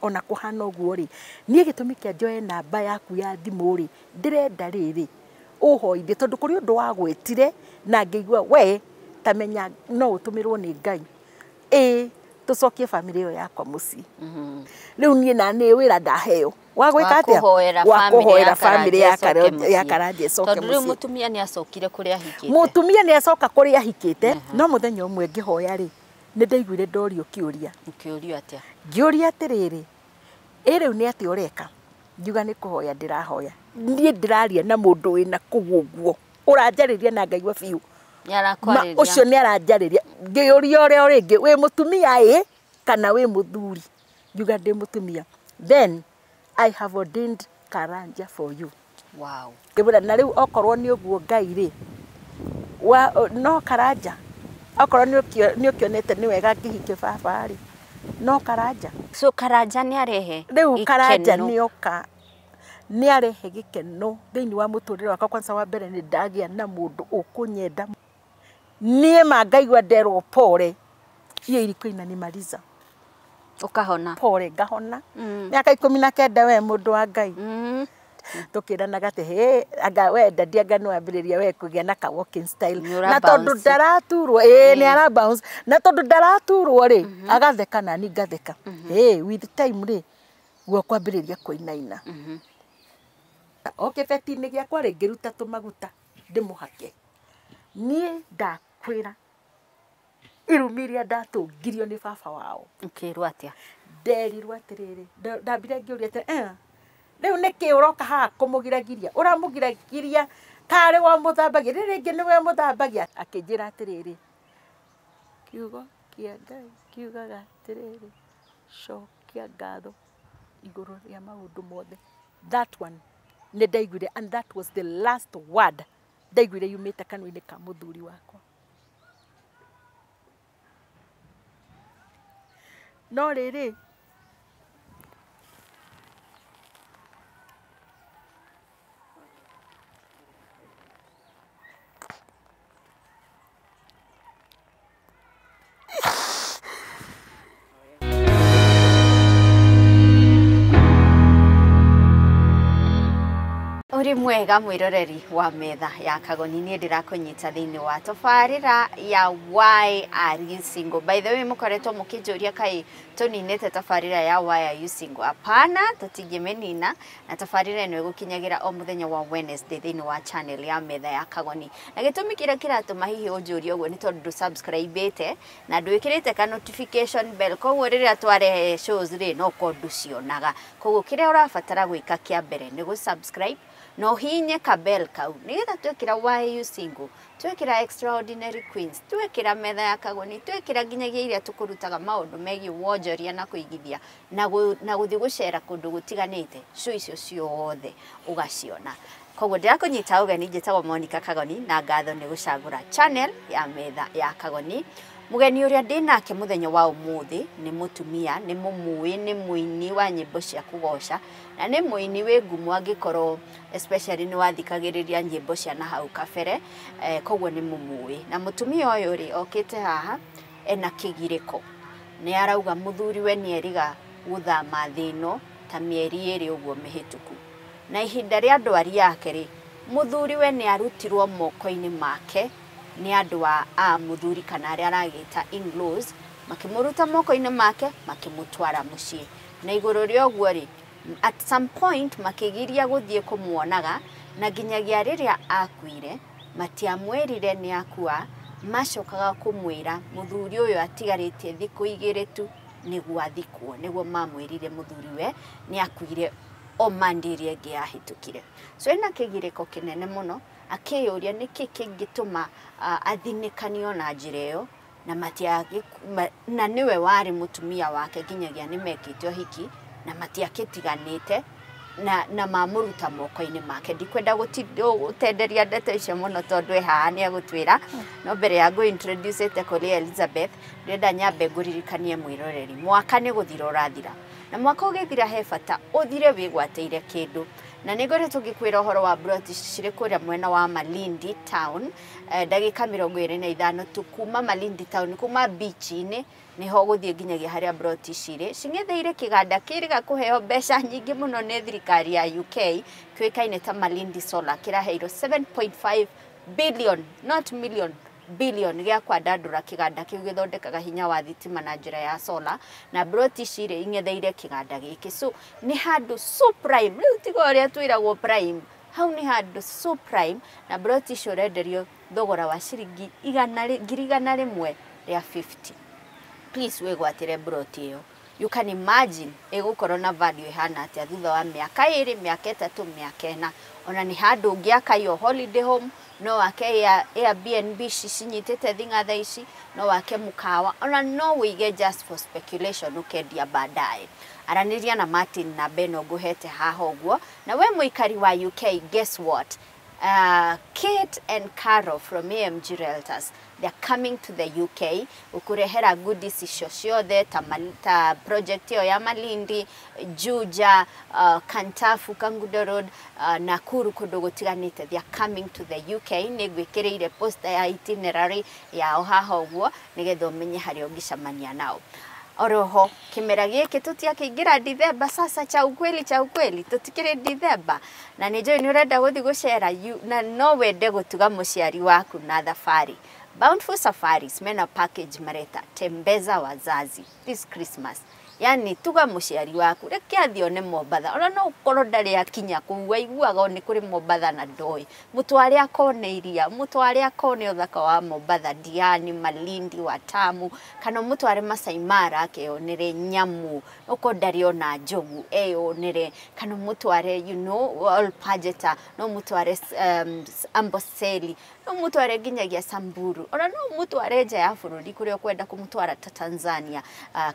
Ona kũhana ũguo rĩ, niĩ gĩtũmi kĩa njoe namba yaku ya thimũ rĩ, ndĩrenda rĩrĩ ũhoithie, tondũ kũrĩ ũndũ wagwĩtire na ngĩigua we ta menya no ũtũmĩrwo nĩ Ngai, ĩĩ tũcokie bamĩrĩ ĩyo yakwa mũciĩ. Rĩu niĩ na nĩ wĩra ndaheo wa gwĩka atĩa? Wa kũhoera bamĩrĩ ya Karanja ĩcoke mũciĩ. Tondũ rĩu mũtumia nĩ acokire kũrĩa ahikĩte. Mũtumia nĩ acoka kũrĩa ahikĩte. No mũthenya ũmwe ngĩhoya rĩ, nĩ ndaiguire ndorio kĩũria. Ũkĩũrio atĩa? Ngĩũria atĩrĩrĩ, ĩ rĩu nĩ atĩa ũreka? Ngiuga nĩ kũhoya ndĩrahoya. Niĩ ndĩraria na mũndũ wĩna kũu ũguo, ũranjarĩria na ngaigua biũ ũcio nĩ aranjarĩria. Ngĩũria ũrĩa rĩngĩ, wĩ mũtumia ĩ kana wĩ mũthuri? Ngiuga ndĩ mũtumia. Then I have ordained Karanja for you. Wow. Ngĩmwĩra na rĩu okorwo nĩ ũguo Ngai rĩ, no Karanja, okorwo nĩ ũkĩonete nĩ wega ngĩhike baba rĩ, no Karanja. So Karanja nĩ arehe rĩu Karanja nĩ oka, nĩ arehe gĩkeno thĩinĩ wa mũtũrĩre wakwa. Kwanza wa mbere nĩ ndagĩa na mũndũ ũkũnyenda. Niĩ ma ngaigua nderwo pole, hiyo ilikuwa inanimaliza. Ukahona. Pole ngahona. Miaka 19 we mũndũ wa Ngai. Tukiranaga atĩ he anga we daddy anga nĩ wambĩrĩria we kũgĩa na ka walking style. Na tondũ ndaraturwo, ĩĩ nĩ ara bounce. Na tondũ ndaraturwo rĩ, agatheka na niĩ ngatheka. Ĩĩ with time rĩ, guoko ambĩrĩria kũinaina. O kĩbeti-inĩ gĩakwa rĩ, ngĩruta tũmaguta ndĩmũhake. Niĩ ndakwĩra irumi iria ndatũngirio nĩ baba wao. Ũkĩrwo atĩa? Nderirwo atĩrĩrĩ, ndambire ngĩũria atĩrĩ, rĩu nĩkĩ ũroka haha kũmũgiragiria? Ũramũgiragiria karĩ wa mũthambagia, rĩrĩ rĩngĩ nĩwe mũthambagia. Akĩnjĩra atĩrĩrĩ, kiugo kĩa Ngai kiugaga atĩrĩrĩ, cokia ngatho igũrũ rĩa maũndũ mothe. That one nĩ ndaiguire, and that was the last word ndaiguire yumĩte kanua-inĩ ka mũthuri wakwa. No rĩrĩ, Uri mwega mwiroreri wa metha ya Kagoni, niĩ ndĩrakũnyita thĩinĩ wa tabarĩra ya Why Are You Single. By the way, mũkoretwo mũkĩnjũria kaĩ tũninĩte tabarĩra ya Why Are You Single. Hapana, tũtingĩmĩnina, na tabarĩra ĩno ĩgũkinyagĩra o mũthenya wa Wednesday thĩinĩ wa channel ya metha ya Kagoni. Na gĩtũmi kĩrĩa kĩratũma hihi ũnjũrie ũguo nĩ tondũ ndũ-subscribe-ĩte na ndwĩkĩrĩte ka notification bell, koguo rĩrĩa twarehe shows rĩ no ko ndũcionaga. Koguo kĩrĩa ũrabatara gwĩka kĩa mbere nĩ gũ-subscribe no hinye ka bell kau nigetha twekira Why You Single, twekira Extraordinary Queens, twekira metha ya Kagoni, twekira nginyagia iria tukurutaga maundu megie wonjoria na kuigithia na guthii gucera kundu gutiganite, show icio ciothe ugaciona. Koguo ndĩrakũnyita ũgeni, njĩtagwo Monica Kagoni na ngatho nĩ gũcagũra channel ya metha ya Kagoni. Mũgeni ũrĩa ndĩ nake mũthenya wa ũmũthĩ nĩ mũtumia, nĩ mũmũĩ, nĩ mũini wa nyĩmbo cia kũgoca na nĩ mũini wĩ ngumo angĩkorwo especially nĩ wathikagĩrĩria nyĩmbo cia na hau kabere, koguo nĩ mũmũĩ. Na mũtumia ũyũ rĩ okĩte haha ena kĩgirĩko, nĩ arauga mũthuriwe nĩ eriga gũthama thĩ ĩno ta mĩeri 2 ũguo mĩhĩtũku, na ihinda rĩa ndwari yake rĩ, mũthuriwe nĩ arutirwo moko-inĩ make nĩ andũ a mũthuri kana arĩa aragĩta in-laws, makĩmũruta moko-inĩ make makĩmũtwara mũciĩ. Na igũrũ rĩa ũguo rĩ, at some point makĩgiria gũthiĩ kũmuonaga, na nginyagia rĩrĩa akuire matiamwĩrire nĩ akua, macokaga kũmwĩra mũthuri ũyũ atigarĩtie thikũ 2 tu nĩguo athikwo, nĩguo mamwĩrire mũthuriwe nĩ akuire o Monday ĩrĩa ĩngĩ yahĩtũkire. So ena kĩgirĩko kĩnene mũno, akĩyũria nĩkĩ kĩngĩtũma athinĩkanio na njĩra ĩyo, na na nĩwe warĩ mũtumia wake nginyagia nĩ mekĩte ũhiki na matiakĩtiganĩte na mamũruta moko-inĩ make. Ndikwenda gũtenderia ndeto icio mũno tondũ e haha nĩ egũtwĩra, no mbere ya ngũ introduce ĩte kũrĩ Elizabeth, ndĩrenda nyambe ngũririkanie mwĩroreri, mwaka nĩ gũthira ũrathira, na mwaka ũgĩthira he bata ũthire wĩgwatĩire kĩndũ. Na nĩ ngoretwo ngĩkwĩra ũhoro wa broti cirĩ kũrĩa mwena wa Malindi town, ndagĩka 25 tu kuma Malindi town, kuma beach-inĩ nĩho gũthiĩ nginyagia harĩa broti cirĩ. Cing'etheire kĩganda kĩrĩga kũheo mbeca nyingĩ mũno nĩ thirikari ya UK, kĩũĩkaine ta Malindi Solar, kĩraheirwo 7.5 billion, not million, billion gĩa kwandandũra kĩganda kĩu gĩthondekaga hinya wa thitima na njĩra ya solar, na broti cirĩ ing'etheire kĩganda gĩkĩ. So nĩ handũ so prime, rĩu tiga ũrĩa twĩragwo prime, hau nĩ handũ so prime, na broti icio ũrenderio thogora wa ciringi 150,000. Please wĩgwatĩre broti ĩyo. You can imagine ĩgũkorwo na value ĩhana atĩa thutha wa mĩaka 2, mĩaka 3, mĩaka 4. Ona nĩ handũ ũngĩaka your holiday home, no wake Airbnb cinyitĩte thing'a thaa ici, no wake mũkawa, ona no wĩige just for speculation ũkendia baadaye. Aranĩria na Martin na Beno ngũhete haha ũguo. Na we mũikari wa UK, guess what? Kate and Carol from AMG Realtors, they're coming to the UK ukurehera goodies icio ciothe ta project ĩyo ya Malindi, Juja, Kantafu, Kangundo Road, Nakuru, kũndũ gũtiganĩte. They are coming to the UK. Nĩ ngwĩkĩrĩire poster ya itinerary yao haha ũguo nĩgetha ũmenye harĩa ũngĩcemania nao. Oroho kimera gĩkĩ tũtiakĩingĩra Dithemba sasa, cha ukweli tũtikĩrĩ Dithemba, na nĩ njũĩ nĩ ũrenda gũthiĩ gũcera na no wende gũtuga mũciari waku na thabarĩ. Bountiful Safaris mena package mareta tembeza wazazi this Christmas. Yani tuga mũciari waku reke athiĩ one Mombatha, ona no ũkorwo ndarĩ akinya kũu, aiguaga nĩ kũrĩ Mombatha na ndoĩ, mũtware akone iria, mũtware akone ũthaka wa Mombatha, Diani, Malindi, Watamu, kana mũtware Masai Mara akeyonere nyamu, ũkorwo ndarĩ ona njogu eyonere, kana mũtware you know Ol Pajeta, no mũtware Amboseli, no mũtware nginyagia Samburu, ona no mũtware nja ya bũrũri kũrĩa ũkwenda kũmũtwara ta Tanzania,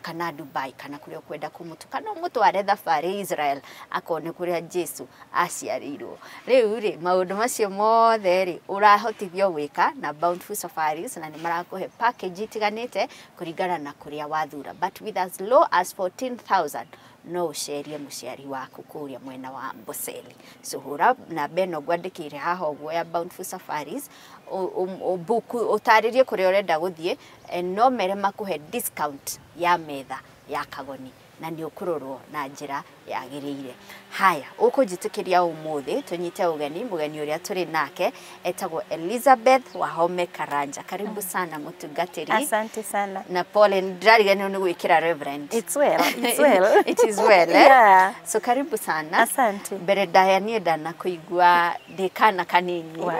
kana Dubai, kana kũrĩa ũkwenda kũmũtwara, kana ũmũtware thabarĩ Israel akone kũrĩa Jesu aciarĩirwo. Rĩu rĩ maũndũ macio mothe rĩ ũrahotithio gwĩka na Bountiful Safaris, na nĩ marakũhe package itiganĩte kũringana na kũrĩa wathura, but with as low as 14,000 no ũcerie mũciari waku kũrĩa mwena wa Amboseli. So hũra namba ĩno ngwandĩkĩire haha ũguo ya Bountiful Safaris, ũtarĩrie kũrĩa ũrenda gũthiĩ, no mere makũhe discount ya metha ya Kagoni, na nĩ ũkũrorwo na njĩra yagĩrĩire. Haya, ũkũnjĩtĩkĩria ũmũthĩ tũnyite ũgeni mũgeni ũrĩa tũrĩ nake etagwo Elizabeth Wahome Karanja. Karibu sana mũtungatĩri. Asante sana. Na pole ndĩrariganĩrwo nĩ gwĩkĩra reverend. It's well, it's well. It is well, eh? Yeah. So karibu sana. Asante. Mbere ndaya niĩ ndanakuigua ndĩ kana kanini. Wow.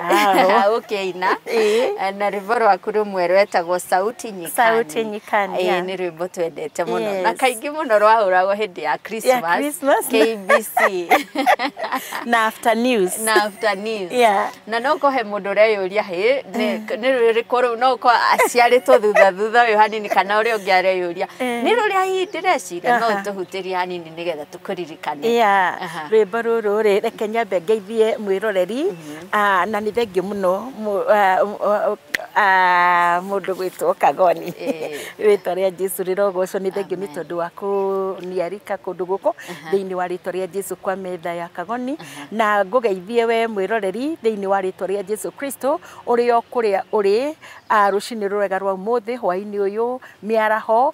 Ũkĩina. Na rwĩmbo rwaku rũmwe rwetagwo Sauti Nyikani. Sauti Nyikani. Yeah. Nĩ rwĩmbo twendete mũno. Yes. Na kaingĩ mũno rwahũragwo hĩndĩ ya Christmas. Yeah, Christmas. KBC. Na after news. Na after news. Yeah. Na no kohe mũndũ ũreyũria hĩ nĩ rũrĩkũ rũu, no ũkorwo aciarĩtwo thutha thutha ũyũ hanini kana ũrĩa ũngĩ areyũria nĩ rũrĩa hihi ndĩreciria, no tũhutĩrie hanini nĩgetha tũkũririkane. Yeah. Rwĩmbo rũrũ rĩ, reke nyambe ngeithie mwĩroreri, na nĩ thengiũ mũno mũndũ gwĩtwo Kagoni. Rĩtwa rĩa Jesu rĩrogocwo. Nĩ thengiũ nĩ tondũ wa kũniarika kũndũ gũkũ thĩinĩ wa rĩtwa rĩa Jesu kwa metha ya Kagoni, na ngũgeithie we mwĩroreri thĩinĩ wa rĩtwa rĩa Jesu Kristo ũrĩ o kũrĩa ũrĩ, rũcinĩ rwega rwa ũmũthĩ, hwaĩ-inĩ ũyũ, mĩaraho,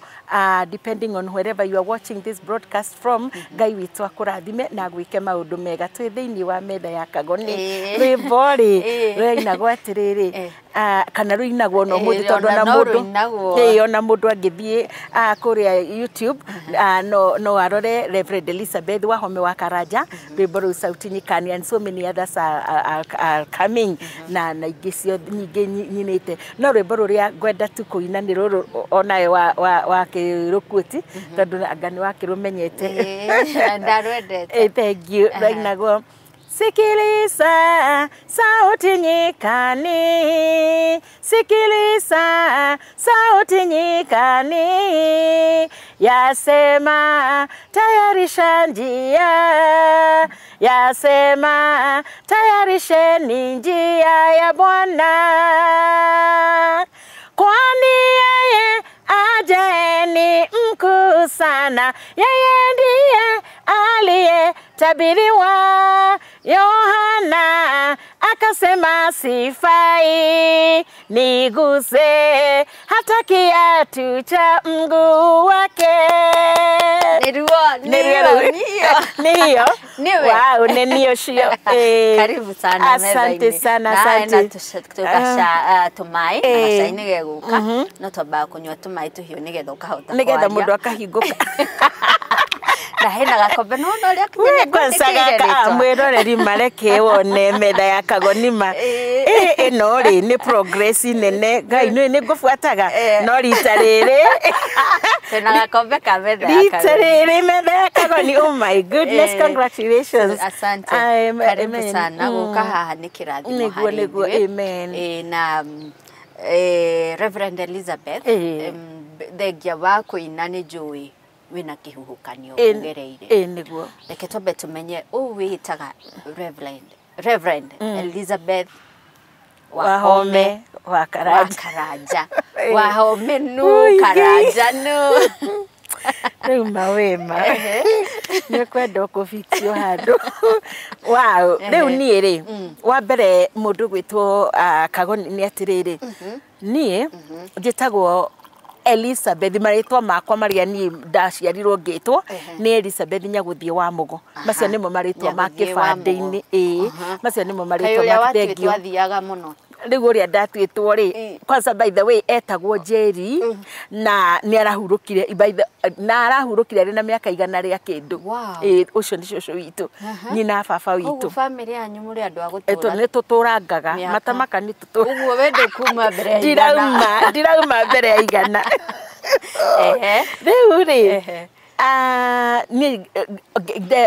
depending on wherever you are watching this broadcast from. Ngai witũ akũrathime na agwĩke maũndũ mega. Twĩ thĩinĩ wa metha ya Kagoni. Rwĩmbo rĩ rũinagwo atĩrĩrĩ, kana rũinagwo no mũthĩ tondũ ona mũndũ ona mũndũ angĩthiĩ kũrĩa YouTube no arore Reverend Elizabeth Wahome wa Karanja, rwĩmbo rũu Sauti Nyikani, and so many others are coming, na ingĩ ciothe nyingĩ nyinĩte, no rwĩmbo rũrĩa ngwenda tu kũina nĩ rũrũ onawe wa kĩrũkuti, tondũ anga nĩ wakĩrũmenyete. Ndarwendete. Thank you. Rũinagwo Sikiliza sauti nyikani, sikiliza sauti nyikani, yasema tayarisha njia, yasema tayarisheni njia ya Bwana, kwani yeye ajaye ni mkuu sana, yeye ndiye aliye tabiriwa Yohana akasema sifai niguse hata kiatu cha mguu wake. Niyo. Wow, niyo shio. Karibu sana. Asante sana, asante. Na tumai, na nige guka. No twambaga kunyua tumai tuhiu nigetha ukahota. Nigetha mundu akahingũka. Na hena gakombe no no ria kinya kwanza gaka mwiroreri mareke wone metha ya Kagonima. Ĩno rĩ nĩ progress nene Ngai nĩ nĩngũbuataga no rita rĩrĩ tena gakombe ka metha ya Kagoni rita rĩrĩ metha ya Kagoni. Oh my goodness, congratulations. Asante. Karibu sana guka haha nĩ kĩrathimo harĩ ithuĩ. Amen. Na Reverend Elizabeth, thengia wa kũina nĩ njũĩ wina kihuhukanio ugereire. Niguo. Reke twambe tumenye ũ wĩtaga Reverend Elizabeth Wahome wa Karanja. Wahome nu Karanja nu. Rĩu mawĩma nĩ kwenda kũbitio handũ. Wow, rĩu niĩ rĩ wa mbere mũndũ gwĩtwo Kagoni nĩ atĩrĩrĩ, niĩ njĩtagwo Elizabeth, marĩtwa makwa marĩa niĩ ndaciarirwo ngĩtwo nĩ Elizabeth Nyagũthiĩ wa Mũgo. Macio nĩmo marĩtwa ma kĩbandĩ-inĩ. Ĩĩ, macio nĩmo marĩtwa ma thengio. Rĩu ũrĩa ndatuĩtwo rĩ, kwanza by the way etagwo Jerry na nĩ arahurũkire by the na arahurũkire arĩ na mĩaka 100 rĩa kĩndũ. Ĩĩ, ũcio nĩ cũcũ witũ, nyina baba witũ. Ũguo family yanyu mũrĩ andũ a gũtũra? Nĩ tũtũrangaga matamaka nĩ tũtũrangaga. Ũguo we ndũkuma mbere ya igana? Ndirauma mbere ya igana. Rĩu rĩ niĩ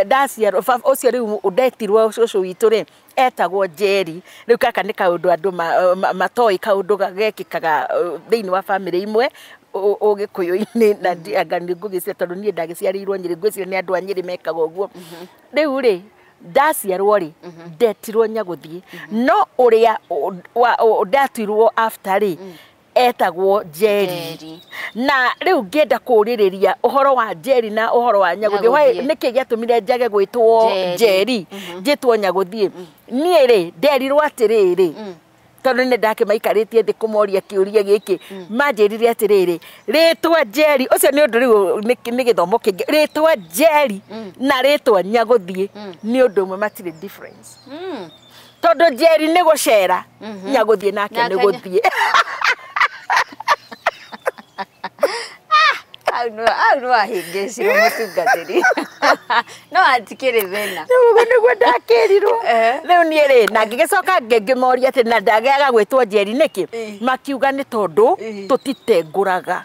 ndaciarwo ũcio rĩu ndetirwo cũcũ witũ rĩ etagwo Jerry. Rĩu gaka nĩ kaũndũ andũ matoĩ, kaũndũ gekĩkaga thĩinĩ wa family imwe ũgĩkũyũ-inĩ na anga nĩ ngũgĩciria tondũ niĩ ndagĩciarĩirwo Nyĩrĩ, ngwĩciria nĩ andũ a Nyĩrĩ mekaga ũguo. Rĩu rĩ ndaciarwo rĩ ndetirwo Nyagũthiĩ, no ũrĩa ndatuirwo after rĩ etagwo Jerry. Na rĩu ngĩenda kũũrĩrĩria ũhoro wa Jerry na ũhoro wa Nyagũthiĩ, nĩkĩ gĩatũmire njage gwĩtwo Jerry njĩtwo Nyagũthiĩ? Niĩ rĩ nderirwo atĩrĩrĩ, tondũ nĩ ndakĩmaikarĩtie thĩ kũmoria kĩũria gĩkĩ, manjĩrire atĩrĩrĩ, rĩtwa Jerry ũcio nĩ ũndũ rĩu nĩ gĩthomo kĩngĩ. Rĩtwa Jerry na rĩtwa Nyagũthiĩ nĩ ũndũ ũmwe, matirĩ difference. Tondũ Jerry nĩ gũcera, Nyagũthiĩ nake nĩ gũthiĩ. Hau nĩ wahĩngĩcirwo mũtungatĩri. No hatikĩrĩ thĩna. Ũguo nĩguo ndakĩrirwo. Rĩu niĩ rĩ na ngĩgĩcoka ngĩmoria atĩ na ndagĩaga gwĩtwo Jerry nĩkĩ, makiuga nĩ tondũ tũtitengũraga.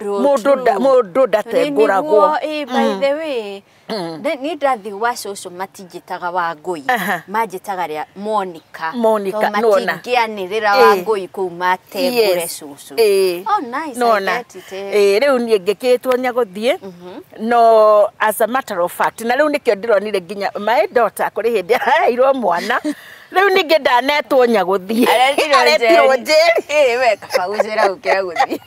Mũndũ ndatengũragwo. By the way, niĩ ndathiĩ gwa cũcũ matinjĩtaga Wangũi, manjĩtaga rĩa Monica. Monica, nona. Matingĩanĩrĩra Wangũi kũu matengũre cũcũ. Oh nice, I get it. Rĩu niĩ ngĩkĩtwo Nyagũthiĩ, no as a matter of fact, na rĩu nĩkĩo ndĩronire nginya my daughter kũrĩ hĩndĩ araheirwo mwana, rĩu ningĩ ndanetwo Nyagũthiĩ, aretirwo Jerry. We kaba gũcera gũkĩra gũthiĩ.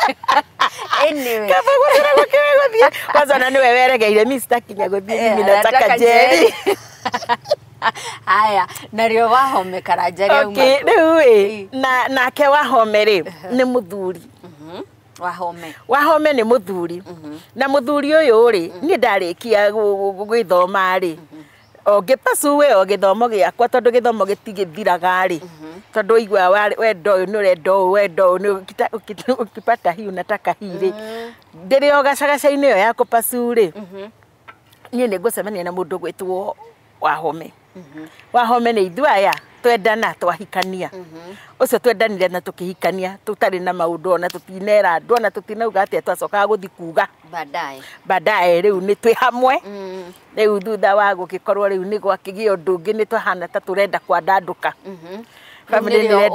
Anyway, kaba gũcera gũkĩra gũthiĩ. Kwanza ona nĩwe weregeire mimi sitaki Nyagũthiĩ, mimi nataka Jerry. Haya, narĩo Wahome Karanja rĩauma. Okay, rĩu ĩ nake Wahome rĩ nĩ mũthuri. Wahome. Wahome nĩ mũthuri. Na mũthuri ũyũ rĩ niĩ ndarĩkia gwĩthoma rĩ o ngĩpasuwe o gĩthomo gĩakwa tondũ gĩthomo gĩtigĩthiraga rĩ, tondũ ũigua wendo ũyũ nĩ ũrenda ũũ, wendo ũyũ nĩ ukipata hii unataka hii rĩ, ndĩrĩ o gacagaca-inĩ ĩyo ya kũpasu rĩ, niĩ nĩ ngũcemania na mũndũ ũgwĩtwo Wahome. Wahome nĩ ithuĩ aya twendana twahikania. Ũcio twendanire na tũkĩhikania tũtarĩ na maũndũ ona tũtinera andũ ona tũtinauga atĩa, twacokaga gũthiĩ kuga baadaye. Baadaye rĩu nĩ twĩ hamwe. Rĩu thutha wa gũgĩkorwo rĩu nĩ gwakĩgĩa ũndũ ũngĩ nĩ twahana ta tũrenda kwandandũka. Family nĩrĩo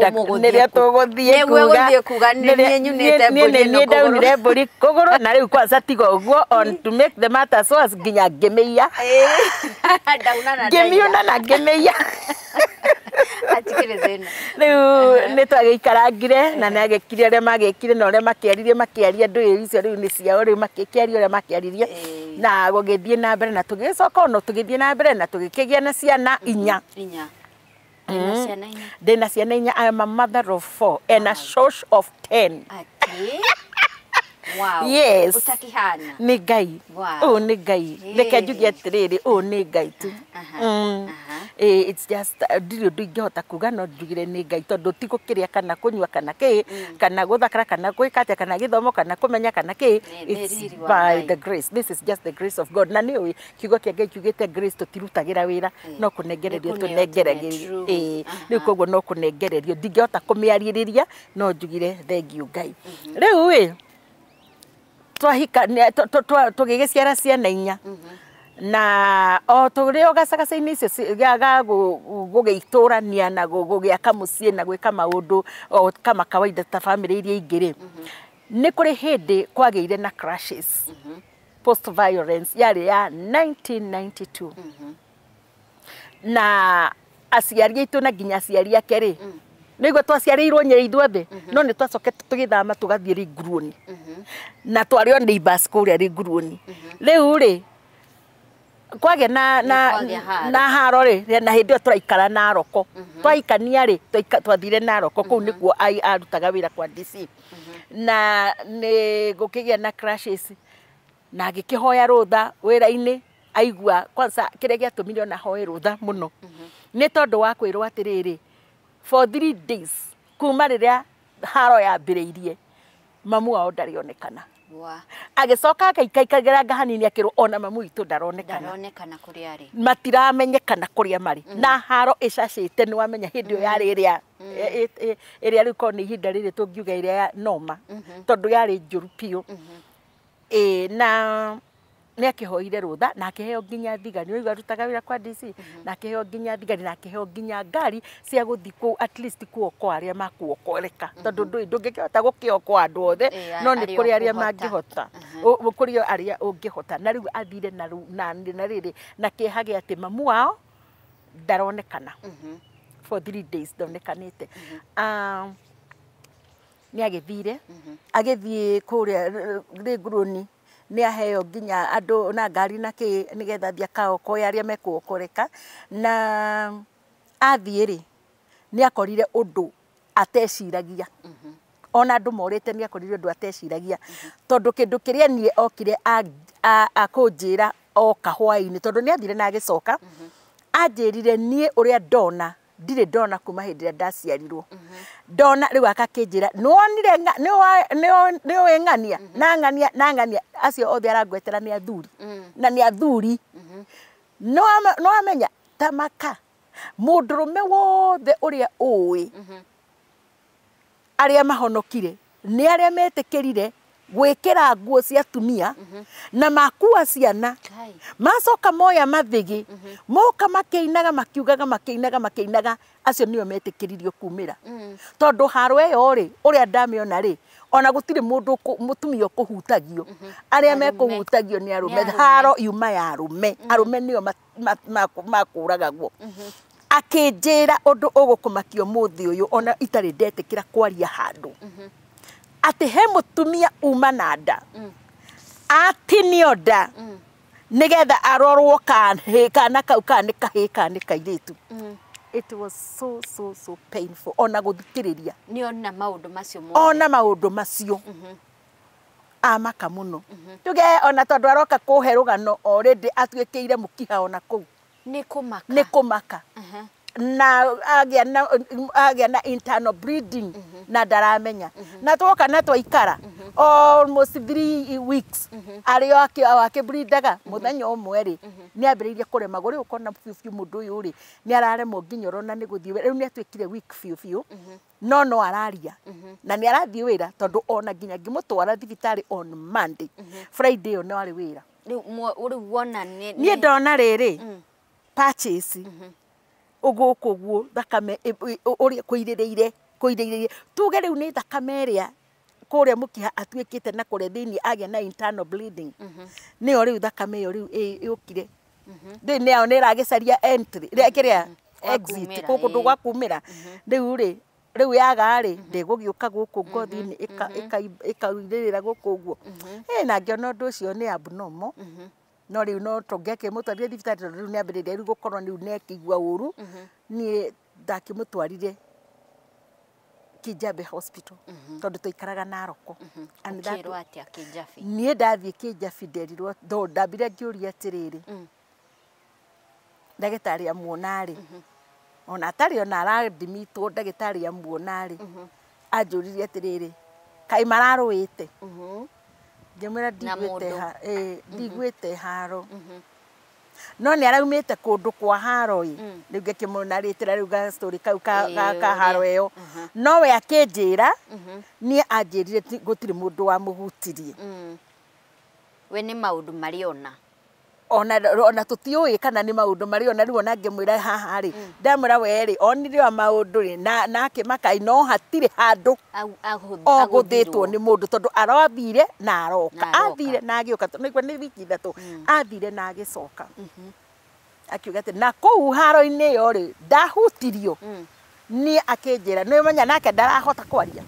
tũgũthiĩ kuga nĩ nyunĩte mbũri ĩno kũgũrũ, ndaunire mbũri kũgũrũ. Na rĩu kwanza tiga ũguo, on to make the matters worse nginya ngĩmĩiya, ngĩmiuna na ngĩmĩiya. Hatikĩrĩ thĩna. Rĩu nĩ twagĩikarangire na nĩ agĩkire ũrĩa magĩkire na ũrĩa makĩaririe, makĩaria ndũĩ icio rĩu nĩ ciao, rĩu makĩaria ũrĩa makĩaririe. Na gũgĩthiĩ na mbere na tũgĩcoka ono tũgĩthiĩ na mbere na tũgĩkĩgĩa na ciana inya. Inya. Ndĩna ciana inya. Ndĩna ciana inya. I am a mother of 4 and a source of 10. Atĩ. Wow. Yes. Ũtakĩhana. Nĩ Ngai. Wow. Ũũ nĩ Ngai. Reke njuge atĩrĩrĩ, ũũ nĩ Ngai tu. It's just ndirĩ ũndũ ingĩhota kuga no njugire nĩ Ngai tondũ ti gũkĩrĩa kana kũnyua kana kĩ kana gũthakara kana gwĩka atĩa kana gĩthomo kana kũmenya kana kĩ. Nĩ It's riri wa by Ngai. the grace. This is just the grace of God. Na nĩ ũĩ kiugo kĩa Ngai kiugĩte grace tũtirutagĩra wĩra no kũnengererio Nĩ kũneo tũnengeragĩrio. tũne, true. Rĩu koguo no kũnengererio ndingĩhota kũmĩarĩrĩria no njugire thank you Ngai. Rĩu ĩ twahika tũgĩgĩciara ciana inya na o tũrĩ o gacagaca-inĩ icio ga gũgĩitũrania na gũgĩaka mũciĩ na gwĩka maũndũ o kama kawaida ta bamĩrĩ iria ingĩ rĩ, nĩ kũrĩ hĩndĩ kwagĩire na crashes post violence yarĩ ya 1992 na aciari aitũ na nginya aciari ake rĩ nĩguo twaciarĩirwo Nyeri ithuothe no nĩ twacokete tũgĩthama tũgathiĩ Ringuruoni na twarĩ o neighbors kũrĩa Ringuruoni. Rĩu rĩ kwagĩa na na Nĩ kwagĩa haro. na haro rĩ na hĩndĩ ĩyo tũraikara Naroko twahikania rĩ twathire Naroko kũu nĩkuo arutaga wĩra kwa DC na nĩ gũkĩgĩa na crashes na agĩkĩhoya rũtha wĩra-inĩ aigua kwanza kĩrĩa gĩatũmire ona hoe rũtha mũno nĩ tondũ wa kwĩrwo atĩrĩrĩ for 3 days kuma rĩrĩa haro yambĩrĩirie mamu wao ndarĩ onekana. Wa. Agĩcoka akaikaikagĩranga hanini akĩrwo ona mamu witũ ndaronekana. Ndaronekana kũrĩa arĩ. Matiramenyekana kũrĩa marĩ na haro ĩcacĩte nĩ wamenya hĩndĩ ĩyo yarĩ ĩrĩa ĩrĩa rĩu korwo nĩ ihinda rĩrĩ tũngiuga ĩrĩa ya noma tondũ yarĩ njũru biũ. Ĩ na nĩ akĩhoire rũtha na akĩheo nginya thigari nĩ arutaga wĩra kwa DC na akĩheo nginya thigari na akĩheo nginya ngari cia gũthiĩ kũu at least kuokoa arĩa makuokoreka tondũ ndũĩ ndũngĩkĩhota gũkĩokoa andũ othe no nĩ arĩa kũrĩ arĩa ũkũhota. Mangĩhota kũrĩ arĩa ũngĩhota na rĩu athire na rĩu na rĩrĩ na kĩeha gĩa atĩ mamu wao ndaronekana for 3 days ndonekanĩte. Nĩ agĩthire agĩthiĩ kũrĩa Ringuruni nĩ aheo nginya andũ na ngari na kĩ nĩgetha athiĩ akaokoe arĩa mekuokoreka na athiĩ rĩ nĩ akorire ũndũ ateciragia ona andũ morĩte nĩ akorire ũndũ ateciragia tondũ kĩndũ kĩrĩa niĩ okire akũnjĩra oka hwaĩ-inĩ tondũ nĩ athire na agĩcoka anjĩrire niĩ ũrĩa ndona ndirĩ ndona kuma hĩndĩ ĩrĩa ndaciarirwo ndona rĩu akakĩnjĩra nĩwonire nĩũĩ ng'ania na ng'ania na ng'ania acio othe arangwetera nĩ athuri na nĩ athuri nĩwamenya ta maka mũndũrũme wothe ũrĩa ũĩ arĩa mahonokire nĩ arĩa metĩkĩrire gwĩkĩra nguo cia atumia na makua ciana Kai. macoka moya mathĩgĩ moka makĩinaga makiugaga makĩinaga makĩinaga acio nĩo metĩkĩririo kumĩra tondũ haro ĩyo rĩ ũrĩa ndamĩona rĩ ona gũtirĩ mũndũ mũtumia ũkũhutagio arĩa Arũme. Mekũhutagio nĩ arũme. Nĩ arũme. Haro yuma ya arũme arũme nĩo makũragagwo akĩnjĩra ũndũ ũgũkũmakia ũmũthĩ ũyũ ona itarĩ ndetĩkĩra kwaria handũ atĩ he mũtumia uma na nda atinio nda nĩgetha arorwo kana kau kana nĩ kahĩĩ kana nĩ kairĩtu. It was so so so painful ona gũthikĩrĩria. Nĩ ona maũndũ macio mothe. Ona maũndũ macio amaka mũno tuge ona tondũ aroka kũhe rũgano already atuĩkĩire mũkiha ona kũu. Nĩ kũmaka. Nĩ kũmaka na agĩa na internal bleeding na ndaramenya na twoka na twaikara almost 3 weeks arĩ o akĩblindaga mũthenya ũmwe rĩ nĩ ambĩrĩirie kũremagwo rĩu ũkona biũ biũ mũndũ ũyũ rĩ nĩ araremwo nginya ũrona nĩ gũthiĩ wĩra. Rĩu nĩ atuĩkire weak biũ biũ no araria na nĩ arathiĩ wĩra tondũ ona nginya ngĩmũtwara thibitarĩ on Monday, Friday ĩyo no arĩ wĩra. Rĩu rĩu wona nĩ Niĩ ndona rĩrĩ patches ũgũkũ ũguo thakame ũrĩa kũirĩrĩire kũirĩrĩire tuge rĩu nĩ thakame ĩrĩa kũrĩa mũkiha atuĩkĩte na kũrĩa thĩinĩ agĩa na internal bleeding nĩyo rĩu thakame ĩyo rĩu yũkire rĩu nĩyo nĩ ĩragĩcaria entry kĩrĩa Gwa exit kumĩra, gũkũ ndũ gwa kumĩra rĩu rĩ rĩu yaga rĩ ndĩgũgĩũka gũkũ ngothi-inĩ ĩkairĩrĩra gũkũ ũguo. Ĩ na ngĩona ũndũ ũcio nĩ abnormal. No rĩu no tũngĩakĩmũtwarire thibitarĩ tondũ rĩu nĩambĩrĩria rĩu gũkorwo rĩu nĩakĩigua ũru. Niĩ ndakĩmũtwarire Kijabe Hospital tondũ twaikaraga Naroko. And that- Ũkĩrwo atĩa Kijabi? Niĩ ndathiĩ Kijabi nderirwo, though ndambire ngĩũria atĩrĩrĩ, ndagĩtarĩ amuona rĩ, ona atarĩ ona arandimitwo, ndagĩtarĩ amuona rĩ, anjũririe atĩrĩrĩ, kaĩ mararũĩte? Ngĩmwĩra Na ndiguĩte mũndũ. Ndiguĩte haro, no nĩ araumĩte kũndũ kwa haro ĩ. Rĩu ngĩkĩmũnarĩtĩra rĩu ga story kau ka, ka haro ũrĩa. ĩyo. No we akĩnjĩra, niĩ anjĩrire gũtirĩ mũndũ wamũhutirie. We nĩ maũndũ marĩ ona. Ona tũtiũĩ kana nĩ maũndũ marĩ ona rĩu. Ona ngĩmwĩra haha rĩ, ndamwĩra we rĩ, onire o maũndũ rĩ, na akĩmaka, no hatirĩ handũ ogũthĩtwo nĩ mũndũ tondũ arathire na aroka. Na aroka. Athire na agĩũka, tondũ nĩguo nĩ wiki 3, athire na agĩcoka, akiuga atĩ na kũu haro-inĩ ĩyo rĩ, ndahutirio. Niĩ akĩnjĩra nĩ menya nake ndarahota kwaria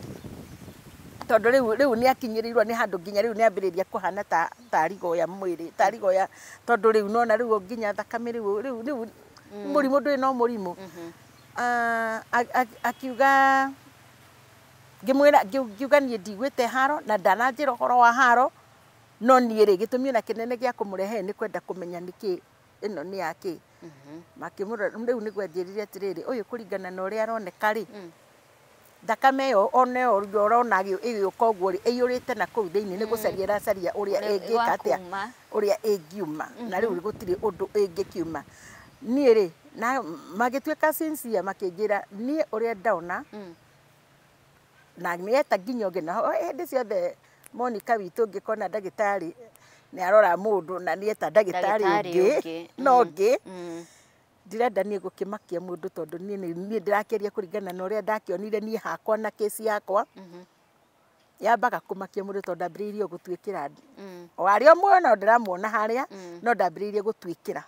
tondũ rĩu nĩ akinyĩrĩirwo nĩ handũ nginya rĩu nĩ ambĩrĩria kũhana ta rigoya mwĩrĩ, ta rigoya, tondũ rĩu nona rĩu nginya thakame rĩu mũrimũ ndũrĩ no mũrimũ. Akiuga, ngĩmwĩra, ngiuga niĩ ndiguĩte haro na ndananjĩra ũhoro wa haro, no niĩ rĩ, gĩtũmi ona kĩnene gĩa kũmũrehe nĩ kwenda kũmenya nĩkĩ ĩno nĩ yakĩ. Makĩmũrora rĩu nĩguo anjĩrire atĩrĩrĩ, ũyũ kũringana na ũrĩa aroneka rĩ, thakame ĩyo ona ĩyo ũrona ĩgĩũka ũguo rĩ, ĩiyũrĩte na kũu thĩinĩ, nĩ gũcaria ĩracaria ũrĩa ĩngĩka atĩa, ũrĩa ĩngiuma, na rĩu gũtirĩ ũndũ ĩngĩkiuma. Niĩ rĩ, na magĩtuĩka sincere, makĩnjĩra niĩ ũrĩa ndona na nĩeta nginya ũngĩ na hĩndĩ ciothe Monica witũ ngĩkona ndagĩtarĩ nĩ arora mũndũ na nĩeta ndagĩtarĩ ũngĩ no ũngĩ. Ndirenda niĩ gũkĩmakia mũndũ tondũ niĩ niĩ ndĩrakĩaria kũringana na ũrĩa ndakĩonire niĩ hakwa na kĩci yakwa. Yambaga kũmakia mũndũ tondũ ndambĩrĩirie gũtuĩkĩra o arĩa ũmwe no ndĩramuona harĩa, no ndambĩrĩirie gũtuĩkĩra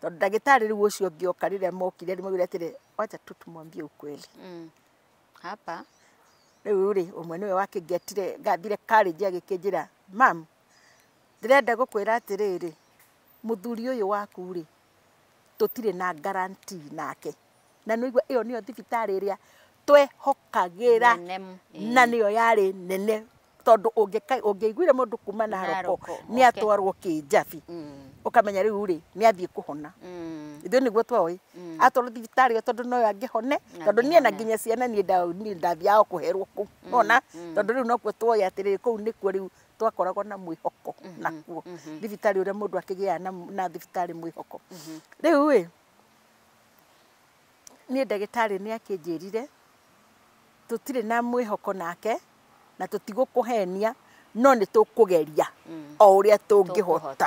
tondũ ndagĩtarĩ rĩu ũcio ũngĩ oka, rĩrĩa mokire maugire atĩrĩ, wacha tu tumwambie ukweli. Hapa rĩu rĩ, ũmwe nĩwe wakĩngetire, ngathire college, agĩkĩnjĩra, mam, ndĩrenda gũkwĩra atĩrĩrĩ, mũthuri ũyũ waku rĩ, tũtirĩ na guarantee nake, na nĩũigua ĩyo nĩyo thibitarĩ ĩrĩa twehokagĩra na nĩyo yarĩ nene tondũ ũngĩaiguire mũndũ kuma Naroko nĩ atwarwo Kĩnjabi, ũkamenya rĩu rĩ, nĩ athiĩ kũhona. Ithuĩ nĩguo twoĩ atwarwo thibitarĩ ĩyo tondũ noyo angĩhone, tondũ niĩ na nginya ciana niĩ ndathiaga kũherwo kũu nona, tondũ rĩu nokuo twoĩ atĩrĩrĩ, kũu nĩkuo rĩu twakoragwo na mwĩhoko nakuo thibitarĩ ũrĩa mũndũ akĩgĩaga na thibitarĩ mwĩhoko. Rĩu ĩ, niĩ ndagĩtarĩ nĩ akĩnjĩrire tũtirĩ na mwĩhoko nake na tũtigũkũhenia, no nĩ tũkũgeria o ũrĩa tũngĩhota.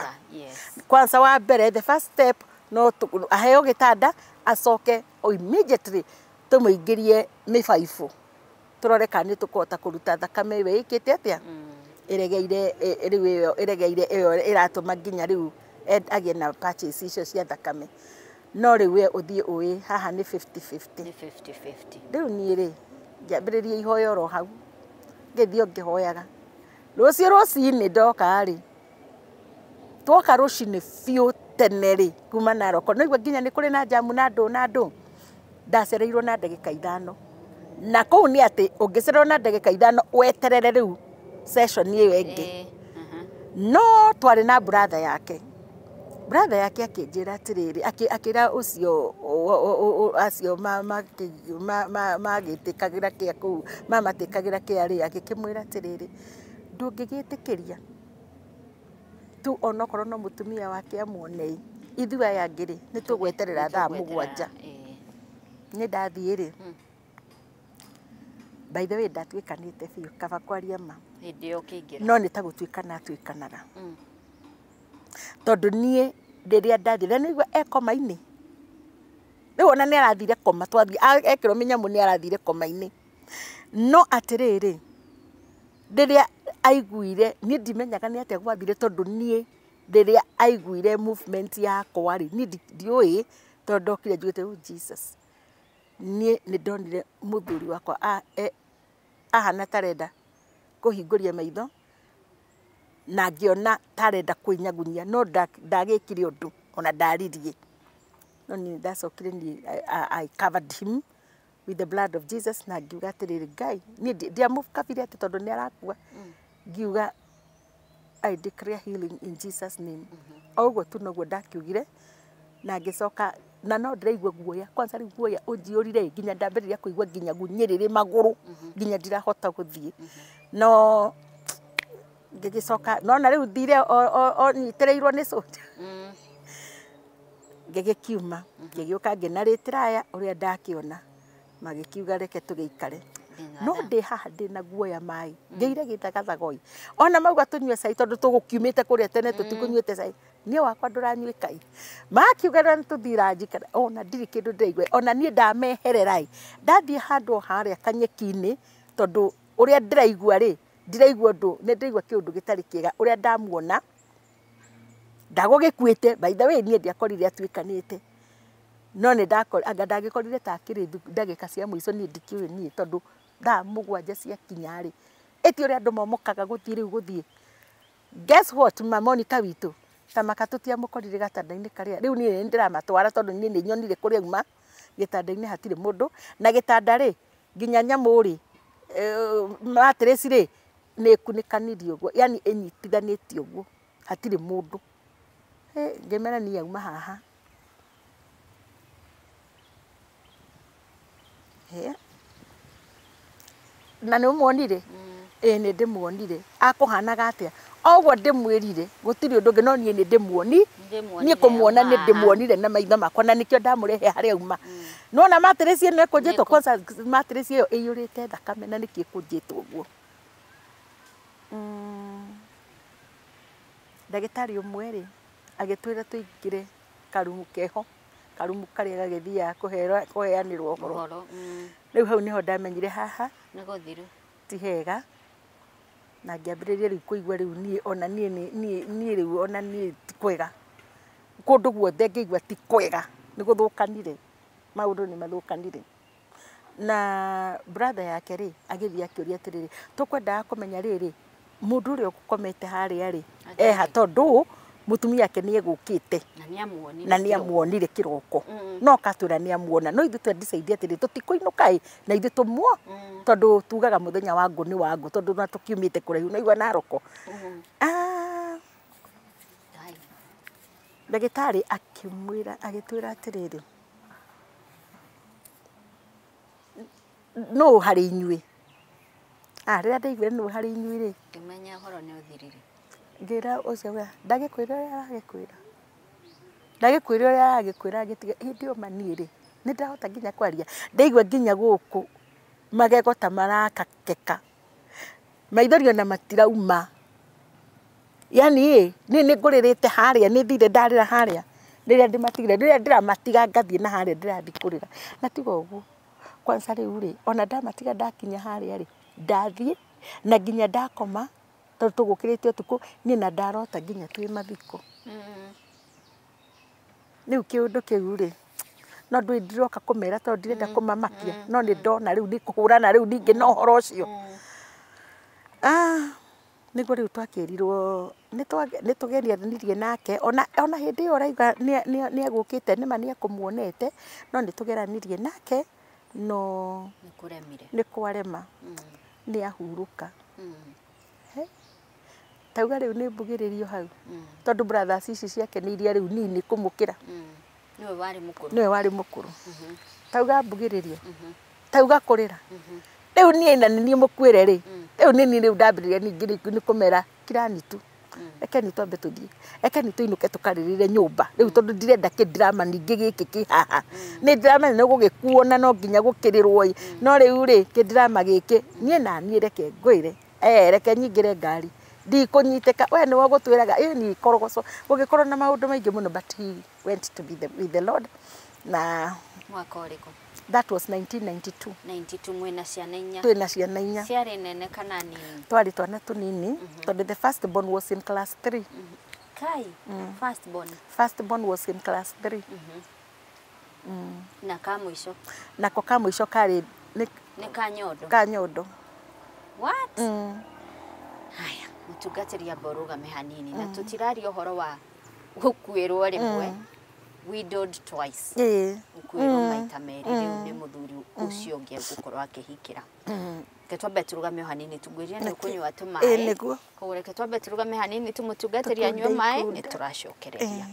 Kwanza wa mbere, the first step, no aheo gĩtanda, acoke immediately tũmũingĩrie mĩbaibũ tũrore kana nĩ tũkũhota kũruta thakame ĩyo ĩkĩte atĩa, ĩregeire rĩu, ĩyo ĩregeire ĩyo ĩratũma nginya rĩu agĩe na patches icio cia thakame. No rĩu we ũthiĩ ũĩ haha nĩ 50-50. Nĩ 50-50. Rĩu niĩ rĩ, ngĩambĩrĩria ihoya oro hau, ngĩthiĩ o ngĩhoyaga. Rũciũ rũcinĩ ndoka rĩ, twoka rũcinĩ biũ tene rĩ, kuma Naroko, nĩguo nginya nĩ kũrĩ na njamu na ndũ na ndũ, ndacereirwo na ndagĩka 5. Na kũu nĩ atĩ ũngĩcererwo na ndagĩka 5 weterere rĩu session ĩyo ĩngĩ. No twarĩ na brother yake. Brother yake akĩnjĩra atĩrĩrĩ, akĩra ũcio acio magĩtĩkagĩra kĩa kũu, mamatĩkagĩra kĩa rĩ, agĩkĩmwĩra atĩrĩrĩ, ndũngĩgĩtĩkĩria tu onokorwo no mũtumia wake amuone, ithuĩ aya angĩ rĩ, nĩ tũgweterera thaa 7. Nĩ ndathiĩ rĩ, by the way, ndatuĩkanĩte biũ, kaba kwaria ma. Hĩndĩ ĩyo ũkĩingĩra. No nĩ ta gũtuĩkana atuĩkanaga. Tondũ niĩ rĩrĩa ndathire nĩigua e koma-inĩ. Rĩu ona nĩ arathire koma, twathiĩ ekĩrwo mĩnyamũ nĩ arathire koma-inĩ. No atĩrĩrĩ, rĩrĩa aiguire, niĩ ndimenyaga nĩ atĩa gwathire, tondũ niĩ rĩrĩa aiguire movement yakwa rĩ, niĩ ndiũĩ, tondũ ndokire njugĩte, oh Jesus. Niĩ nĩ ndonire mũthuri wakwa ahana ta arenda kũhingũria maitho. Na ngĩona tarenda kwĩnyagunyia no ndagĩkire ũndũ ona ndaririe. No niĩ ndacokire niĩ I covered him with the blood of Jesus na ngiuga atĩrĩrĩ Ngai niĩ ndiamũkabire atĩ tondũ nĩ arakua. Ngiuga I declare healing in Jesus name. O ũguo tu noguo ndakiugire na ngĩcoka na no ndĩraigua guoya kwanza rĩu guoya ũnjiyũrire nginya ndambĩrĩria kũigua nginya gunyĩrĩrĩ magũrũ nginya ndirahota gũthiĩ. No ngĩgĩcoka nona rĩu thire o nyitĩrĩirwo nĩ soldier. Ngĩgĩkiuma ngĩgĩũka ngĩnarĩtĩra aya ũrĩa ndakĩona magĩkiuga reke tũgĩikare. No ndĩ haha ndĩna guoya maĩ ngĩire gĩthagathagoi ona mauga tũnyue cai tondũ tũgũkiumĩte kũrĩa tene tũtikũnyuĩte cai niĩ wakwa ndũranyuĩka ĩ makiuga na tũthiĩ ranjikara ona ndirĩ kĩndũ ndĩraigua ona niĩ ndameherera ĩ ndathiĩ handũ o harĩa kanyeki-inĩ tondũ ũrĩa ndĩraigua rĩ ndiraigua ũndũ nĩ ndĩraigua kĩũndũ gĩtarĩ kĩega ũrĩa ndamuona ndagũgĩkuĩte by the way niĩ ndiakorire atuĩkanĩte no nĩ ndakora anga ndagĩkorire ta akĩrĩ ndagĩka cia mũico niĩ ndikĩũĩ niĩ tondũ thaa mũgwanja ciakinya rĩ ĩti ũrĩa andũ momokaga gũthiĩ rĩu gũthiĩ. Guess what ma Monica witũ ta maka tũtiamũkorire gatanda-inĩ karĩa rĩu niĩ nĩ ndĩramatwara tondũ niĩ nĩ nyonire kũrĩa auma gĩtanda-inĩ hatirĩ mũndũ na gĩtanda rĩ nginya nyamũ rĩ mattress rĩ nĩ ĩkunĩkanĩirio ũguo yani ĩnyitithanĩtio ũguo hatirĩ mũndũ. Ngĩmera niĩ auma haha. Na nĩ ũmuonire? Ĩĩ nĩ ndĩmuonire. Akũhanaga atĩa? O ũguo ndĩmwĩrire gũtirĩ ũndũ ũngĩ no niĩ nĩ ndĩmuoni niĩ kũmuona nĩ ndĩmuonire na maitho makwa na nĩkĩo ndamũrehe harĩa auma. Nĩwona mattress ĩno ĩkũnjĩtwo kwanza mattress ĩyo ĩiyũrĩte thakame na nĩkĩo ĩkũnjĩtwo ũguo. Ndagĩtarĩ ũmwe rĩ agĩtwĩra tũingĩre karumu keho karumu karĩa gagĩthiaga kũheanĩrwo ũhoro. Rĩu hau nĩho ndamenyire haha ti hega na ngĩambĩrĩria rĩu kũigua rĩu niĩ ona niĩ niĩ rĩu ona niĩ ti kwega kũndũ guothe ngĩigua ti kwega nĩ gũthũkanire maũndũ nĩ mathũkanire. Na brother yake rĩ agĩthiĩ akĩũria atĩrĩrĩ tũkwendaga kũmenya rĩrĩ mũndũ ũrĩa ũkomete harĩa rĩ eha tondũ mũtumia ake nĩ egũkĩte na nĩ amuonire kĩroko no katwĩra nĩ amuona no ithuĩ twa decide atĩrĩ tũtikũinũka ĩ na ithuĩ tũmuo tondũ tugaga mũthenya wa ngũ nĩ wa ngũ tondũ na tũkiumĩte kũraihu na igua Naroko. Ndagĩtarĩ akĩmwĩra agĩtwĩra atĩrĩrĩ nũ harĩ inyuĩ rĩrĩa ndaiguire nũ harĩ inyuĩ rĩ ngĩmenya ũhoro nĩ ũthirire. Ngĩra ũcio ndagĩkwĩra ũrĩa aragĩkwĩra ndagĩkwĩra ũrĩa aragĩkwĩra agĩtiga hĩndĩ ĩyo ma niĩ rĩ nĩ ndahota nginya kwaria ndaigua nginya gũkũ magego ta marakakeka maithori ona matirauma yani ĩ niĩ nĩ ngũrĩrĩte harĩa nĩ thire ndarĩra harĩa rĩrĩa ndĩmatigire rĩrĩa ndĩramatiga ngathiĩ na harĩa ndĩrathiĩ kũrĩra na tiga ũguo kwanza rĩu rĩ ona ndamatiga ndakinya harĩa rĩ ndathiĩ na nginya ndakoma tondũ tũgũkĩrĩte ũtukũ niĩ na ndarota nginya twĩ mathiko. Rĩu kĩũndũ kĩu rĩ no ndũĩ ndiroka kũmera tondũ ndirenda kũmamakia no nĩ ndona rĩu nĩ kũhũrana rĩu ningĩ na ũhoro ũcio. Nĩguo rĩu twakĩrirwo nĩ tũgerianirie nake ona hĩndĩ ĩyo ũrauga nĩ egũkĩte nĩma nĩ ekũmuonete no nĩ tũgeranirie nake no nĩ kwarema nĩ ahurũka. Tauga rĩu nĩ mbugĩrĩrio hau tondũ brothers ici ciake nĩ iria rĩu nini kũmũkĩra. Nĩwe warĩ mũkũrũ. Nĩwe warĩ mũkũrũ. Tauga mbugĩrĩrio tauga kũrĩra rĩu niĩ na niĩ mũkuĩre rĩ rĩu nĩ niĩ rĩu ndambĩrĩria ningĩ nĩ kũmera kirani tu rekeni twambe tũthiĩ rekeni tũinũke tũkarĩrĩre nyũmba rĩu tondũ ndirenda kĩndirama ningĩ gĩkĩ kĩ haha nĩ ndiramenya nĩ gũgĩkuo na no nginya gũkĩrĩrwo ĩ no rĩu rĩ kĩndirama gĩkĩ niĩ na niĩ reke ngwĩre reke nyingĩre ngari ndikũnyitĩka we nĩwe ũgũtwĩraga ĩ ni korogoco gũgĩkorwo na maũndũ maingĩ mũno but he went to be with the Lord. Na mwaka ũrĩkũ? That was 1992. 92 mwĩna ciana inya. Twĩna ciana inya. Ciarĩ nene kana nini? Twarĩ twana tũnini tondũ the first born was in class 3. Kai, first born. First born was in class 3. Na ka mũico? Nako ka mũico karĩ nĩ ka nyondo. Ka nyondo. What? Haya. Mũtungatĩri amba ũrũgame hanini na tũtiraria ũhoro wa gũkuĩrwo rĩmwe, widowed twice, gũkuĩrwo maita merĩ, rĩu nĩ mũthuri ũcio ũngĩ egũkorwo akĩhikĩra. Reke twambe tũrũgame o hanini, tũngwĩrire nĩ ũkũnyua tũmaĩ. Nĩguo. Koguo reke twambe tũrũgame hanini tũmũtungatĩri anyue maĩ, nĩ tũracokereria.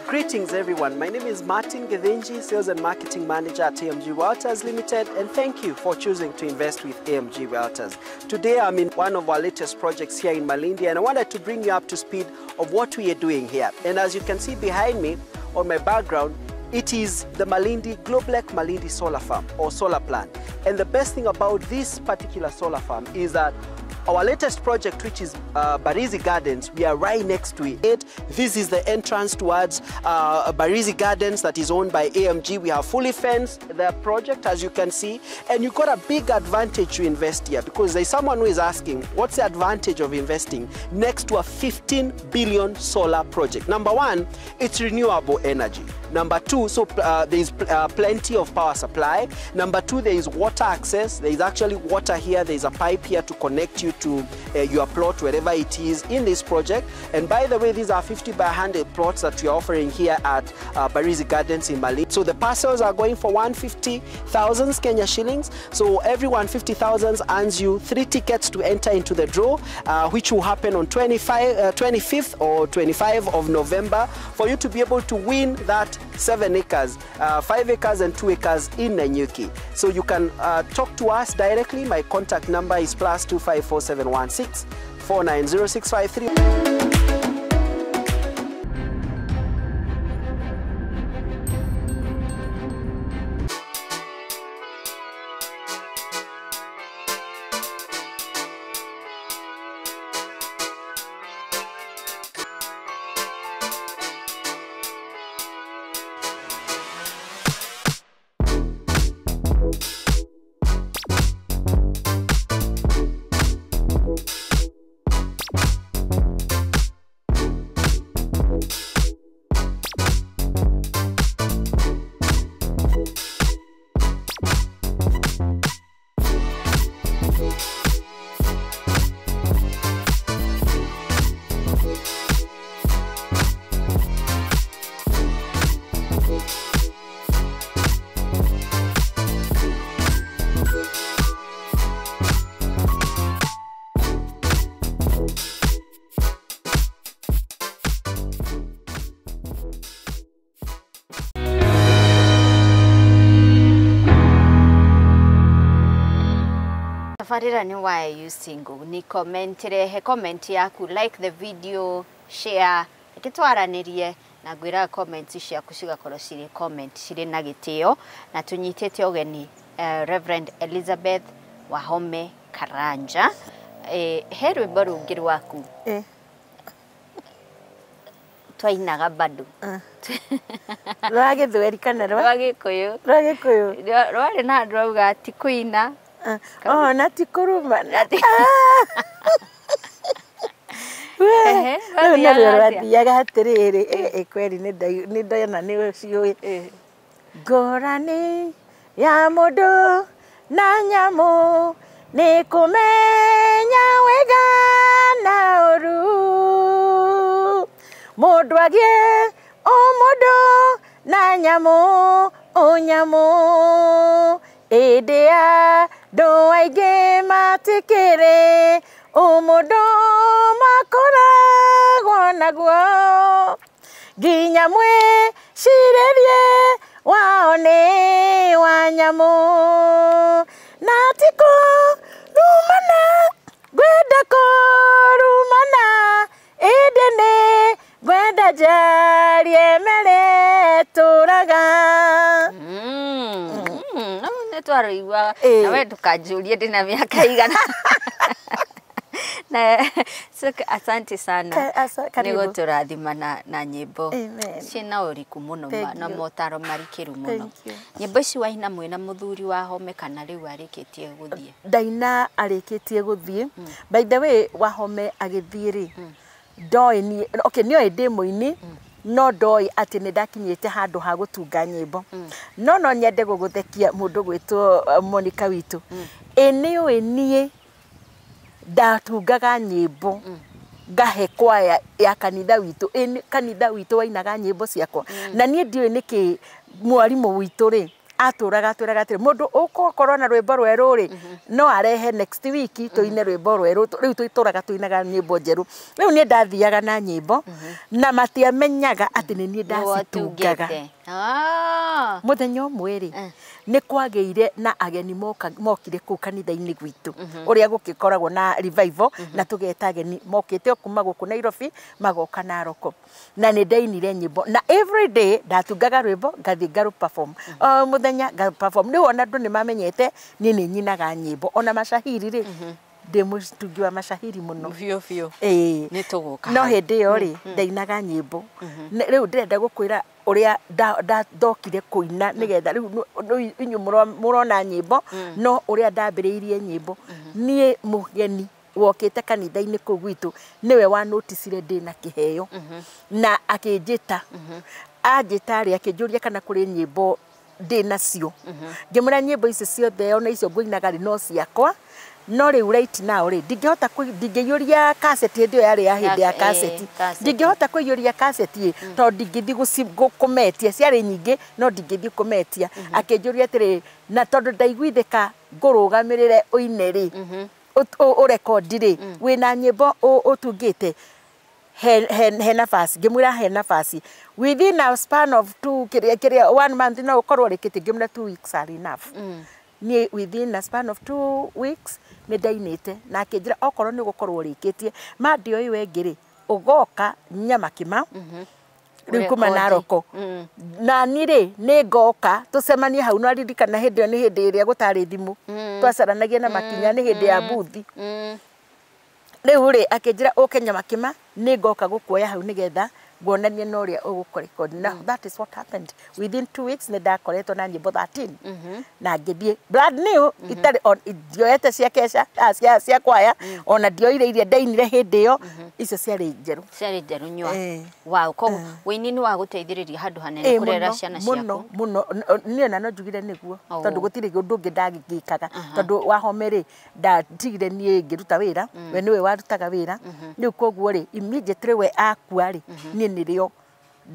Greetings everyone, my name is Martin Gethinji, Sales and Marketing Manager at AMG Realtors Limited, and thank you for choosing to invest with AMG Realtors. Today I'm in one of our latest projects here in Malindi, and I wanted to bring you up to speed of what we are doing here. And as you can see behind me, on my background, it is the Malindi, Globeleq Malindi Solar Farm or solar plant. And the best thing about this particular solar farm is that our latest project, which is Barizi Gardens, we are right next to it. This is the entrance towards Barizi Gardens that is owned by AMG. We have fully fenced the project, as you can see, and you got a big advantage to invest here, because there's someone who is asking, what's the advantage of investing next to a 15 billion solar project? Number one, it's renewable energy. Number two, so there's plenty of power supply. Number two, there is water access. There is actually water here. There is a pipe here to connect you to your plot, wherever it is in this project. And by the way, these are 50 by 100 plots that we are offering here at Barizi Gardens in Malindi. So the parcels are going for 150,000 Kenya shillings. So every 150,000 earns you 3 tickets to enter into the draw, which will happen on 25th or 25 of November, for you to be able to win that 7 acres, 5 acres and 2 acres in Nanyuki. So you can talk to us directly. My contact number is +254 716 490653. Tabarĩra nĩ Why Are You Single? Ni comment, rehe comment yaku, like the video, share, reke twaranĩrie na ngwĩraga comment ciaku cigakorwo cirĩ comment cirĩ na gĩtĩo, na tũnyitĩte ũgeni Reverend Elizabeth Wahome Karanja. He rwĩmbo rũngĩ rwaku twainaga bado rwa gĩthweri kana rwa gĩkũyũ? Rwa gĩkũyũ rwarĩ na andũ rauga ti kũina. Oh, na ti kũruma. Rĩu naruo rwathiaga atĩrĩrĩ, kweri nĩ ndona nĩ ũciũĩ. Ngũrani ya mũndũ na nyamũ nĩ kũmenya wega na ũru. Mũndũ agĩe o mũndũ na nyamũ o nyamũ, ĩndĩ andũ aingĩ matikĩrĩ ũmũndũ makoragwo naguo, nginya mwĩcirĩrie wao nĩ wa nyamũ. Na ti kũrumana ngwenda kũrumana, ĩndĩ nĩ ngwenda njarie mere tũraga. Twarũiguaga na we ndũkanjũrie ndĩna mĩaka igana. Na asante sana nĩ gũtũrathima na nyĩmbo ciĩna ũriku mũno na motaro marikĩru mũno. Nyĩmbo ici waina mwĩna mũthuri wa Wahome kana rĩu arĩkĩtie gũthiĩ? Ndaina arĩkĩtie gũthiĩ. By the way, Wahome agĩthiĩ rĩ, ndoĩ niĩ, okay, nĩoĩ ndĩ mũini, No ndoĩ atĩ nĩ ndakinyĩte handũ ha gũtunga nyĩmbo. No no nyende gũgũthekia mũndũ gwĩtwo Monica witũ. Ĩ nĩ ũĩ niĩ ndatungaga nyĩmbo ngahe kwaya ya kanitha witũ. Ĩ kanitha witũ wainaga nyĩmbo ciakwa. Na niĩ ndiũĩ nĩkĩ mwarimũ witũ rĩ atũraga atwĩraga atĩrĩ mũndũ ũgũkorwo na rwĩmbo rwerũ rĩ no arehe next week tũine rwĩmbo rwerũ. Rĩu tũtũraga tũinaga nyĩmbo njerũ. Rĩu niĩ ndathiaga na nyĩmbo na matiamenyaga atĩ nĩ niĩ ndacitungaga. Mũthenya ũmwe rĩ nĩ kwagĩire na ageni mokire kũu kanitha-inĩ gwitũ ũrĩa gũgĩkoragwo na revival na tũgeta ageni mokĩte kuma gũkũ Nairobi magoka Naroko. Na nĩ ndainire nyĩmbo na every day ndatungaga rwĩmbo ngathiĩ ngarũ perform o mũthenya nga perform. Rĩu ona andũ nĩ mamenyete niĩ nĩ nyinaga nyĩmbo ona macahiri rĩ ndĩ mũtungi wa macahiri mũno biũ biũ. Nĩ tũgũka no hĩndĩ ĩyo rĩ ndainaga nyĩmbo. Rĩu ndĩrenda gũkwĩra ũrĩa ndokire kũina nĩgetha rĩu inyuĩ mũrona nyĩmbo no ũrĩa ndambĩrĩirie nyĩmbo. Niĩ mũgeni wokĩte kanitha-inĩ kũu gwitũ nĩwe wa noticire ndĩna kĩheo na akĩnjĩta. Anjĩta rĩ akĩnjũria kana kũrĩ nyĩmbo ndĩ nacio. Ngĩmwĩra nyĩmbo ici ciothe ona icio ngũinaga rĩ no ciakwa. No rĩu right now rĩ ndingĩhota ndingĩiyũria kaseti hĩndĩ ĩyo yarĩ ya hĩndĩ ya kaseti. Ndingĩhota kũiyũria kaseti tondũ ndingĩthiĩ kũmetia ciarĩ nyingĩ no ndingĩthiĩ kũmetia. Akĩnjũria atĩrĩ na tondũ ndaiguithĩka ngũrũgamĩrĩre ũine rĩ ũrekondi rĩ wĩna nyĩmbo ũtungĩte he nafasi. Ngĩmwĩra he nafasi within a span of 2 kĩrĩa 1 month no ũkorwo ũrĩkĩtie. Ngĩmwĩra 2 weeks are enough. Niĩ within a span of 2 weeks nĩ ndainĩte na akĩnjĩra okorwo nĩ ũgũkorwo ũrĩkĩtie ma ndioĩ we ngĩ rĩ ũgoka Nyamakima rĩu kuma Naroko na niĩ rĩ nĩ ngoka tũcemanie hau. No aririkana hĩndĩ ĩyo nĩ hĩndĩ ĩrĩa gũtarĩ thimũ twacaranagia na makinya nĩ hĩndĩ ya buthi. Rĩu rĩ akĩnjĩra ũke Nyamakima nĩ ngoka gũkuoya hau nĩgetha nguonanie na ũrĩa ũgũkũrekondi. Now that is what happened. Within 2 weeks nĩ ndakoretwo na nyĩmbo 13 na ngĩthiĩ brand new itarĩ ndioete cia kesha cia kwaya ona ndioire iria ndainire hĩndĩ ĩyo. Icio ciarĩ njerũ. Ciarĩ njerũ nyua. Wow, koguo wĩini nĩ wagũteithĩrĩria handũ hanene kũrera ciana ciaku. Mũno mũno. Niĩ ona no njugire nĩguo tondũ gũtirĩ ũndũ ũngĩ ndagĩkaga tondũ wahome rĩ ndatigire niĩ ngĩruta wĩra we nĩwe warutaga wĩra. Rĩu koguo rĩ immediately we akua rĩ niĩ nĩrĩo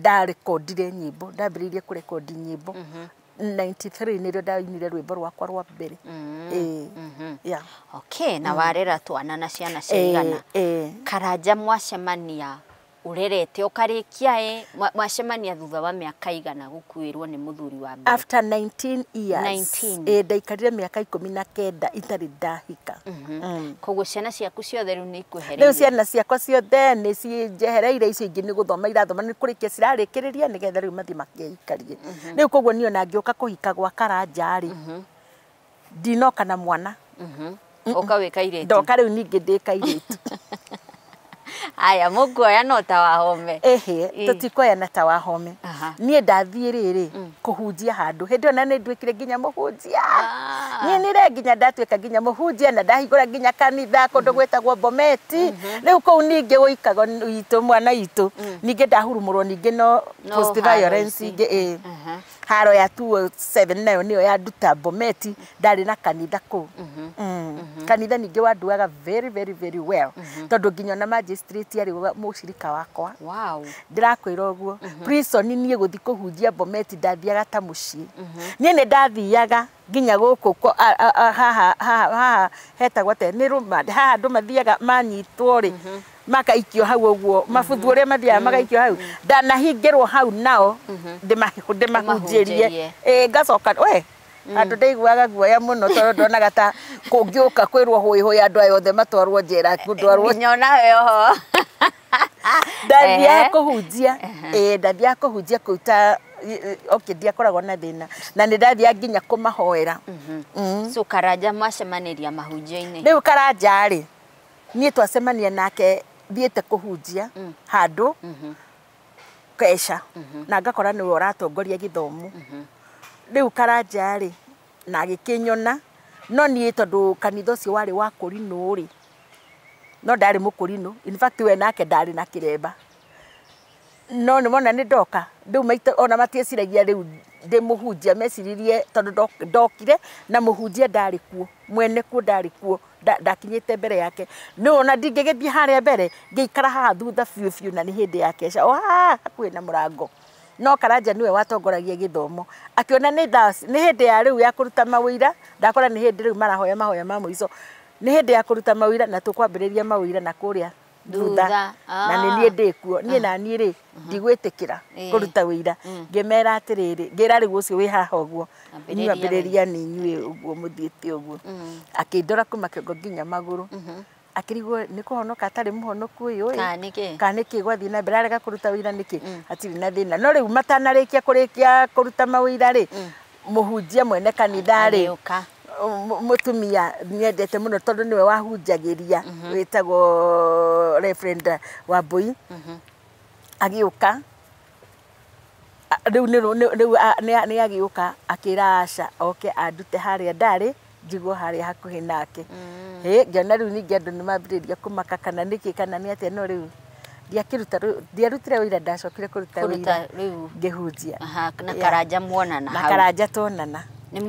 ndarekondire nyĩmbo ndambĩrĩirie kũrekondi nyĩmbo 93 nĩrĩo ndainire rwĩmbo rwakwa rwa mbere. Yeah. Okay, na warera twana na ciana cigana. Karanja mwacemania urerete ũkarĩkia mwacemania thutha wa mĩaka igana gũkuĩrwo nĩ mũthuri wa mbere. After 19 years. Ndaikarire mĩaka 19 itarĩ ndahika. Koguo ciana ciaku ciothe rĩu nĩ ikwehereire. Rĩu ciana ciakwa ciothe nĩ cinjehereire, icio ingĩ nĩ gũthoma irathoma nĩ kũrĩkia cirarĩkĩrĩria nĩgetha rĩu mathiĩ makeikarie. Rĩu koguo niĩ ona ngĩũka kũhika gwa Karanja rĩ ndinoka na mwana. Ũka wĩ kairĩtu. Ndoka rĩu ningĩ ndĩ kairĩtu. Aya mũkuoya no ta wahome. Ehe, tũtikuoya ta wahome. Niĩ ndathiĩ rĩrĩ kũhunjia handũ. Hĩndĩ ĩyo na nĩ nduĩkire nginya mũhunjia. Niĩ nĩre nginya ndatuĩka nginya mũhunjia na ndahingũra nginya kanitha kũndũ gwĩtagwo Bometi. Rĩu kũu ningĩ gũikagwo witũ mwana witũ. Ningĩ ndahurumũrwo ningĩ no post violence ingĩ. Haro ya 207 nayo nĩyo yanduta Bometi ndarĩ na kanitha kũu. Kanitha ningĩ wanduaga very very very well tondũ nginya ona magistrate arĩ mũcirika wakwa. Wow. Ndĩrakwĩra ũguo. Prison niĩ gũthiĩ kũhunjia Bometi ndathiaga ta mũciĩ. Niĩ nĩ ndathiaga nginya gũkũ haha haha hetagwo atĩa nĩ rũma haha andũ mathiaga manyitwo rĩ makaikio hau ũguo mabuthu ũrĩa mathiaga magaikio hau ndanahingĩrwo hau nao ndĩmahunjĩrie. Ngacoka we andũ ndaiguaga guoya mũno tondũ ndonaga ta kũngĩũka kwĩrwo hũĩ hũĩ andũ aya othe matwarwo njera kũndwarwo nginya onawe oho. Ndathiaga kũhunjia. Ndathiaga kũhunjia kũu ta okay ndiakoragwo na thĩna na nĩ ndathiaga nginya kũmahoera. So Karanja mwacemanĩria mahunjio-inĩ. Rĩu Karanja rĩ niĩ twacemania nake thiĩte kũhunjia handũ kesha na ngakora nĩwe ũratongoria gĩthomo. Rĩu Karanja rĩ na agĩkĩnyona no niĩ tondũ kanitha ũcio warĩ wa kũrinũ rĩ no ndarĩ mũkũrinũ, in fact we nake ndarĩ na kĩremba. No nĩ mona nĩ ndoka rĩu maita ona matieciragia rĩu ndĩ mũhunjia, meciririe tondũ ndokire na mũhunjia ndarĩ kuo, mwene kuo ndarĩ kuo, ndakinyĩte mbere yake. Nĩ ona ndingĩgĩthiĩ harĩa mbere, ngĩikara haha thutha biũ biũ, na nĩ hĩndĩ ya kesha o haha hakuhĩ na mũrango. No Karanja nĩwe watongoragia gĩthomo, akĩona nĩ thaa nĩ hĩndĩ ya rĩu ya kũruta mawĩra, ndakora nĩ hĩndĩ rĩu marahoya mahoya ma mũico, nĩ hĩndĩ ya kũruta mawĩra na tũkwambĩrĩria mawĩra na kũrĩa thutha, na nĩ niĩ ndĩ kuo, niĩ na niĩ rĩ ndigwĩtĩkĩra kũruta wĩira. Ngĩmera atĩrĩrĩ, ngĩra rĩu ũcio wĩ haha ũguo, inyuĩ ambĩrĩria nĩ inyuĩ ũguo mũthiĩte ũguo. Akĩndora kuma kĩongo nginya magũrũ, akĩrigwo nĩ kũhonoka atarĩ mũhonoku ũyũ ĩ, kana nĩkĩ gwathiĩ na mbere, arega kũruta wĩira nĩkĩ, hatirĩ na thĩna. No rĩu matanarĩkia kũrĩkia kũruta mawĩira rĩ, mũhunjia mwene kanitha rĩ, mũtumia nyendete mũno tondũ nĩwe wahunjagĩria, wĩtagwo Reverend Wambui, agĩũka rĩu nĩ agĩũka akĩra Asha oke andute harĩa ndarĩ, njigwo harĩa hakuhĩ nake. Ngĩona rĩu ningĩ andũ nĩ mambĩrĩria kũmaka kana nĩkĩ kana nĩ atĩa, no rĩu ndiarutire wĩira, ndacokire kũruta wĩira ngĩhunjia. Na Karanja muonana hau? Na Karanja tuonana. Nĩ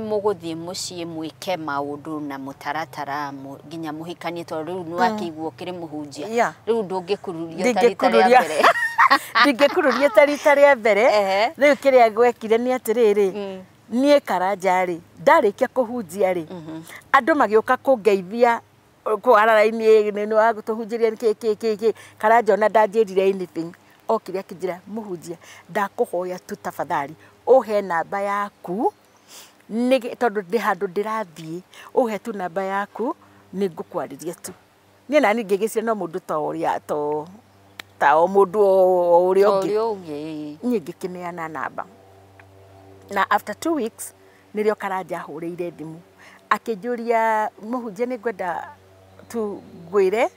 mũgũthiĩ mũciĩ mwĩke maũndũ na mũtaratara nginya mũhikanie, tondũ rĩu nĩ wakĩigua ũkĩrĩ mũhunjia, rĩu ndũngĩkururia ta rita rĩa mbere. Ndingĩkururia ta rita rĩa mbere. Rĩu kĩrĩa gwekire nĩ atĩrĩrĩ, niĩ Karanja rĩ, ndarĩkia kũhunjia rĩ, andũ magĩũka kũngeithia kũarara-inĩ, nĩ wagũtũhunjĩria kĩ kĩ kĩ kĩ. Karanja ona ndanjĩrire anything, okire akĩnjĩra, mũhunjia ndakũhoya tu tafadhali ũhe namba yaku, tondũ ndĩ handũ ndĩrathiĩ, ũhe tu namba yaku nĩ ngũkwarĩria tu. Niĩ nani ngĩgĩciria no mũndũ ta ũrĩa ta o mũndũ o ũrĩa ũngĩ, niĩ ngĩkĩneana namba. Na after 2 weeks nĩrĩo Karanja ahũrĩire thimũ akĩnjũria, mũhunjia nĩ ngwenda tu ngwĩre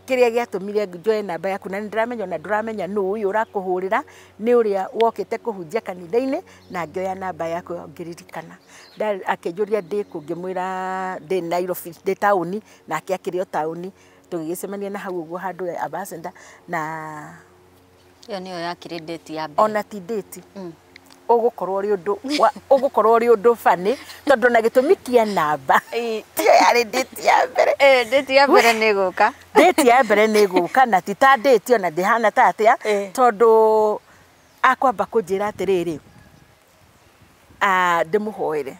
kĩrĩa gĩatũmire njoe namba yaku, na nĩ ndĩramenya ona ndũramenya nũ ũyũ ũrakũhũrĩra, nĩ ũrĩa wokĩte kũhunjia kanitha-inĩ, na ngĩoya namba yaku ngĩririkana. Akĩnjũria ndĩ kũ, ngĩmwĩra ndĩ Nairobi, ndĩ taũni, nake akĩrĩ o taũni. Tũgĩgĩcemania na hau ũguo handũ Ambassador, na ĩyo nĩyo yakĩrĩ date ya mbere. Ona ti date, ũgũkorwo ũrĩ ũndũ funny, tondũ na gĩtũmi kĩa namba tiyo yarĩ date ya mbere. Date ya mbere nĩ gũka. Date ya mbere nĩ gũka, na ti ta date ona ndĩhana ta atĩa, tondũ akwamba kũnjĩra atĩrĩrĩ, ndĩmũhoere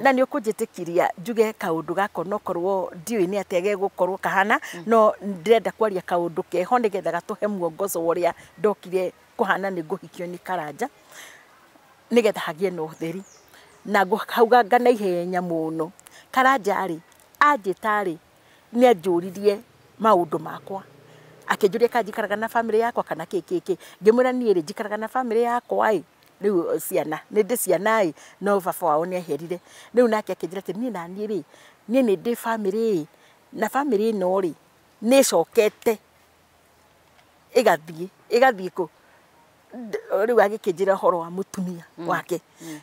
na nĩ ũkũnjĩtĩkiria njuge kaũndũ gaka, onokorwo ndiũĩ nĩ atĩa gegũkorwo kahana, no ndĩrenda kwaria kaũndũ keho nĩgetha gatũhe muongozo wa ũrĩa ndokire kũhana nĩ ngũhikio nĩ Karanja, nĩgetha hagĩe na ũtheri. Na ngũhauganga na ihenya mũno. Karanja rĩ, anjĩta rĩ, nĩ anjũririe maũndũ makwa, akĩnjũria kana njikaraga na bamĩrĩ yakwa kana kĩ kĩ kĩ. Ngĩmwĩra niĩ rĩ, njikaraga na bamĩrĩ yakwa ĩ, rĩu ciana nĩ ndĩ ciana ĩ, no baba wao nĩ eherire. Rĩu nake akĩnjĩra atĩ niĩ naniĩ rĩ, niĩ nĩ ndĩ bamĩrĩ ĩ, na bamĩrĩ ĩno rĩ, nĩ ĩcokete ĩgathiĩ kũ. Rĩu agĩkĩnjĩra ũhoro wa mũtumia wake,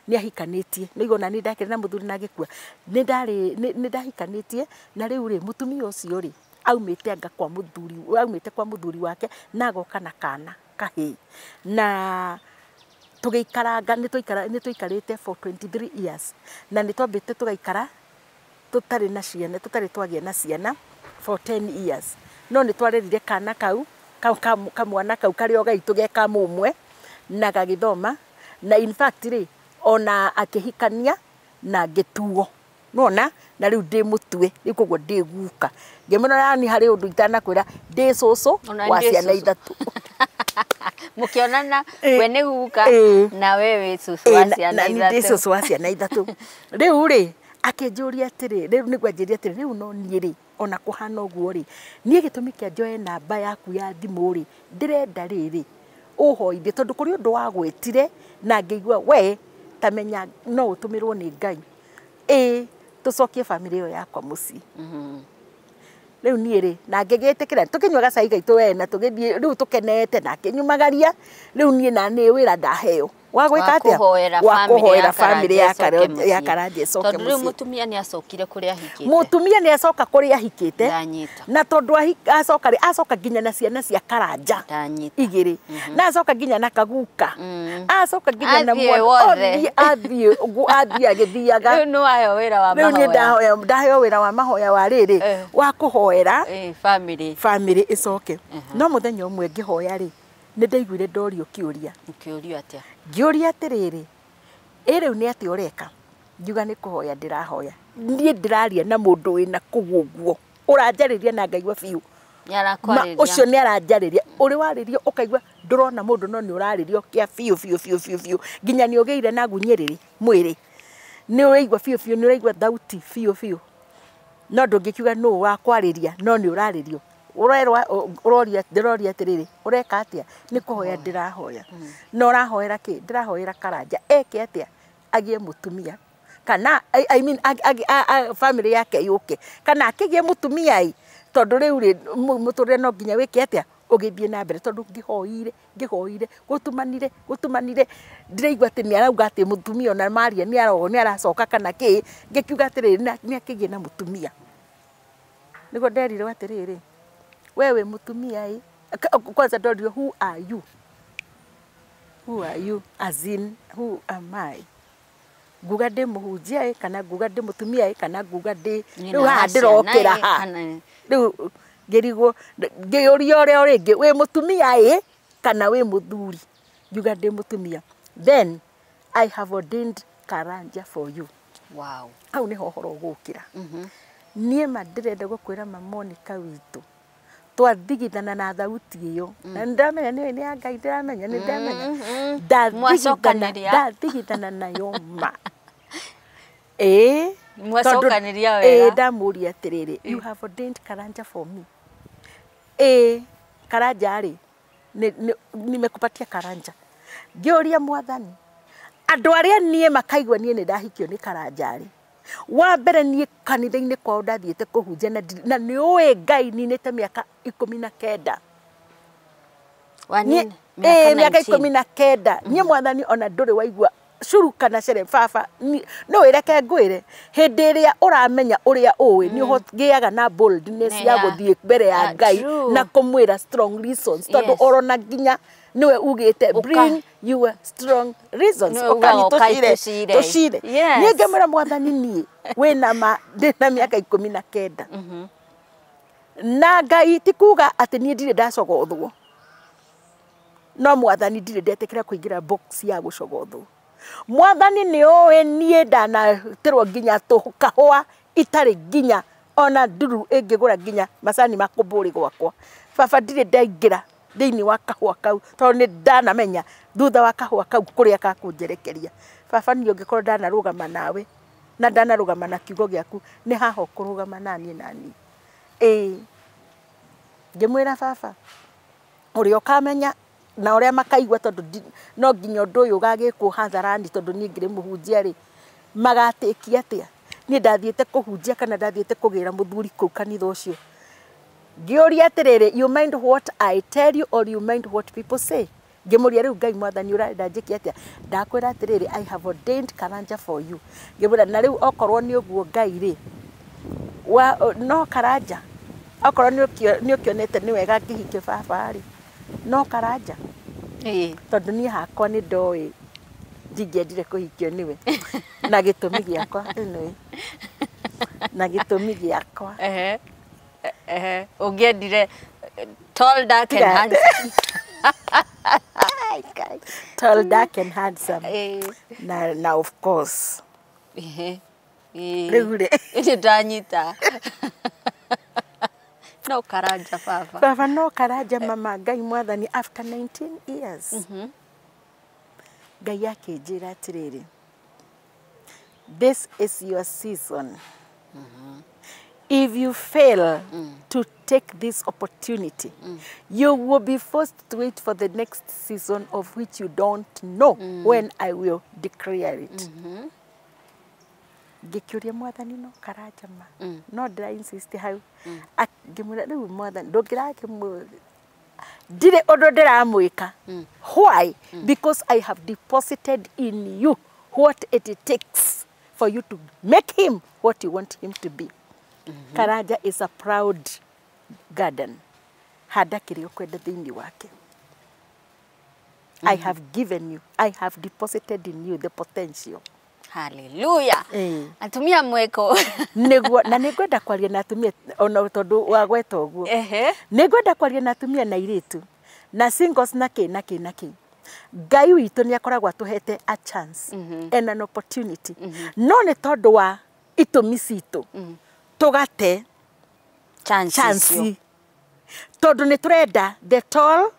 nĩ ahikanĩtie, nĩ ona niĩ ndakĩrĩ na mũthuri na agĩkua, nĩ ndahikanĩtie, na rĩu rĩ, mũtumia ũcio rĩ, aumĩte anga kwa mũthuri, aumĩte kwa mũthuri wake, na agoka na kana kahĩĩ, na tũgĩikaranga, nĩ tũikarĩte for 23 years, na nĩ twambĩte tũgaikara tũtarĩ na ciana, tũtarĩ twagĩa na ciana for 10 years, no nĩ twarerire kana kau kamwana kau karĩ o gaitũ ge kamũmwe, na gagĩthoma, na in fact rĩ, ona akĩhikania na ngĩtuo, nona na rĩu ndĩ mũtue, rĩu koguo ndĩ guka. Ngĩmwĩra nani harĩ ũndũ itanakwĩra, ndĩ cũcũ wa ciana ithatũ. Mũkĩonana we nĩ guka na we wĩ cũcũ wa ciana ithatũ. Ndĩ cũcũ wa ciana ithatũ. Rĩu rĩ, akĩnjũria atĩrĩ, rĩu nĩguo anjĩrire atĩrĩ, rĩu no niĩ rĩ, ona kũhana ũguo rĩ, niĩ gĩtũmi kĩa njoe namba yaku ya thimũ rĩ, ndĩrenda rĩrĩ ũhoithie, tondũ kũrĩ ũndũ wagwĩtire na ngĩigua we ta menya no ũtũmĩrwo nĩ Ngai, ĩ tũcokie bamĩrĩ ĩyo yakwa mũciĩ. Rĩu niĩ rĩ, na ngĩgĩtĩkĩra, tũkĩnyua gacai gaitũ we, na tũgĩthiĩ rĩu tũkenete, na akĩnyumagaria. Rĩu niĩ na nĩ wĩra ndaheo, Wa gwĩka atĩa? Wa kũhoera family ya Karanja ĩcoke mũciĩ. Tondũ rĩu mũciĩ. Mũtumia nĩ acokire kũrĩa ahikĩte. Mũtumia nĩ acoka kũrĩa ahikĩte. Ndanyita. Na tondũ acoka rĩ, acoka nginya na ciana cia Karanja. Ndanyita. Igĩrĩ. Na acoka nginya na kaguka. Acoka nginya na Athiĩ wothe. Athiĩ ũguo athiĩ agĩthiaga. Rĩu nĩ waheo wĩra wa Rĩu niĩ mahoya. ndaheo wĩra wa mahoya wa rĩrĩ, wa kũhoera family. Family ĩcoke. No mũthenya ũmwe ngĩhoya rĩ, nĩ ndaiguire ndorio kĩũria. Ũkĩũrio atĩa? Ngĩũria atĩrĩrĩ, ĩ rĩu nĩ atĩa ũreka? Ngiuga nĩ kũhoya ndĩrahoya. Niĩ ndĩraria na mũndũ wĩna kũu ũguo, ũranjarĩria na ngaigua biũ. Nĩ arakwarĩria. Ũcio nĩ aranjarĩria. Ũrĩ warĩrio ũkaigua ndũrona mũndũ no nĩ ũrarĩrio kĩa biũ biũ biũ biũ biũ. Nginya nĩ ũgĩire na ngunyĩrĩrĩ mwĩrĩ. Nĩ ũraigua biũ biũ, nĩ ũraigua thauti biũ biũ. No ndũngĩkiuga nũ wa kwarĩria, no nĩ ũrarĩrio. Ũrerwo, ũroria, ndĩroria atĩrĩrĩ, ũreka atĩa? Nĩ kũhoya ndĩrahoya. Na ũrahoera kĩ? Ndĩrahoera Karanja. Eke atĩa? Agĩe mũtumia. Kana, I mean, family yake yũke. Kana akĩgĩe mũtumia ĩ, tondũ rĩu rĩ, mũtũrĩre no nginya wĩke atĩa? Ũgĩthiĩ na mbere. Tondũ ngĩhoire, ngĩhoire, gũtumanire, gũtumanire, ndĩraigua atĩ nĩ arauga atĩ mũtumia ona maria nĩ aracoka kana kĩ, ngĩkiuga atĩrĩrĩ, nĩ akĩgĩe na mũtumia. Nĩguo nderirwo atĩrĩrĩ, we wĩ mũtumia ĩ, kwanza ndorio, who are you? Who are you? As in, who am I? Nguga ndĩ mũhunjia ĩ, kana nguga ndĩ mũtumia ĩ, kana nguga ndĩ rĩu haha ndĩrokĩra ha. Rĩu ngĩrigwo, ngĩũria ũrĩa rĩngĩ, wĩ mũtumia ĩ, kana wĩ mũthuri? Ngiuga ndĩ mũtumia. Then I have ordained Karanja for you. Wow. Hau nĩho ũhoro ũgũkĩra. Niĩ ma ndĩrenda gũkwĩra ma Monica witũ, twathigithana na thauti ĩyo. Na nĩndamenya nĩ ya Ngai, ndĩramenya, nĩndamenya. Mwacokanĩria. Ndathigithana nayo ma. Ĩĩ. Mwacokanĩria wega. Ĩĩ, ndamũria atĩrĩrĩ, you have ordained Karanja for me. Ĩĩ, Karanja rĩ, nimekupatia Karanja. Ngĩũria mwathani, andũ arĩa niĩ makaigua niĩ nĩ ndahikio nĩ Karanja rĩ, wa mbere niĩ kanitha-inĩ kwao ndathiĩte kũhunjia na nĩ ũĩ Ngai ninĩte mĩaka 19. Mĩaka 19. Niĩ mwathani ona ndũrĩ waigua curu kana cere baba, no wĩreke ngwĩre, hĩndĩ ĩrĩa ũramenya ũrĩa ũĩ, nĩ ũgĩaga na boldness ya gũthiĩ mbere ya Ngai na kũmwĩra strong reasons, tondũ orona nginya nĩwe ugĩte bring your strong reasons. Ũkani tũcire, tũcire. Niĩ ngĩmwĩra mwathani niĩ wĩna ma ndĩna mĩaka 19. Na Ngai ti kuga atĩ niĩ ndirĩ ndacogothwo. No mwathani ndirĩ ndetĩkĩra kũingĩra box ya gũcogothwo. Mwathani nĩ ũĩ niĩ ndanatĩrwo nginya tũkahũa itarĩ nginya ona nduru ĩngĩgũra nginya macani ma kũmbũrĩ gwakwa. Baba ndirĩ ndaingĩra thĩinĩ wa kahũa kau tondũ nĩ ndanamenya thutha wa kahũa kau kũrĩa gakũnjerekeria. Baba niĩ ũngĩkorwo ndanarũgama nawe na ndanarũgama na kiugo gĩaku, nĩ haha ũkũrũgama naniĩ naniĩ. Ĩĩ. Ngĩmwĩra baba, ũrĩa ũkamenya na ũrĩa makaigua tondũ no nginya ũndũ ũyũ ũgagĩkwo hadharani tondũ niĩ ngĩrĩ mũhunjia rĩ, magatĩkia atĩa? Niĩ ndathiĩte kũhunjia kana ndathiĩte kũgĩra mũthuri kũu kanitha ũcio. Ngĩũria atĩrĩrĩ, you mind what I tell you or you mind what people say? Ngĩmũria rĩu Ngai mwathani ũrenda njĩke atĩa? Ndakwĩra atĩrĩrĩ, I have ordained Karanja for you. Ngĩmwĩra na rĩu okorwo nĩ ũguo Ngai rĩ, no Karanja, okorwo nĩ ũkĩonete nĩ wega ngĩhikie baba rĩ, no Karanja. Tondũ niĩ hakwa nĩ ndoĩ ndingĩendire kũhikio nĩwe. Na gĩtũmi gĩakwa, anyway. Na gĩtũmi gĩakwa. Ũngĩendire tall, dark and handsome. Tall, dark and handsome. Na of course. Rĩu rĩ. Nĩ ndanyita. No Karanja baba. Baba no Karanja mama Ngai mwathani after 19 years. Ngai akĩnjĩra atĩrĩrĩ, this is your season. If you fail to take this opportunity, you will be forced to wait for the next season of which you don't know when I will declare it. Ngĩkĩũria mwathani no Karanja ma. No ndĩra insist hau. Ngĩmwĩra rĩu mwathani ndũngĩrakĩmũ Ndirĩ ũndũ ndĩramwĩka. Why? Because I have deposited in you what it takes for you to make him what you want him to be. Karanja is a proud garden. Handa kĩrĩa ũkwenda thĩinĩ wake. I have given you, I have deposited in you the potential. Hallelujah. Atumia mweko. Nĩguo, na nĩngwenda kwaria na atumia ona tondũ wa gweta ũguo. Nĩngwenda kwaria na atumia na airĩtu na singles na kĩ na kĩ na kĩ. Ngai witũ nĩ akoragwo atũhete a chance and an opportunity. No nĩ tondũ wa itũmi citũ tũgate chance. Tondũ nĩ tũrenda the tall,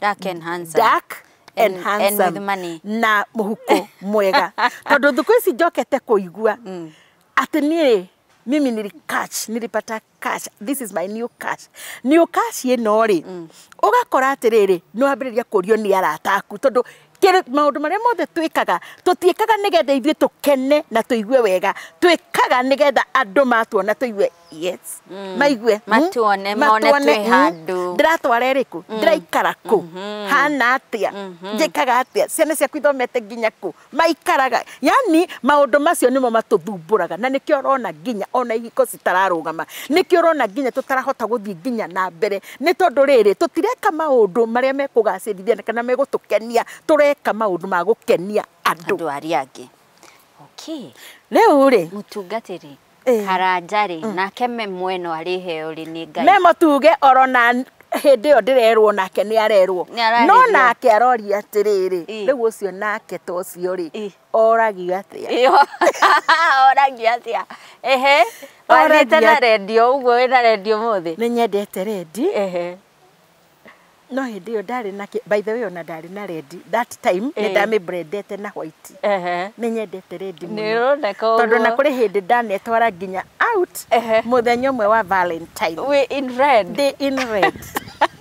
dark and handsome. Dark and handsome. And with money. Na mũhuko mwega. Tondũ thikũ ici njokete kũigua atĩ niĩ mimi nili catch, nilipata cash. This is my new cash. New cash ĩno rĩ, ũgakora atĩrĩrĩ, nĩ wambĩrĩria kũrio nĩ arata aku tondũ maũndũ marĩa mothe twĩkaga tũtiĩkaga nĩgetha ithuĩ tũkene na tũigue wega, twĩkaga nĩgetha andũ matuona tũigue yes, maigue matuone, mone twĩ handũ, ndĩratwara ĩrĩkũ, ndĩraikara kũ, hana atĩa, njĩkaga atĩa, ciana ciaku ithomete nginya kũ, maikaraga, yani maũndũ macio nĩmo matũthumbũraga, na nĩkĩo ũrona nginya ona ihiko citararũgama, nĩkĩo ũrona nginya tũtarahota gũthiĩ nginya na mbere, nĩ tondũ rĩrĩ tũtireka maũndũ marĩa mekũgacĩrithia kana megũtũkenia, tũreka maũndũ ma gũkenia andũ arĩa angĩ. Okay. Rĩu rĩ mũtungatĩri Karanja rĩ nake memweno arĩheo rĩ nĩ Ngai. Memo tuge orona hĩndĩ ĩyo ndĩrerwo nake nĩ arerwo, no nake aroria atĩrĩrĩ, rĩu ũcio nake to ũcio rĩ oragio atĩa? Oragio atĩa? Ehe, wathiĩte na rendio ũguo, wĩna rendio mũthĩ? Nĩ nyendete rendi. No hĩndĩ ĩyo ndarĩ na, by the way ona ndarĩ na rendi that time, nĩ ndamĩbrendete na white. Nĩ nyendete rendi mũno tondũ na kũrĩ hĩndĩ ndanetwara nginya out mũthenya ũmwe wa Valentine. We in red. Ndĩ in red.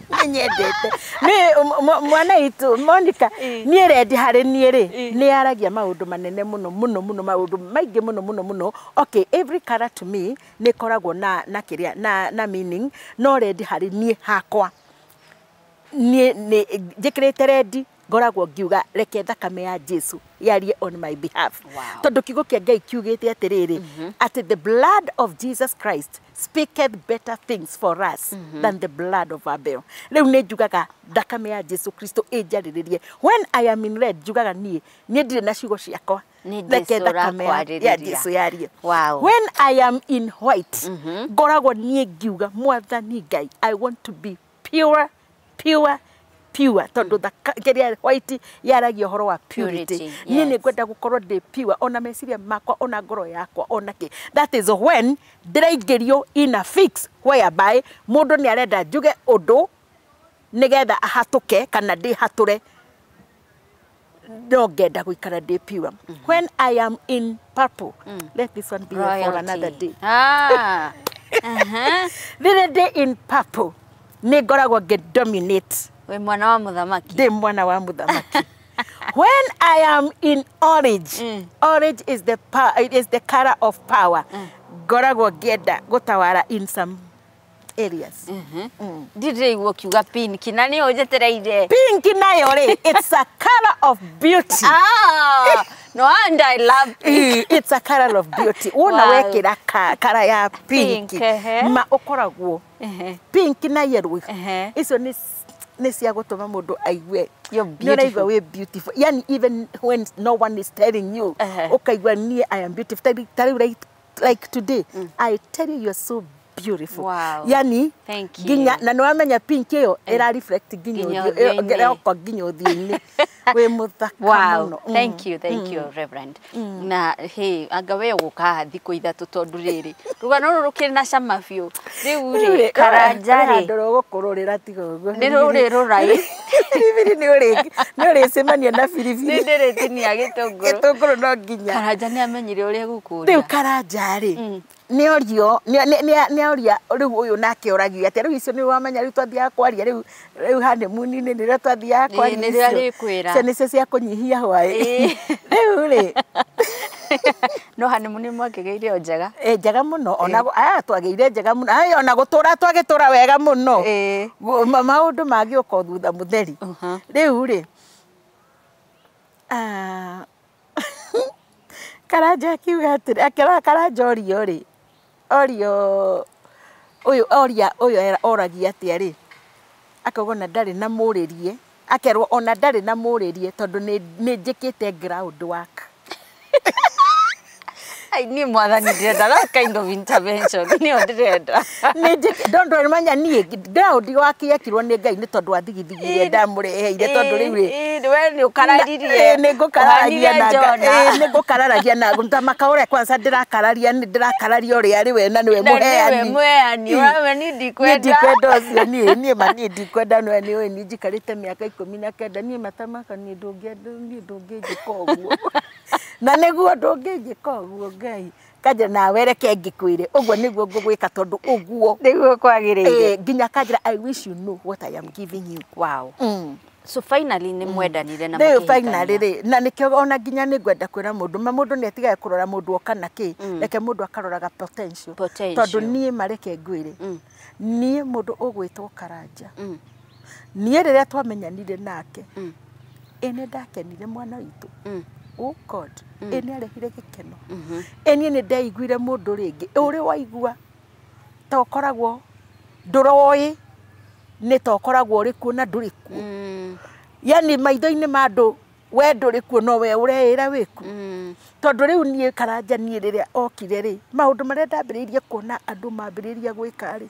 Nĩ nyendete. Nĩ mwana witũ Monica, niĩ rendi harĩ niĩ rĩ nĩ yaragia maũndũ manene mũno mũno mũno, maũndũ maingĩ mũno mũno mũno. Okay, every color to me nĩ ĩkoragwo na kĩrĩa na meaning, no rendi harĩ niĩ hakwa niĩ njĩkĩrĩte rendi ngoragwo ngiuga reke thakame ya Jesu yarie on my behalf. Tondũ kiugo kĩa Ngai kiugĩte atĩrĩrĩ, atĩ the blood of Jesus Christ speaketh better things for us than the blood of Abel. Rĩu nĩ njugaga thakame ya Jesu Kristo ĩnjarĩrĩrie. When I am in red njugaga niĩ ndirĩ na ciugo ciakwa, reke thakame ya Jesu yarie. When I am in white ngoragwo niĩ ngiuga Mwathani Ngai, I want to be pure, pure, pure, tondũ kĩrĩa white yaragia ũhoro wa purity. Niĩ nĩ ngwenda gũkorwo ndĩ pure ona meciria makwa ona ngoro yakwa ona kĩ. That is when ndĩraingĩrio in a fix whereby mũndũ nĩ arenda njuge ũndũ nĩgetha ahatũke kana ndĩhatũre, no ngenda gũikara ndĩ pure. When I am in purple, let this one be for another day. Rĩrĩa ndĩ in purple nĩ ngoragwo ngĩ-dominate. We mwana wa mũthamaki. Ndĩ mwana wa mũthamaki. When I am in orange, orange is the power, it is the color of power. Ngoragwo ngĩenda gũtawara in some areas. Ndĩraigua ũkiuga pink na nĩyo njetereire. Pink nayo rĩ, it's a color of beauty. No wonder I love pink. It's a color of beauty. Wona wekĩra kara ya pink ma ũkoragwo pink na yellow, icio nĩ cia gũtũma mũndũ aigue nĩ ũraigua wĩ beautiful. Yani even when no one is telling you, ũkaigua niĩ I am beautiful. Ta rĩu like today, I tell you you're so beautiful. Wow. Yani thank you. Ginya na nĩwamenya pink ĩyo ĩra reflect nginya ũthiũ, nginya ũthiũ-inĩ. Wĩ mũthaka mũno. Thank you, thank you Reverend. Na hey, anga we ũgũka thikũ ithatũ tondũ rĩrĩ rũgano rũrũ rũkĩrĩ na cama biũ. Rĩu rĩ Karanja rĩ handũ rũgũkũrũrĩra tiga ũguo. Nĩ rũrĩ rũrai. Biribiri nĩ ũrĩcemania na biribiri. Nĩ ndĩrĩtinia gĩtũngũrũ. Gĩtũngũrũ no nginya. Karanja nĩ amenyire ũrĩa egũkũria. Rĩu Karanja rĩ Nĩ oria rĩu ũyũ nake oragia atĩa rĩu icio nĩ wamenya rĩu twathiaga kwaria rĩu rĩu honeymoon-inĩ nĩrĩo twathiaga kwaria nĩrĩo arĩkwĩra. Icio nĩcio cia kũnyihia hwaĩ. Rĩu rĩ no honeymoon mwakĩgĩire o njega. Njega mũno ona aya twagĩire njega mũno aya ona gũtũra twagĩtũra wega mũno. Maũndũ mangĩũka o thutha mũtheri. Rĩu rĩ Karanja akiuga atĩrĩ akĩrora Karanja orio rĩ orio ũyũ oria ũyũ oragia atĩa rĩ akauga ona ndarĩ na mũrĩrie akerwo ona ndarĩ na mũrĩrie tondũ nĩ njĩkĩte ground work. Ai niĩ mwathani ndĩrenda that kind of intervention nĩyo ndĩrenda. Ndondu manya niĩ ground work yekirwo nĩ Ngai nĩ tondũ wa thigithigi ĩrĩa ndamũreheire tondũ rĩu rĩ we nĩ ũkararirie. Nĩ ngũkararagia na nĩ ngũkararagia na tamaka ũrĩa kwanza ndĩrakararia nĩ ndĩrakararia ũrĩa arĩ we na nĩwe mũheani. Mũheani we niĩ ndikwenda. Ndikwenda ũcio niĩ niĩ ma niĩ ndikwenda nĩwe nĩũĩ niĩ njikarĩte mĩaka 19 niĩ matamaka niĩ ndũngĩnjĩka ũguo. Na nĩguo ndũngĩnjĩka ũguo Ngai. Kanjĩra nawe reke ngĩkwĩre ũguo nĩguo ngũgwĩka tondũ ũguo nĩguo kwagĩrĩire. Nginya kanjĩra I wish you know what I am giving you. Wow. So finally nĩ mwendanire na rĩu mũkĩhikania. Finally rĩ na nĩkĩo ona nginya nĩ ngwenda kwĩra mũndũ ma mũndũ nĩ atigage kũrora mũndũ oka na kĩ reke mũndũ akaroraga potential. Tondũ niĩ mareke ngwĩre niĩ mũndũ ũgwĩtwo Karanja niĩ rĩrĩa twamenyanire nake ĩ nĩ ndakenire mwana witũ. Oh God, ĩ nĩ arehire gĩkeno. Ĩ niĩ nĩ ndeiguire mũndũ rĩngĩ ũrĩ waigua ta ũkoragwo ndũroĩ nĩ ta ũkoragwo ũrĩ kuo na ndũrĩ kuo. Yani maitho-inĩ ma andũ we ndũrĩ kuo no we ũreĩra wĩ kuo. Tondũ rĩu niĩ Karanja niĩ rĩrĩa okire rĩ maũndũ marĩa ndambĩrĩirie kuona andũ mambĩrĩria gwĩka rĩ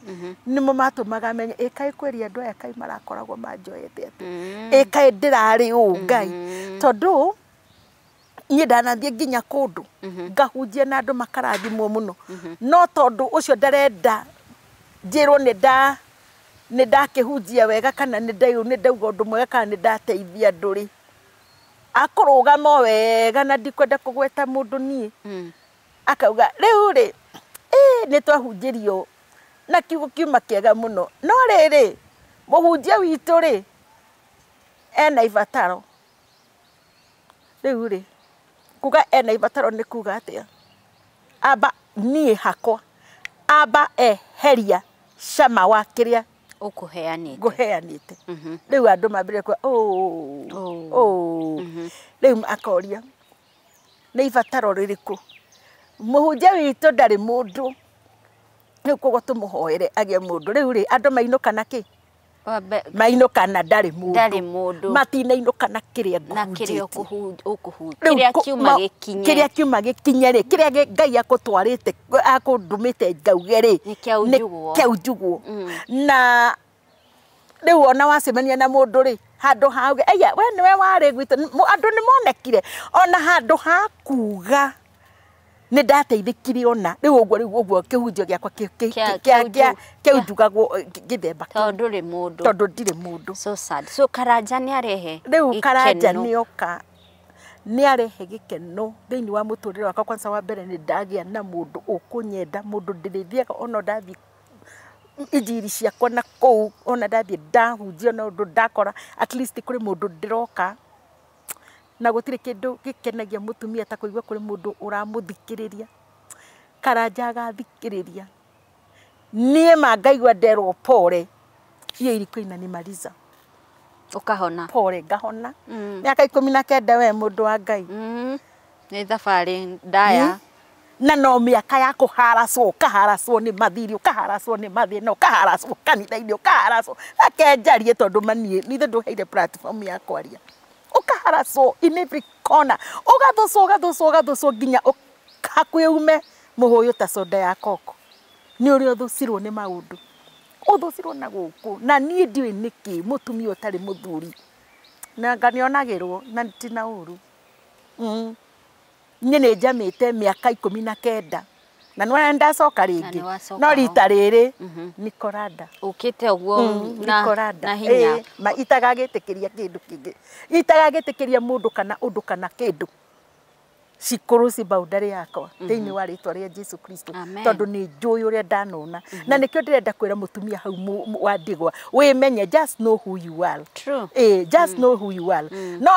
nĩmo matũmaga menye ĩ kaĩ kwĩria andũ aya kaĩ marakoragwo manjoete atĩ ĩ kaĩ ndĩrarĩ ũũ Ngai. Tondũ niĩ ndanathiĩ nginya kũndũ ngahunjia na andũ makarathimwo mũno no tondũ ũcio ndarenda njĩrwo nĩ ndakĩhunjia wega kana nĩ ndauga ũndũ mwega kana nĩ ndateithia andũ rĩ akũrũgama o wega na ndikwenda kũgweta mũndũ niĩ akauga rĩu rĩ nĩ twahunjĩrio na kiugo kiuma kĩega mũno no rĩrĩ mũhunjia witũ rĩ ena ibataro rĩu rĩ kuga ena ibataro nĩ kuga atĩa amba niĩ hakwa amba eheria cama wa kĩrĩa ũkũheanĩte ngũheanĩte. Rĩu andũ mambĩrĩria kuga rĩu akoria nĩ ibataro rĩrĩkũ mũhunjia witũ ndarĩ mũndũ rĩu koguo tũmũhoere agĩe mũndũ rĩu rĩ andũ mainũka na kĩ mainũka na ndarĩ mũndũ matinainũka na kĩrĩa ngũhunjĩtie kĩrĩa kiuma gĩkinye kĩrĩa kiuma gĩkinye rĩ kĩrĩa Ngai akũtwarĩte akũndũmĩte ngauge rĩ nĩ kĩa njugwo. Na rĩu ona wacemania na mũndũ rĩ handũ ha uge aya we nĩwe warĩ gwitũ andũ nĩ monekire ona handũ ha kuga nĩ ndateithĩkire ona rĩu ũguo rĩu ũguo kĩhunjio gĩakwa kĩu njugagwo gĩthemba tondũ ndũrĩ mũndũ tondũ ndirĩ mũndũ. So sad. So Karanja nĩ arehe rĩu Karanja nĩ oka nĩ arehe gĩkeno thĩinĩ wa mũtũrĩre wakwa. Kwanza wa mbere nĩ ndagĩa na mũndũ ũkũnyenda mũndũ ndĩrĩthiaga ona ndathiĩ injiri ciakwa na kũu ona ndathiĩ ndahunjia na ũndũ ndakora at least kũrĩ mũndũ ndĩroka na gũtirĩ kĩndũ gĩkenagia mũtumia ta kũigua kũrĩ mũndũ ũramũthikĩrĩria. Karanja agathikĩrĩria niĩ ma ngaigua nderwo pore hiyo ilikuwa inanimaliza Ũkahona pore ngahona. Mĩaka 19 we mũndũ wa Ngai nĩ thabarĩ ndaya na no mĩaka ya kũharacwo ũkaharacwo nĩ mathiri ũkaharacwo nĩ mathĩna ũkaharacwo kanitha-inĩ ũkaharacwo reke njarie tondũ maniĩ nithe ndũheire platform ya kwaria ũkaharacwo in every corner ũgathũcwo ũgathũcwo ũgathũcwo nginya hakuhĩ ume mũhũyũ ta soda ya koko nĩ ũrĩa ũthũcirwo nĩ maũndũ ũthũcirwo na gũkũ na niĩ ndiũĩ nĩkĩ mũtumia ũtarĩ mũthuri na nganĩonagĩrwo na ti na ũru. Niĩ nĩ njamĩte mĩaka 19 na nĩ ndacoka rĩngĩ no rita rĩrĩ nĩ ũkĩte ũguo na hinya ma itagagĩtĩkĩria kĩndũ kĩngĩ itagagĩtĩkĩria mũndũ kana ũndũ kana kĩndũ Cikũrũ boundary yakwa thĩinĩ wa rĩtwa rĩa Jesu Kristo. Amen. Tondũ nĩ njũĩ ũrĩa ndanona, na nĩkĩo ndĩrenda kwĩra mũtumia hau wa ndigwa, wĩmenye, just know who you are. True. Just know who you are. No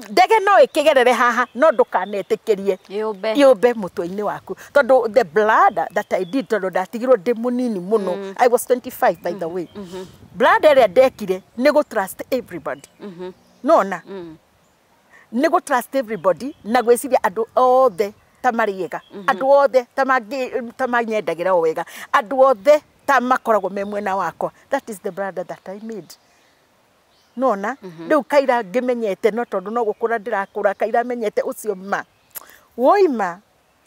ndege no ĩkĩgerere haha, no ndũkanetĩkĩrie Yũmbe. Yũmbe mũtwe-inĩ waku, tondũ the blood that I did, tondũ ndatigirwo ndĩ mũnini mũno, I was 25 by the way, blood ĩrĩa ndekire nĩ gũ trust everybody. Nona nĩ gũ trust everybody na gwĩciria andũ othe ta marĩ ega, andũ othe ta manyendagĩra o wega, andũ othe ta makoragwo me mwena wakwa. That is the brother that I made. Nona rĩu kaira ngĩmenyete, no tondũ no gũkũra ndĩrakũra, kaira menyete ũcio ma woima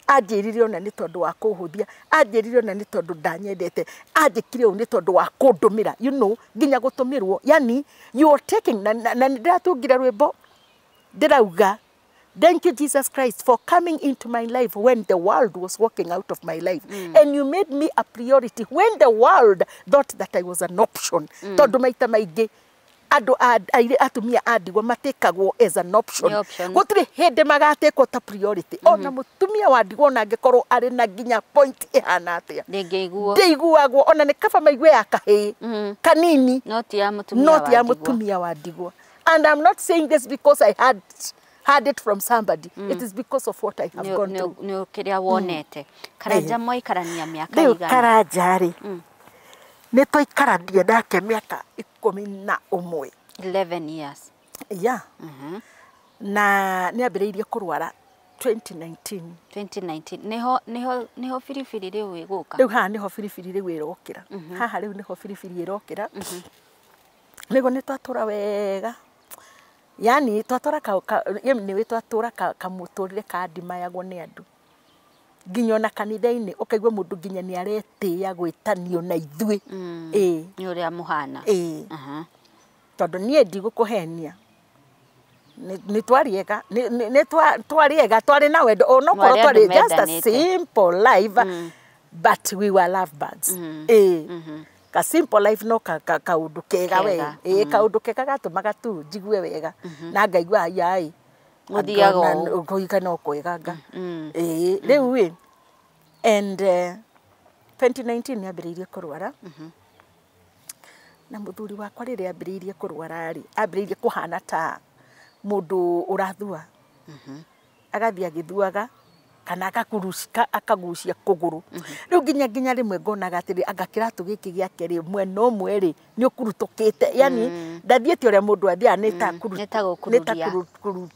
anjĩrire ona nĩ tondũ wa kũhũthia, anjĩrire ona nĩ tondũ ndanyendete, anjĩkire ũũ nĩ tondũ wa kũndũmĩra, nginya gũtũmĩrwo, yani you are taking na nĩ ndĩratungire rwĩmbo ndĩrauga, "Thank you, Jesus Christ, for coming into my life when the world was walking out of my life. And you made me a priority when the world thought that I was an option." Tondũ maita maingĩ andũ atumia a ndigwa matikagwo as an option. Nĩ option. Gũtirĩ hĩndĩ magatekwo ta priority. Ona mũtumia wa ndigwa, ona angĩkorwo arĩ na nginya point ĩhana atĩa, Ndĩngĩiguo. Ndĩiguagwo. Ona nĩ kaba maigue ya kahĩĩ kanini, no ti ya mũtumia not wa ya ndigwa. Mũtumia wa ndigwa. And I'm not saying this because I had had it from somebody. It is because of what I have gone through. Nĩ kĩrĩa wonete. Karanja mwaikarania mĩaka Rĩu igana? Karanja rĩ, nĩ twaikarania nake mĩaka 11. 11 years. Yeah. Na nĩ ambĩrĩirie kũrwara 2019. 2019 nĩho biribiri rĩu ĩgũka. Rĩu haha nĩho biribiri rĩu ĩrokĩra. Haha rĩu nĩho biribiri ĩrokĩra. Nĩguo nĩ twatũra wega, yani twatũra nĩwĩ twatũra kamũtũrĩre kandimayagwo nĩ andũ, nginya ona kanitha-inĩ ũkaigua mũndũ nginya nĩ aretĩĩa gwĩtanio na ithuĩ. Ĩĩ. Nĩ ũrĩa mũhana. Ĩĩ. Tondũ niĩ ndigũkũhenia, nĩ twariega, nĩ twariega, twarĩ na wendo onokorwo Mwarĩ twarĩ andũ just a mendanĩte. Simple life, but we were love birds. Ĩĩ, ka simple life, no kaũndũ kega we. Kega. Ĩĩ, kaũndũ kega gatũmaga tu njigue wega na ngaigua ai Gũthiaga ũũ. Kũhika no kwega nga. Ĩĩ, rĩu ĩ, and 2019 nĩ ambĩrĩirie kũrwara, na mũthuri wakwa rĩrĩa ambĩrĩirie kũrwara rĩ, ambĩrĩirie kũhana ta mũndũ ũrathua, agathiĩ agĩthuaga kana akakurucika, akagucia kũgũrũ. Rĩu nginya rĩmwe ngonaga atĩrĩ, anga kĩratũ gĩkĩ gĩake rĩ, mwena ũmwe rĩ nĩ ũkurutũkĩte, yani ndathiĩte ũrĩa mũndũ athiaga, nĩ ta Nĩ ta gũkururia.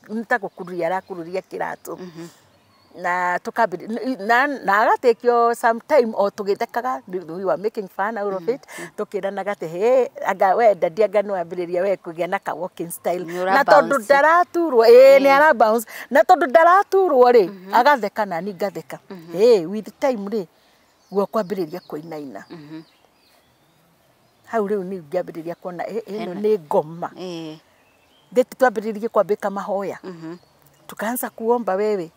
Nĩ ta gũkururia arakururia kĩratũ, na tukambĩrĩria na agatekio sometime o tũgĩthekaga. We were making fun out of it, tukĩranaga atĩ he anga we daddy, anga nĩ wambĩrĩria we kũgĩa na ka walking style. Nĩ ũra Na tondũ bounce. ndaraturwo, ĩĩ, nĩ ara bounce, na tondũ ndaraturwo rĩ, agatheka na ni ngatheka. Ĩ with time rĩ, guoko ambĩrĩria kũinaina hau. Rĩu nĩ ngĩambĩrĩria kuona ĩno nĩ ngoma. Theti twambĩrĩrie kwambĩka mahoya, tukaanza kuomba. Wewe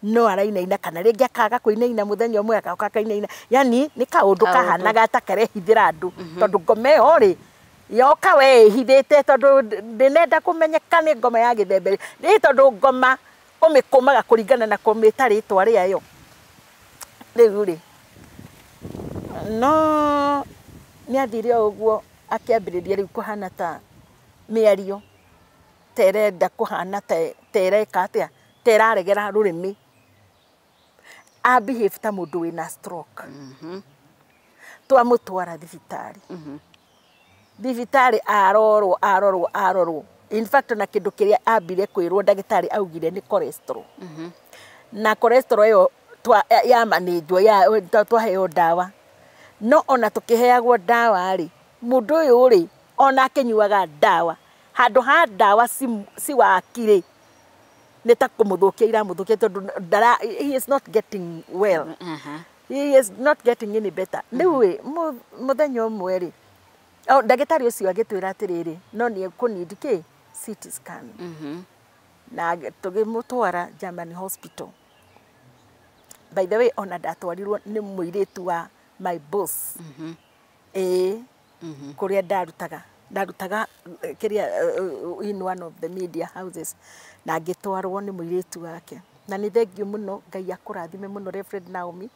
no arainaina, kana rĩngĩ akaga kũinaina, mũthenya ũmwe agoka akainaina, yani nĩ kaũndũ Kaũndũ. Kahanaga ta karehithĩra andũ, tondũ ngoma ĩyo rĩ yoka we ĩhithĩte, tondũ ndĩnenda kũmenyeka nĩ ngoma ya gĩthembe nĩ tondũ ngoma ũmĩkũmaga kũringana na kũmĩta rĩtwa rĩayo. Rĩu rĩ, no nĩ athire o ũguo, akĩambĩrĩria rĩu kũhana ta mĩario ta ĩrenda kũhana ta ĩreka atĩa, ta ĩraregera rũrĩmĩ, a behave ta mũndũ wĩna stroke. Twamũtwara thibitarĩ, thibitarĩ arorwo, arorwo, arorwo. In fact, na kĩndũ kĩrĩa ambire kwĩrwo, ndagĩtarĩ augire nĩ cholesterol, na cholesterol ĩyo yamanĩnjwo, twaheo ndawa, no ona tũkĩheagwo ndawa rĩ, mũndũ ũyũ rĩ, ona akĩnyuaga ndawa, handũ ha ndawa ciwaki rĩ, nĩ ta kũmũthũkia iramũthũkia, tondũ ndara, he is not getting well. He is not getting any better. Rĩu ĩ mũthenya ũmwe rĩ, ndagĩtarĩ ũcio agĩtwĩra atĩrĩrĩ, no nĩ ekũnidi kĩ CT scan, na tũgĩmũtwara Germany Hospital. By the way, ona ndatwarirwo nĩ mũirĩtu wa my boss, ĩĩ, kũrĩa ndarutaga kĩrĩa, in one of the media houses, na ngĩtwarwo nĩ mũirĩtu wake. Na nĩ thengio mũno, Ngai akũrathime mũno Reverend Naomi.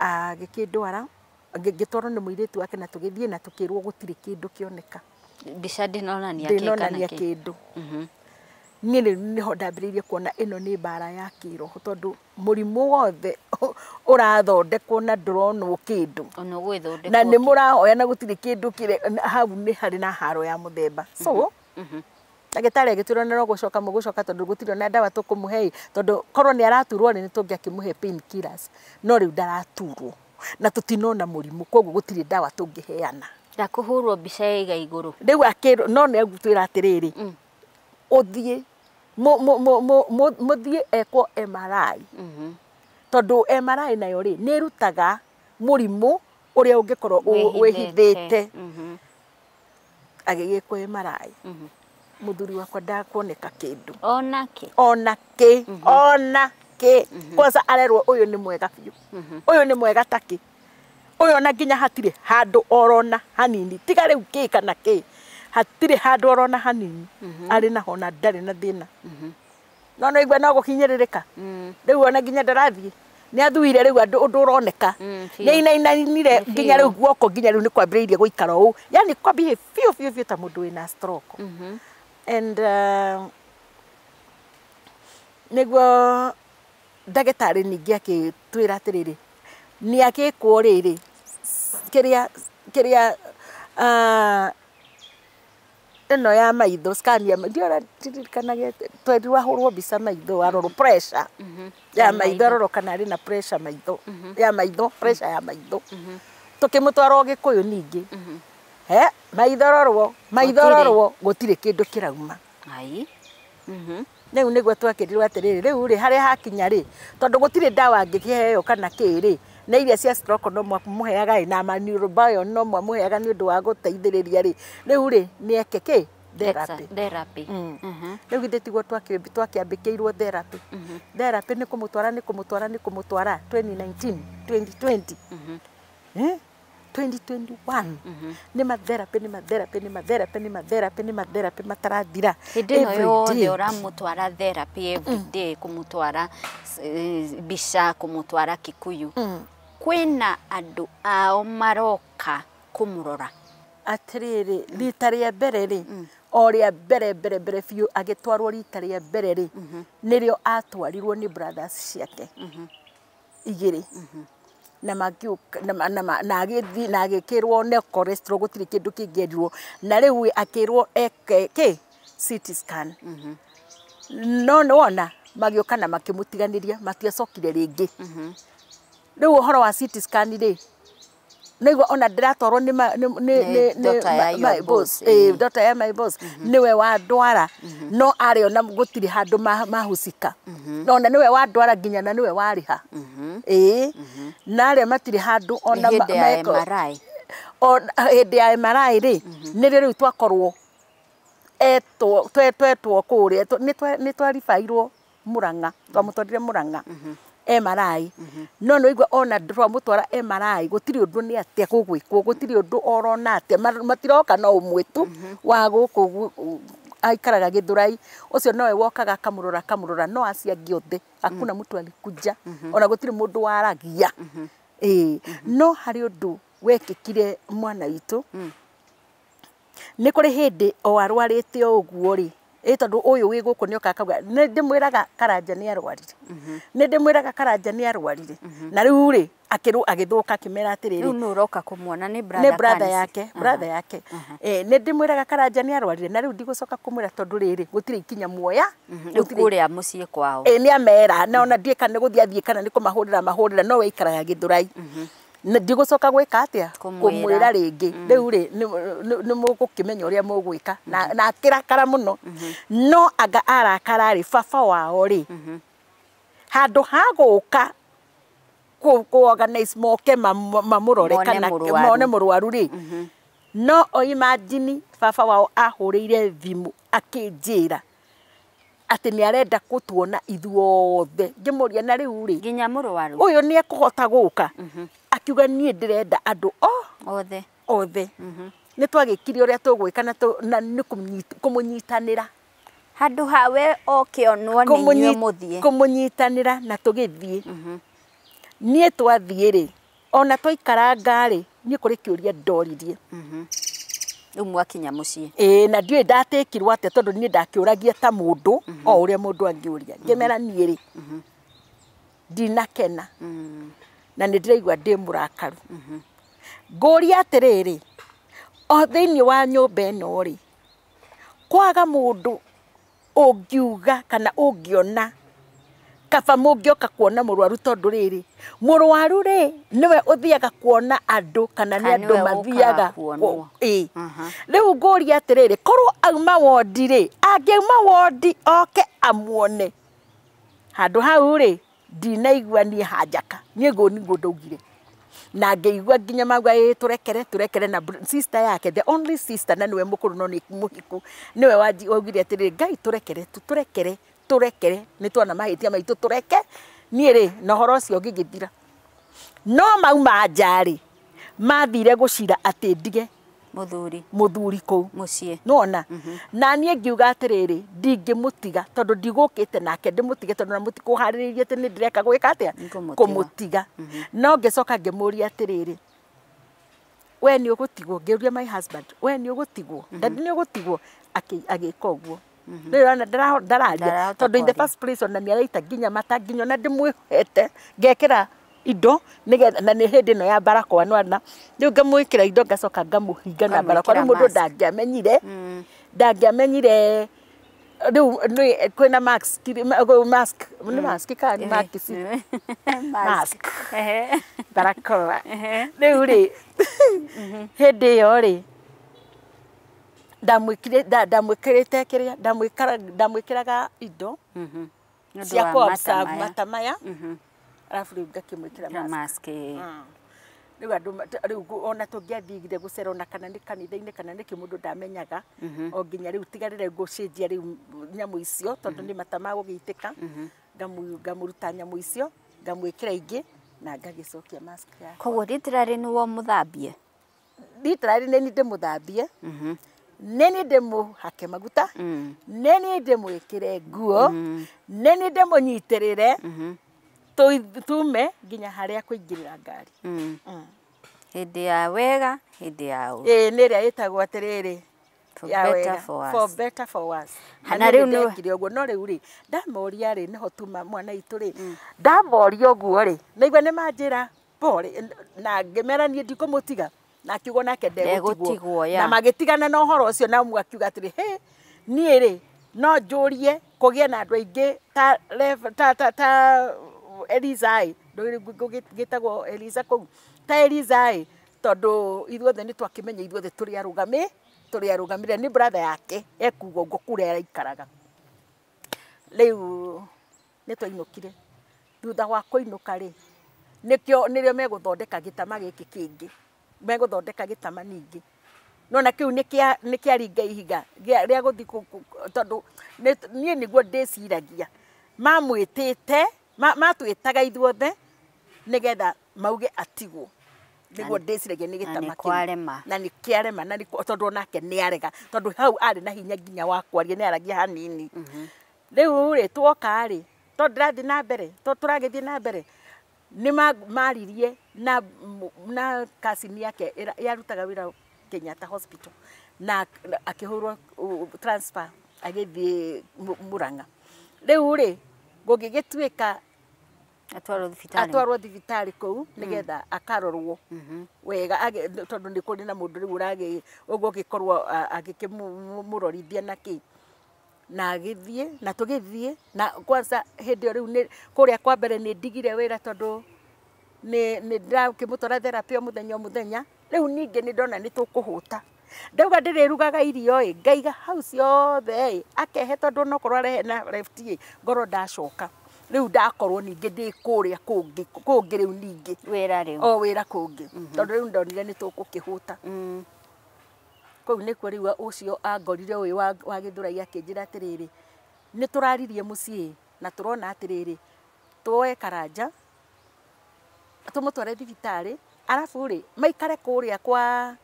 Agĩkĩndwara, ngĩtwarwo nĩ mũirĩtu wake na tũgĩthiĩ na tũkĩrwo gũtirĩ kĩndũ kĩoneka. Mbica ndĩnonania kĩ kana Ndĩnonania kĩ? Kĩndũ. Niĩ rĩu nĩho ndambĩrĩirie kuona ĩno nĩ mbara ya kĩroho, tondũ mũrimũ wothe ũrathondekwo na ndũronwo kĩndũ. Ona ũgwĩthondekwo Na nĩ kĩ? Mũrahoya na gũtirĩ kĩndũ kĩrĩ hau, nĩ harĩ na haro ya mũthemba. So ndagĩtarĩ agĩtwĩra no gũcoka mũgũcoka, tondũ gũtirĩ ona ndawa tũkũmũhe ĩ, tondũ korwo nĩ araturwo rĩ, nĩ tũngĩakĩmũhe pain killers, no rĩu ndaraturwo na tũtinona mũrimũ, koguo gũtirĩ ndawa tũngĩheana. Ndakũhũrwo mbica ya iga igũrũ. Rĩu akĩrwo no nĩ agũtwĩra atĩrĩrĩ, ũthiĩ mũthiĩ ekwo MRI, tondũ MRI nayo rĩ, nĩ ĩrutaga mũrimũ ũrĩa ũngĩkorwo wĩhithĩte. Agĩgĩkwo MRI, mũthuri wakwa ndakuoneka kĩndũ. Ona kĩ? Ona kĩ, ona kĩ. Kwanza arerwo ũyũ nĩ mwega biũ, ũyũ nĩ mwega takĩ ũyũ, ona nginya hatirĩ handũ orona hanini, tiga rĩu kĩ kana kĩ, hatirĩ handũ orona hanini arĩ naho na ndarĩ na thĩna. No no igua no gũkinyĩrĩrĩka rĩu, ona nginya ndarathiĩ, nĩ athuire rĩu andũ ũndũ ũroneka. Biũ. Nĩ ainainainire Nĩ nginya biũ. Rĩu guoko nginya rĩu nĩ kwambĩrĩirie gũikara ũũ, yani kwambĩrĩirie biũ biũ biũ ta mũndũ wĩna stroke. And nĩguo ndagĩtarĩ ningĩ akĩtwĩra atĩrĩrĩ, nĩ agĩkwo rĩrĩ kĩrĩa kĩrĩa ĩno ya maitho, scan ya ndiora ndirikanaga, twerirwo ahũrwo mbica maitho, arorwo pressure ya maitho, arorwo kana arĩ na pressure maitho, ya maitho, pressure ya maitho. Tũkĩmũtwara o Gĩkũyũ ningĩ, he maitho rorwo, maitho Gũtirĩ. Rorwo gũtirĩ kĩndũ kĩrauma. Ai. Rĩu nĩguo twakĩrirwo atĩrĩrĩ, rĩu rĩ, harĩa hakinya rĩ, tondũ gũtirĩ ndawa angĩkĩheo kana kĩ rĩ, na iria cia stroke no mwamũheaga ĩ, na ma neurobion no mwamũheaga nĩ ũndũ wa gũteithĩrĩria rĩ, rĩu rĩ, nĩ eke kĩ therapy. Therapy. Rĩu githĩ tiguo twakĩambĩkĩirwo therapy? Therapy nĩ kũmũtwara, nĩ kũmũtwara, nĩ kũmũtwara 2019, 2020, eh? 2021 nĩ matherapy, nĩ matherapy, nĩ matherapy, nĩ matherapy, nĩ matherapy matarathira. Hĩndĩ ĩno Every yothe day. ũramũtwara therapy every day, kũmũtwara mbica, kũmũtwara Kikuyu, kwĩna andũ ao maroka kũmũrora? Atĩrĩrĩ, rita rĩa mbere rĩ, o rĩa mbere mbere mbere biũ agĩtwarwo rita rĩa mbere rĩ, nĩrĩo atwarirwo nĩ brothers ciake igĩrĩ, na magĩũka na na agĩthiĩ na agĩkĩrwo nĩ cholesterol, gũtirĩ kĩndũ kĩngĩ erirwo, na rĩu akĩrwo eke kĩ CT scan. No nĩ wona magĩũka na makĩmũtiganĩria, matiacokire rĩngĩ. Rĩu ũhoro wa CT scan rĩ, nĩguo ona ndĩratwarwo nĩ Nĩ daughter ya my your boss, boss, ĩĩ. Daughter ya my boss nĩwe wandwara, no arĩ ona gũtirĩ handũ mahusika, no ona nĩwe wandwara nginya na nĩwe warĩha, ĩĩ, na arĩa matirĩ handũ ona Nĩ hĩndĩ ya MRI. O hĩndĩ ya MRI rĩ, nĩrĩo rĩu twakorwo etwo twetwo kũrĩa, nĩ twaribairwo Murang'a, twamũtwarire Murang'a MRI, no nĩ waigua ona twamũtwara MRI gũtirĩ ũndũ, nĩ atĩa gũgwĩkwo, gũtirĩ ũndũ orona atĩa, matiroka, no ũmwe tu wa gũkũ aikaraga Gĩthũrai, ũcio nowe wokaga akamũrora akamũrora, no acio angĩ othe hakuna mtu alikuja, ona gũtirĩ mũndũ waragia. Ĩĩ, no harĩ ũndũ wekĩkire mwana witũ. Nĩ kũrĩ hĩndĩ o arwarĩte o ũguo rĩ, ĩ tondũ ũyũ wĩ gũkũ nĩ oka akauga nĩ ndĩmwĩraga Karanja nĩ arwarire, nĩ ndĩmwĩraga Karanja nĩ arwarire, na rĩu rĩ, akĩrwo agĩthũka, akĩmera atĩrĩrĩ, Rĩu nũ ũroka kũmuona? Nĩ brother nĩ brother kana yake, brother yake. Nĩ ndĩmwĩraga Karanja nĩ arwarire, na rĩu ndigũcoka kũmwĩra, tondũ rĩrĩ, gũtirĩ ikinya muoya. Rĩu kũrĩa mũciĩ kwao. Ĩ, nĩ amera na ona ndiĩ kana nĩ gũthiĩ athiĩ kana nĩ kũmahũrĩra mahũrĩra, no we aikaraga Gĩthũrai, na ndigũcoka gwĩka atĩa? Kũmwĩra. Kũmwĩra rĩngĩ. Rĩu rĩ, nĩ mũgũkĩmenya ũrĩa mũgwĩka, na akĩrakara mũno, no anga arakara rĩ, baba wao rĩ, handũ ha gũka kũ organize moke mamũrore Mone kana mũrwaru. mone mũrwaru rĩ, no o imagine baba wao ahũrĩire thimũ akĩnjĩra atĩ nĩ arenda gũtuona ithuothe. Ngĩmũria, na rĩu rĩ, nginya mũrwaru ũyũ nĩ ekũhota gũka? Akiuga niĩ ndĩrenda andũ o othe. Othe. Nĩ twagĩkire ũrĩa tũgwĩka na nĩ kũmũnyitanĩra. Handũ hawe oke onwo nĩ inyuĩ mũthiĩ. Kũmũnyitanĩra na tũgĩthiĩ. Niĩ twathiĩ rĩ, ona twaikaranga rĩ, niĩ kũrĩ kĩũria ndoririe. Rĩu mwakinya mũciĩ. Ĩĩ na ndiũĩ ndatĩkirwo atĩa tondũ niĩ ndakĩũragia ta mũndũ o ũrĩa mũndũ angĩũria. Ngĩmera niĩ rĩ, ndinakena na nĩ ndĩraigua ndĩ mũrakaru. Ngũria atĩrĩrĩ, o thĩinĩ wa nyũmba ĩno rĩ, kwaga mũndũ ũngiuga kana ũngĩona kaba mũngĩoka kuona mũrwaru tondũ rĩrĩ, mũrwaru rĩ nĩwe ũthiaga kuona andũ kana nĩ andũ mathiaga. Ĩĩ. Rĩu ngũria atĩrĩrĩ, korwo auma wondi rĩ, angĩauma wondi oke amuone. Handũ hau rĩ, ndinaigua niĩ hanjaka. Niĩ nĩguo ndaugire. Na ngĩigua nginya mauga ĩĩ tũrekere tũrekere na sister yake, the only sister na nĩwe mũkũrũ no nĩ mũhiku, nĩwe waugire atĩrĩrĩ, Ngai tũrekere tu, tũrekere tũrekere, nĩ tuona mahĩtia maitũ tũreke. Niĩ rĩ, na ũhoro ũcio ũgĩgĩthira. No mauma nja rĩ, mathire gũcira atĩ ndige mũthuri kũu mũciĩ. Nĩwona? Na niĩ ngiuga atĩrĩrĩ, ndingĩmũtiga tondũ ndigũkĩte nake ndĩmũtige tondũ na mũtikũharĩrĩirie atĩ nĩ ndĩreka gwĩka atĩa, kũmũtiga. No ngĩcoka ngĩmũria atĩrĩrĩ, we nĩ ũgũtigwo? Ngĩũria my husband, we nĩ ũgũtigwo? Daddy nĩ ũgũtigwo? Agĩka ũguo. Rĩu ona ndararia tondũ in the first place ona nĩ araita nginya mata nginya ona ndĩmwĩhete ngekĩra indo nĩgetha na nĩ hĩndĩ ĩno ya barakoa nĩwona, rĩu ngamwĩkĩra indo ngacoka ngamũhinga na barakoa. Rĩu mũndũ ndangĩamenyire ndangĩamenyire rĩu kwĩna mask mask nĩ mask kana nĩ mask mask barakoa. Rĩu rĩ hĩndĩ ĩyo rĩ ndamwĩkĩrĩte kĩrĩa ndamwĩkĩraga indo cia kũ absorb mata maya, arabu rĩu ngakĩmwĩkĩra mask. Rĩu andũ rĩu ona tũngĩathire gũcera ona kana nĩ kanitha-inĩ kana nĩkĩ mũndũ ndamenyaga, o nginya rĩu tiga rĩrĩa ngũcenjia rĩu nyamũ icio tondũ nĩ mata magũgĩitĩka, ngamũruta nyamũ icio ngamwĩkĩra ingĩ na ngagĩcokia mask yakwa. Koguo literally nĩwe mũthambie? Literally nĩ niĩ ndĩmũthambie, nĩ niĩ ndĩmũhake maguta, nĩ niĩ ndĩmwĩkĩre nguo, nĩ niĩ ndĩmũnyitĩrĩre tume nginya harĩa kũingĩrĩra ngari. Hĩndĩ ya wega, hĩndĩ ya ũru. Ĩĩ nĩ ĩrĩa ĩtagwo atĩrĩrĩ, ya wega, for better for worse. Na rĩu ndekire ũguo, no rĩu rĩ ndamoria rĩ, nĩho tuma mwana itũ rĩ, ndamoria ũguo rĩ, naigua nĩ manjĩra pole, na ngĩmera niĩ ndikũmũtiga, na akiuga nake ndegũtigwo, na magĩtigana na ũhoro ũcio, na ũmwe akiuga atĩrĩ, hĩ niĩ rĩ no njũrie kũgĩe na andũ aingĩ ta ta ta Eliza ĩ, gĩtagwo Eliza kũu, ta Eliza ĩ, tondũ ithuothe nĩ twakĩmenya ithuothe tũrĩ arũgami, tũrĩ arũgamĩrĩre nĩ brother yake ekuga ũguo kũrĩa araikaraga. Rĩu nĩ twainũkire. Thutha wa kũinũka rĩ, nĩkĩo nĩrĩo megũthondeka gĩtama gĩkĩ kĩngĩ, megũthondeka gĩtama ningĩ. Nona kĩu nĩ kĩaringa ihiga rĩa gũthiĩ tondũ niĩ nĩguo ndĩciragia mamwĩtĩte matwĩtaga ithuothe nĩgetha mauge atigwo, nĩguo ndĩciragia nĩ gĩtama kĩu na nĩ kĩarema, na tondũ onake nĩ arega, tondũ hau arĩ na hinya nginya wa kwaria, nĩ aragia hanini. Rĩu rĩ tuoka rĩ, tondũ ndĩrathiĩ na mbere, tondũ tũragĩthiĩ na mbere, nĩ maririe na cousin yake yarutaga wĩra Kenyatta Hospital, na akĩhũrwo transfer agĩthiĩ Murang'a. Rĩu rĩ gũgĩgĩtuĩka atwarwo thibitarĩ kũu nĩgetha akarorwo wega, tondũ nĩ kũrĩ na mũndũ rĩu ũragĩ ũguo ũgĩkorwo agĩkĩmũrorithia na kĩ, na agĩthiĩ na tũgĩthiĩ na kwanza hĩndĩ ĩyo rĩu nĩ kũrĩa kwa mbere nĩ ndigire wĩra tondũ nĩ ndĩrakĩmũtwara therapy o mũthenya o mũthenya. Rĩu ningĩ nĩ ndona nĩ tũkũhũta, ndauga ndĩrĩrugaga irio ĩ, ngaiga hau ciothe ĩ, akehe tondũ onokorwo arehe na left ĩ, ngorwo ndacoka. Rĩu ndakorwo ningĩ ndĩ kũrĩa kũngĩ kũngĩ rĩu ningĩ wĩra rĩu o wĩra kũngĩ, tondũ rĩu ndonire nĩ tũgũkĩhũta. Kũu nĩkuo rĩu ũcio angorire ũyũ wa Gĩthũrai akĩnjĩra atĩrĩrĩ, nĩ tũraririe mũciĩ na tũrona atĩrĩrĩ, tuoe Karanja tũmũtware thibitarĩ, arabu rĩ maikare kũrĩa kwa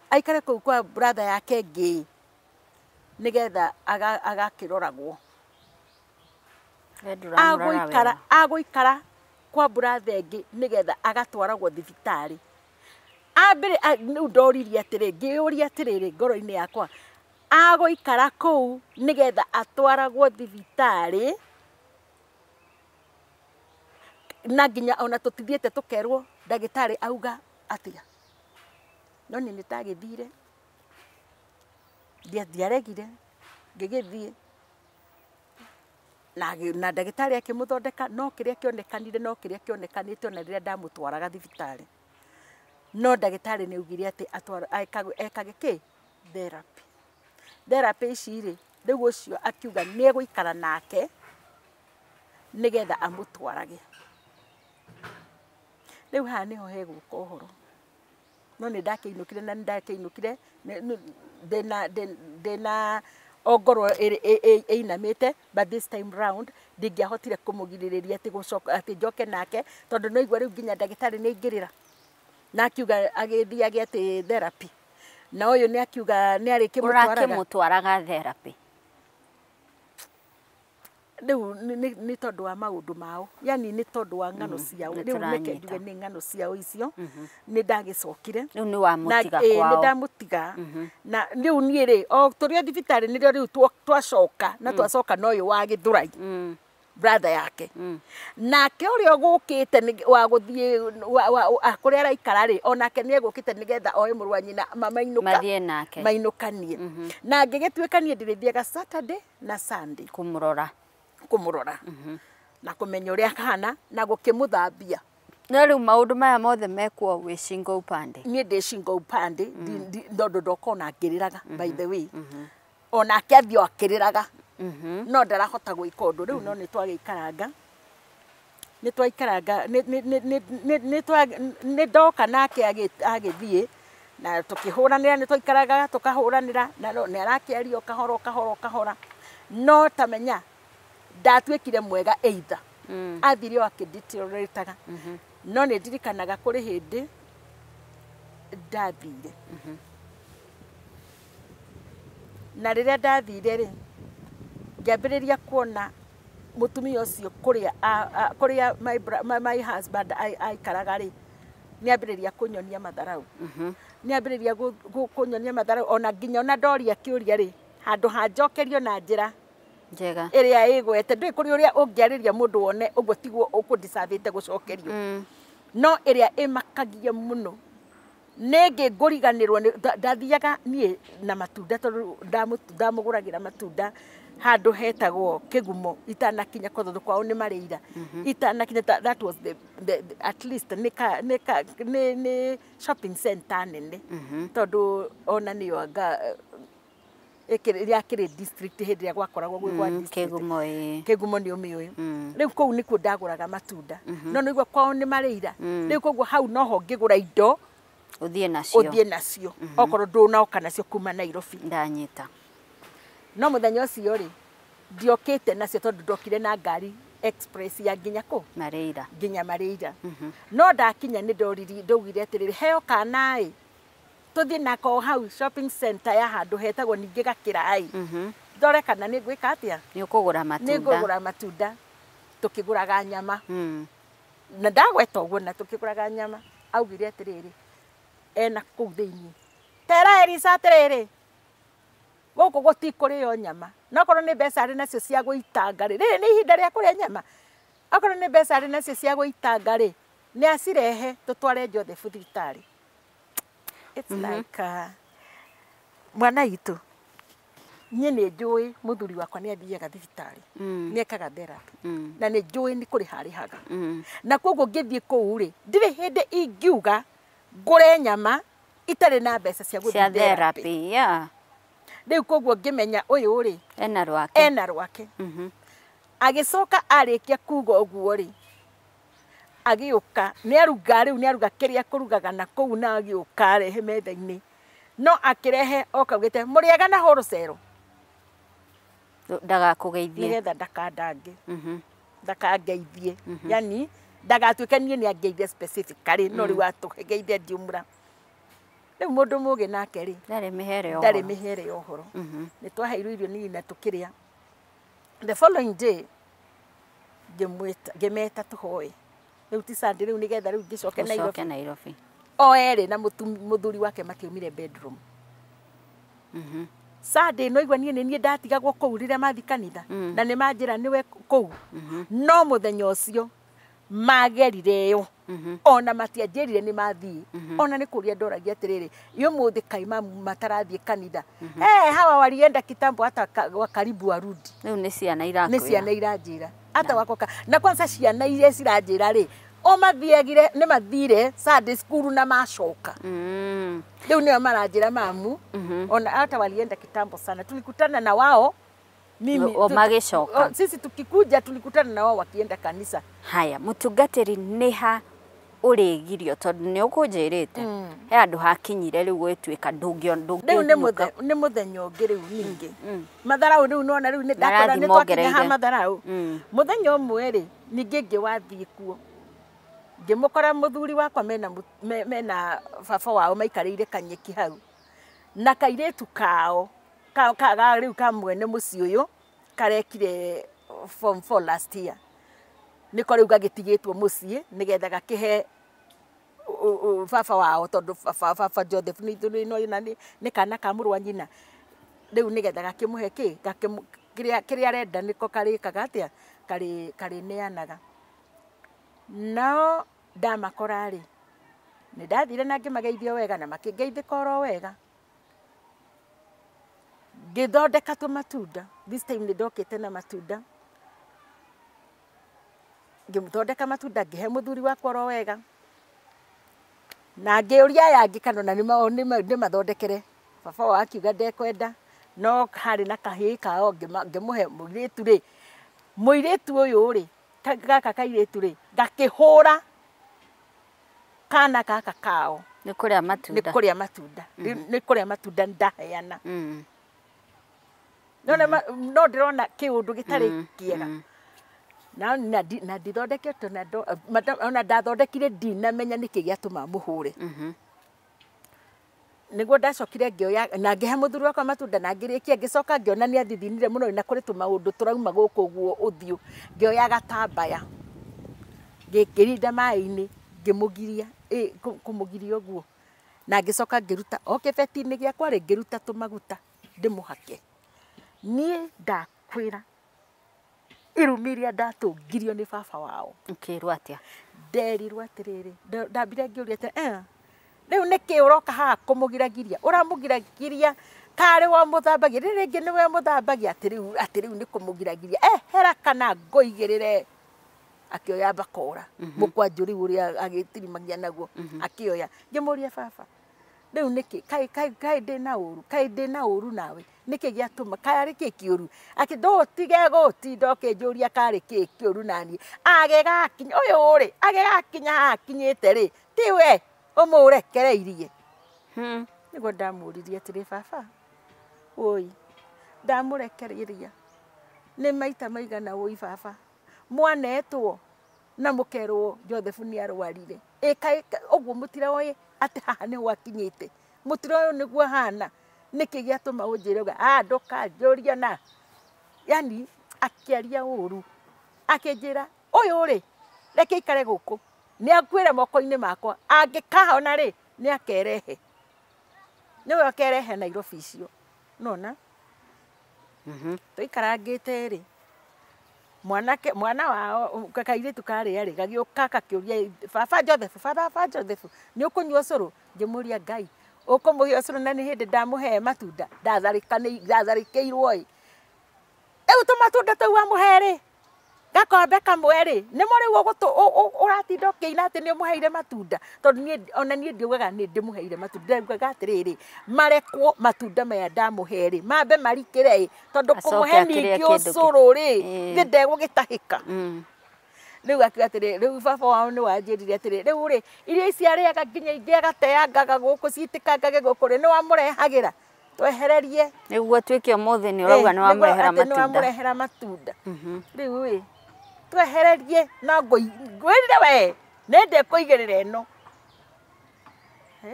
aikare kũu kwa brother yake ĩngĩ, Nĩgetha agakĩroragwo. Agũikara kwa brother ĩngĩ nĩgetha agatwaragwo thibitarĩ. Ambere rĩu ndoririe atĩrĩ, ngĩũria atĩrĩrĩ ngoro-inĩ yakwa, agũikara kũu nĩgetha atwaragwo thibitarĩ, na nginya ona tũtithiĩte tũkerwo ndagĩtarĩ auga atĩa. No niĩ nĩndagĩthire, ndiaregire, ngĩgĩthiĩ na ndagĩtarĩ akĩmũthondeka, no kĩrĩa kĩonekanire no kĩrĩa kĩonekanĩte ona rĩrĩa ndamũtwaraga thibitarĩ. No ndagĩtarĩ nĩ augire atĩ ekage kĩ? Therapy. Therapy ici rĩ, rĩu ũcio akiuga nĩ egũikara nake nĩgetha amũtwarage. Rĩu haha nĩho hegũka ũhoro. No nĩ ndakĩinũkire na nĩ ndakĩinũkire ndĩna ongorwo ĩinamĩte, but this time round ndingĩahotire kũmũgirĩrĩria atĩ gũcoka atĩ njoke nake, tondũ no igua rĩu nginya ndagĩtarĩ nĩ aingĩrĩra. Na akiuga agĩthiage atĩ therapy. Na ũyũ nĩ akiuga nĩ arĩkĩmũtwaraga. Ũrakĩmũtwaraga therapy? Rĩu nĩ tondũ wa maũndũ mao, yani nĩ tondũ wa ng'ano ciao. Rĩu reke njuge nĩ ng'ano ciao icio. Nĩ ndagĩcokire. Rĩu nĩ wamũtiga kwao. Nĩ ndamũtiga. Na rĩu niĩ rĩ, o tũrĩ o thibitarĩ nĩrĩo rĩu twacoka, na twacoka na ũyũ wa Gĩthũrai, brother yake. Nake ũrĩa ũgũkĩte wa gũthiĩ kũrĩa araikara rĩ, onake nĩ egũkĩte nĩgetha oe mũrũ wa nyina mainũka. Mathiĩ nake. Mainũkanie. Na ngĩgĩtuĩka niĩ ndĩrĩthiaga Saturday na Sunday. Kũmũrora. Kũmũrora. Na kũmenya ũrĩa ahana na gũkĩmũthambia. No rĩu maũndũ maya mothe mekuo wĩ shingo upande? Niĩ ndĩ shingo upande, tondũ ndoka ona ngĩrĩraga, by the way. Onake athiĩ o akĩrĩraga. No ndarahota gwĩka ũndũ. Rĩu no nĩ twagĩikaranga. Nĩ twaikaranga, nĩ ndoka nake agĩthiĩ, na tũkĩhũranĩra, nĩ twaikaraga tũkahũranĩra, na nĩ arakĩaria o kahora o kahora o kahora. No ta menya, ndatuĩkire mwega either. Athire o akĩdeteriorataga. No nĩ ndirikanaga kũrĩ hĩndĩ ndathire. Na rĩrĩa ndathire rĩ, ngĩambĩrĩria kuona mũtumia ũcio kũrĩa my husband aikaraga rĩ, nĩ ambĩrĩria kũnyonia matharau. Nĩ ambĩrĩria kũnyonia matharau, ona nginya ona ndoria kĩũria rĩ, handũ ha njokerio na njĩra njega ĩrĩa ĩgwete, ndũĩ kũrĩ ũrĩa ũngĩarĩria mũndũ wone ũguo tiguo ũkũdecavĩte gũcokerio. No ĩrĩa ĩmakagia mũno nĩ ngĩ ngũriganĩrwo, ndathiaga niĩ na matunda tondũ ndamũgũragĩra matunda handũ hetagwo Kĩgumo itanakinya kwa tondũ kwao nĩ marĩira. Itanakinya, that was the at least nĩ shopping center nene, tondũ ona nĩyo anga yakĩrĩ district hĩndĩ ĩrĩa gwakoragwo gwĩ gwa district. Kĩgumo ĩĩ. Kĩgumo nĩ ũmĩũĩ. Rĩu kũu nĩkuo ndagũraga matunda. No nĩguo kwao nĩ marĩira. Rĩu koguo hau noho ngĩgũra indo ũthiĩ nacio. Ũthiĩ nacio. Okorwo ndũnoka nacio kuma Nairobi. Ndanyita. No mũthenya ũcio rĩ, ndiokĩte nacio tondũ ndokire na ngari express ya nginya kũ? Marĩira. Nginya Marĩira. No ndakinya nĩ ndoririe, ndaugire atĩrĩrĩ, heo kana ĩ, tũthiĩ nako hau shopping center ya handũ hetagwo ningĩ Gakĩra ĩ. Ndore kana nĩ ngwĩka atĩa? Nĩ ũkũgũra matunda. Nĩ ngũgũra matunda. Tũkĩgũraga nyama. Na ndagweta ũguo na tũkĩgũraga nyama. Augire atĩrĩrĩ, ena kũu thĩinĩ. Tera Elisa atĩrĩrĩ, gũkũ gũtikũrĩo nyama. No okorwo nĩ mbeca arĩ nacio cia gũitanga rĩ, rĩrĩ nĩ ihinda rĩa kũrĩa nyama. Okorwo nĩ mbeca arĩ nacio cia gũitanga rĩ, nĩ acirehe tũtware Joseph thibitarĩ. It's like mwana witũ, niĩ nĩ njũĩ mũthuri wakwa nĩ athiaga thibitarĩ, nĩ ekaga therapy, na nĩ njũĩ nĩ kũrĩha arĩhaga. Na koguo ngĩthiĩ kũu rĩ, ndirĩ hĩndĩ ingiuga ngũre nyama itarĩ na mbeca cia gũthiĩ therapy. Rĩu koguo ngĩmenya ũyũ rĩ, ena rwake. Ena rwake. Agĩcoka arĩkia kuga ũguo rĩ, agĩũka, nĩ aruga rĩu, nĩ aruga kĩrĩa kũrugaga na kũu, na agĩũka arehe metha-inĩ. No akĩrehe oka augĩte, mũrĩega na wholesale. Ndagakũgeithie. Nĩgetha ndakandange. Ndakangeithie. Yani ndagatuĩke niĩ nĩ angeithie specifically, no rĩu atũgeithie ndiumũra. Rĩu mũndũ mũgĩ nake rĩ Ndarĩ mĩhere ya ndarĩ ũhoro. Mĩhere ya ũhoro. Nĩ twaheirwo irio nini na tũkĩrĩa. The following day ngĩmwĩta, ngĩmeta tũhoe. Rĩu ti Sunday, rĩu nĩgetha rĩu ngĩcoke Ũcoke Nairobi. Nairobi. O erĩ na mũthuri wake matiaumire bedroom. Sunday no igua niĩ nĩ niĩ ndatigagwo kũu rĩrĩa mathi kanitha, na nĩ manjĩra nĩwe kũu, no mũthenya ũcio magerire ĩyo ona matianjĩrire nĩ mathiĩ. Ona nĩ kũria ndoragia atĩrĩrĩ, ũmũthĩ kaĩ matarathiĩ kanitha? Eh, hawa walienda kitambo, hata wa karibu warudi. Rĩu nĩ ciana Nĩ irakwĩra. Ciana iranjĩra hata wakoka na kwanza ciana iria ciranjĩra rĩ, o mathiagire nĩ mathire Sunday school na macoka. Rĩu nĩo maranjĩra mamu, ona hata walienda kitambo sana, tulikutana na wao mimi O magĩcoka. O, sisi tukikuja tulikutana na wao wakienda kanisa. Haya, mũtungatĩri, nĩ ha ũrĩgirio? Tondũ nĩ ũkũnjĩrĩte he handũ hakinyire rĩu gwĩtuĩka Rĩu nĩ ndũngĩinũka. Nĩ mũthenya ũngĩ rĩu ningĩ matharaũ rĩu nona rĩu nĩ ndakwĩra Marathiĩ nĩ twakinya ha mongereire. Matharaũ. Mũthenya ũmwe rĩ, ningĩ ngĩwathiĩ kuo, ngĩmũkora mũthuri wakwa mena, mena baba wao maikarĩire kanyeki hau na kairĩtu kao ka rĩu ka mwene mũciĩ ũyũ karekire form 4 last year, nĩko rĩu gagĩtigĩtwo mũciĩ nĩgetha gakĩhe baba wao, tondũ baba Joseph nĩ ithuĩ no na nĩ kana ka mũrũ wa nyina. Rĩu nĩgetha gakĩmũhe kĩ kĩrĩa arenda, nĩko karĩkaga atĩa, karĩneanaga. Nao ndamakora rĩ, nĩ ndathire na ngĩmageithio wega na makĩngeithĩka oro wega. Ngĩthondeka tũmatunda. This time nĩ ndokĩte na matunda, ngĩthondeka matunda, ngĩhe mũthuri wakwa oro wega, na ngĩũria aya angĩ kana ona nĩmathondekere. Baba wao akiuga ndekwenda, no harĩ na kahĩĩ kao, ngĩmũhe mũirĩtu rĩ. Mũirĩtu ũyũ rĩ, gaka kairĩtu rĩ, gakĩhũra kana gaka kao. Nĩ kũrĩa Nĩ matunda. Kũrĩa matunda. Nĩ kũrĩa matunda ndaheana. No no ndĩrona kĩũndũ gĩtarĩ kĩega na na ndithondekete ona ndathondekire, ndinamenya nĩkĩ gĩatũma mũhũre. Nĩguo ndacokire ngĩoya na ngĩhe mũthuri wakwa matunda na ngĩrĩkia, ngĩcoka ngĩona nĩ athithinire mũno na kũrĩ tũmaũndũ tũrauma gũkũ ũguo ũthiũ. Ngĩoya gatambaya, ngĩrinda maĩ-inĩ, ngĩmũgiria kũmũgiria ũguo, na ngĩcoka ngĩruta o kĩbeti-inĩ gĩakwa rĩ, ngĩruta tũmaguta ndĩmũhake. Niĩ ndakwĩra, irumi iria ndatũngirio nĩ baba wao. Ũkĩrwo atĩa? Nderirwo atĩrĩrĩ, ndambire ngĩũria atĩ rĩu nĩkĩ ũroka haha kũmũgiragiria, ũramũgiragiria karĩ wa mũthambagia, rĩrĩ rĩngĩ nĩwe mũthambagia, atĩ rĩu nĩ kũmũgiragiria, ehera kana ngũigĩrĩre. Akĩoya mbakora, mũkwanjũ rĩu ũrĩa agĩtirimagia naguo, akĩoya. Ngĩmũria, "Baba, rĩu nĩkĩ? Kaĩ ndĩna ũru? Kaĩ ndĩna ũru nawe? Nĩkĩ gĩatũma? Kaĩ arĩ kĩ kĩũru?" Akĩ ndũtige gũtinda ũkĩnjũria karĩ kĩ kĩũru naniĩ. Agĩgakinya ũyũ rĩ, agĩgakinya haha akinyĩte rĩ, tiwe ũmũrekereirie. Nĩguo ndamũririe atĩrĩ, "Baba, ũi ndamũrekereiria nĩ maita maigana? Ũi baba, mwanetwo na mũkerwo Joseph nĩ arwarire, ĩ kaĩ ũguo mũtiroĩ atĩ haha nĩho akinyĩte? Mũtiroĩ nĩguo ahana? Nĩkĩ gĩatũma ũnjĩre ũguo?" "Ah, ndũkanjũrie." Na yani akĩaria ũru, akĩnjĩra, "Ũyũ rĩ, reke aikare gũkũ, nĩ akuĩre moko-inĩ makwa, angĩkahona rĩ, nĩ akerehe, nĩwe akerehe Nairobi icio." Nona tũikarangĩte rĩ, mwanake mwana wao kairĩtu karĩa rĩ, gagĩũka gakĩũria baba Joseph, "Baba Joseph, nĩ ũkũnyua ũcũrũ?" Ngĩmũria, "Ngai, ũkũmũhe ũcũrũ na nĩ hĩndĩ ndamũhe matunda ndatharĩkĩirwo ĩ? Rĩu tũmatunda tũu wamũhe rĩ, gakombe kamwe rĩ, nĩmo rĩu ũratinda ũkĩina atĩ nĩ ũmũheire matunda?" Tondũ niĩ ona niĩ ndiugaga nĩ ndĩmũheire matunda, ndaugaga atĩrĩrĩ, marekwo matunda maya ndamũhe rĩ, mambe marikĩre ĩ, tondũ Acoke kũmũhe akĩrĩe ningĩ kĩndũ ũcũrũ rĩ, nĩ ndegũgĩtahĩka. Rĩu akiuga atĩrĩ, rĩu baba wao nĩ wanjĩrire atĩrĩ, "Rĩu rĩ, irio ici arĩaga nginya ingĩ agateangaga gũkũ, ciitĩkangage gũkũ rĩ, nĩ wamũrehagĩra? Twehererie." Nĩguo tuĩke ũmũthĩ nĩ ũrauga nĩ wamũrehera atĩ nĩ matunda. Wamũrehera matunda. Rĩu ĩ, twehererie na ngwĩrire we nĩ ndĩkũigĩrĩra ĩno.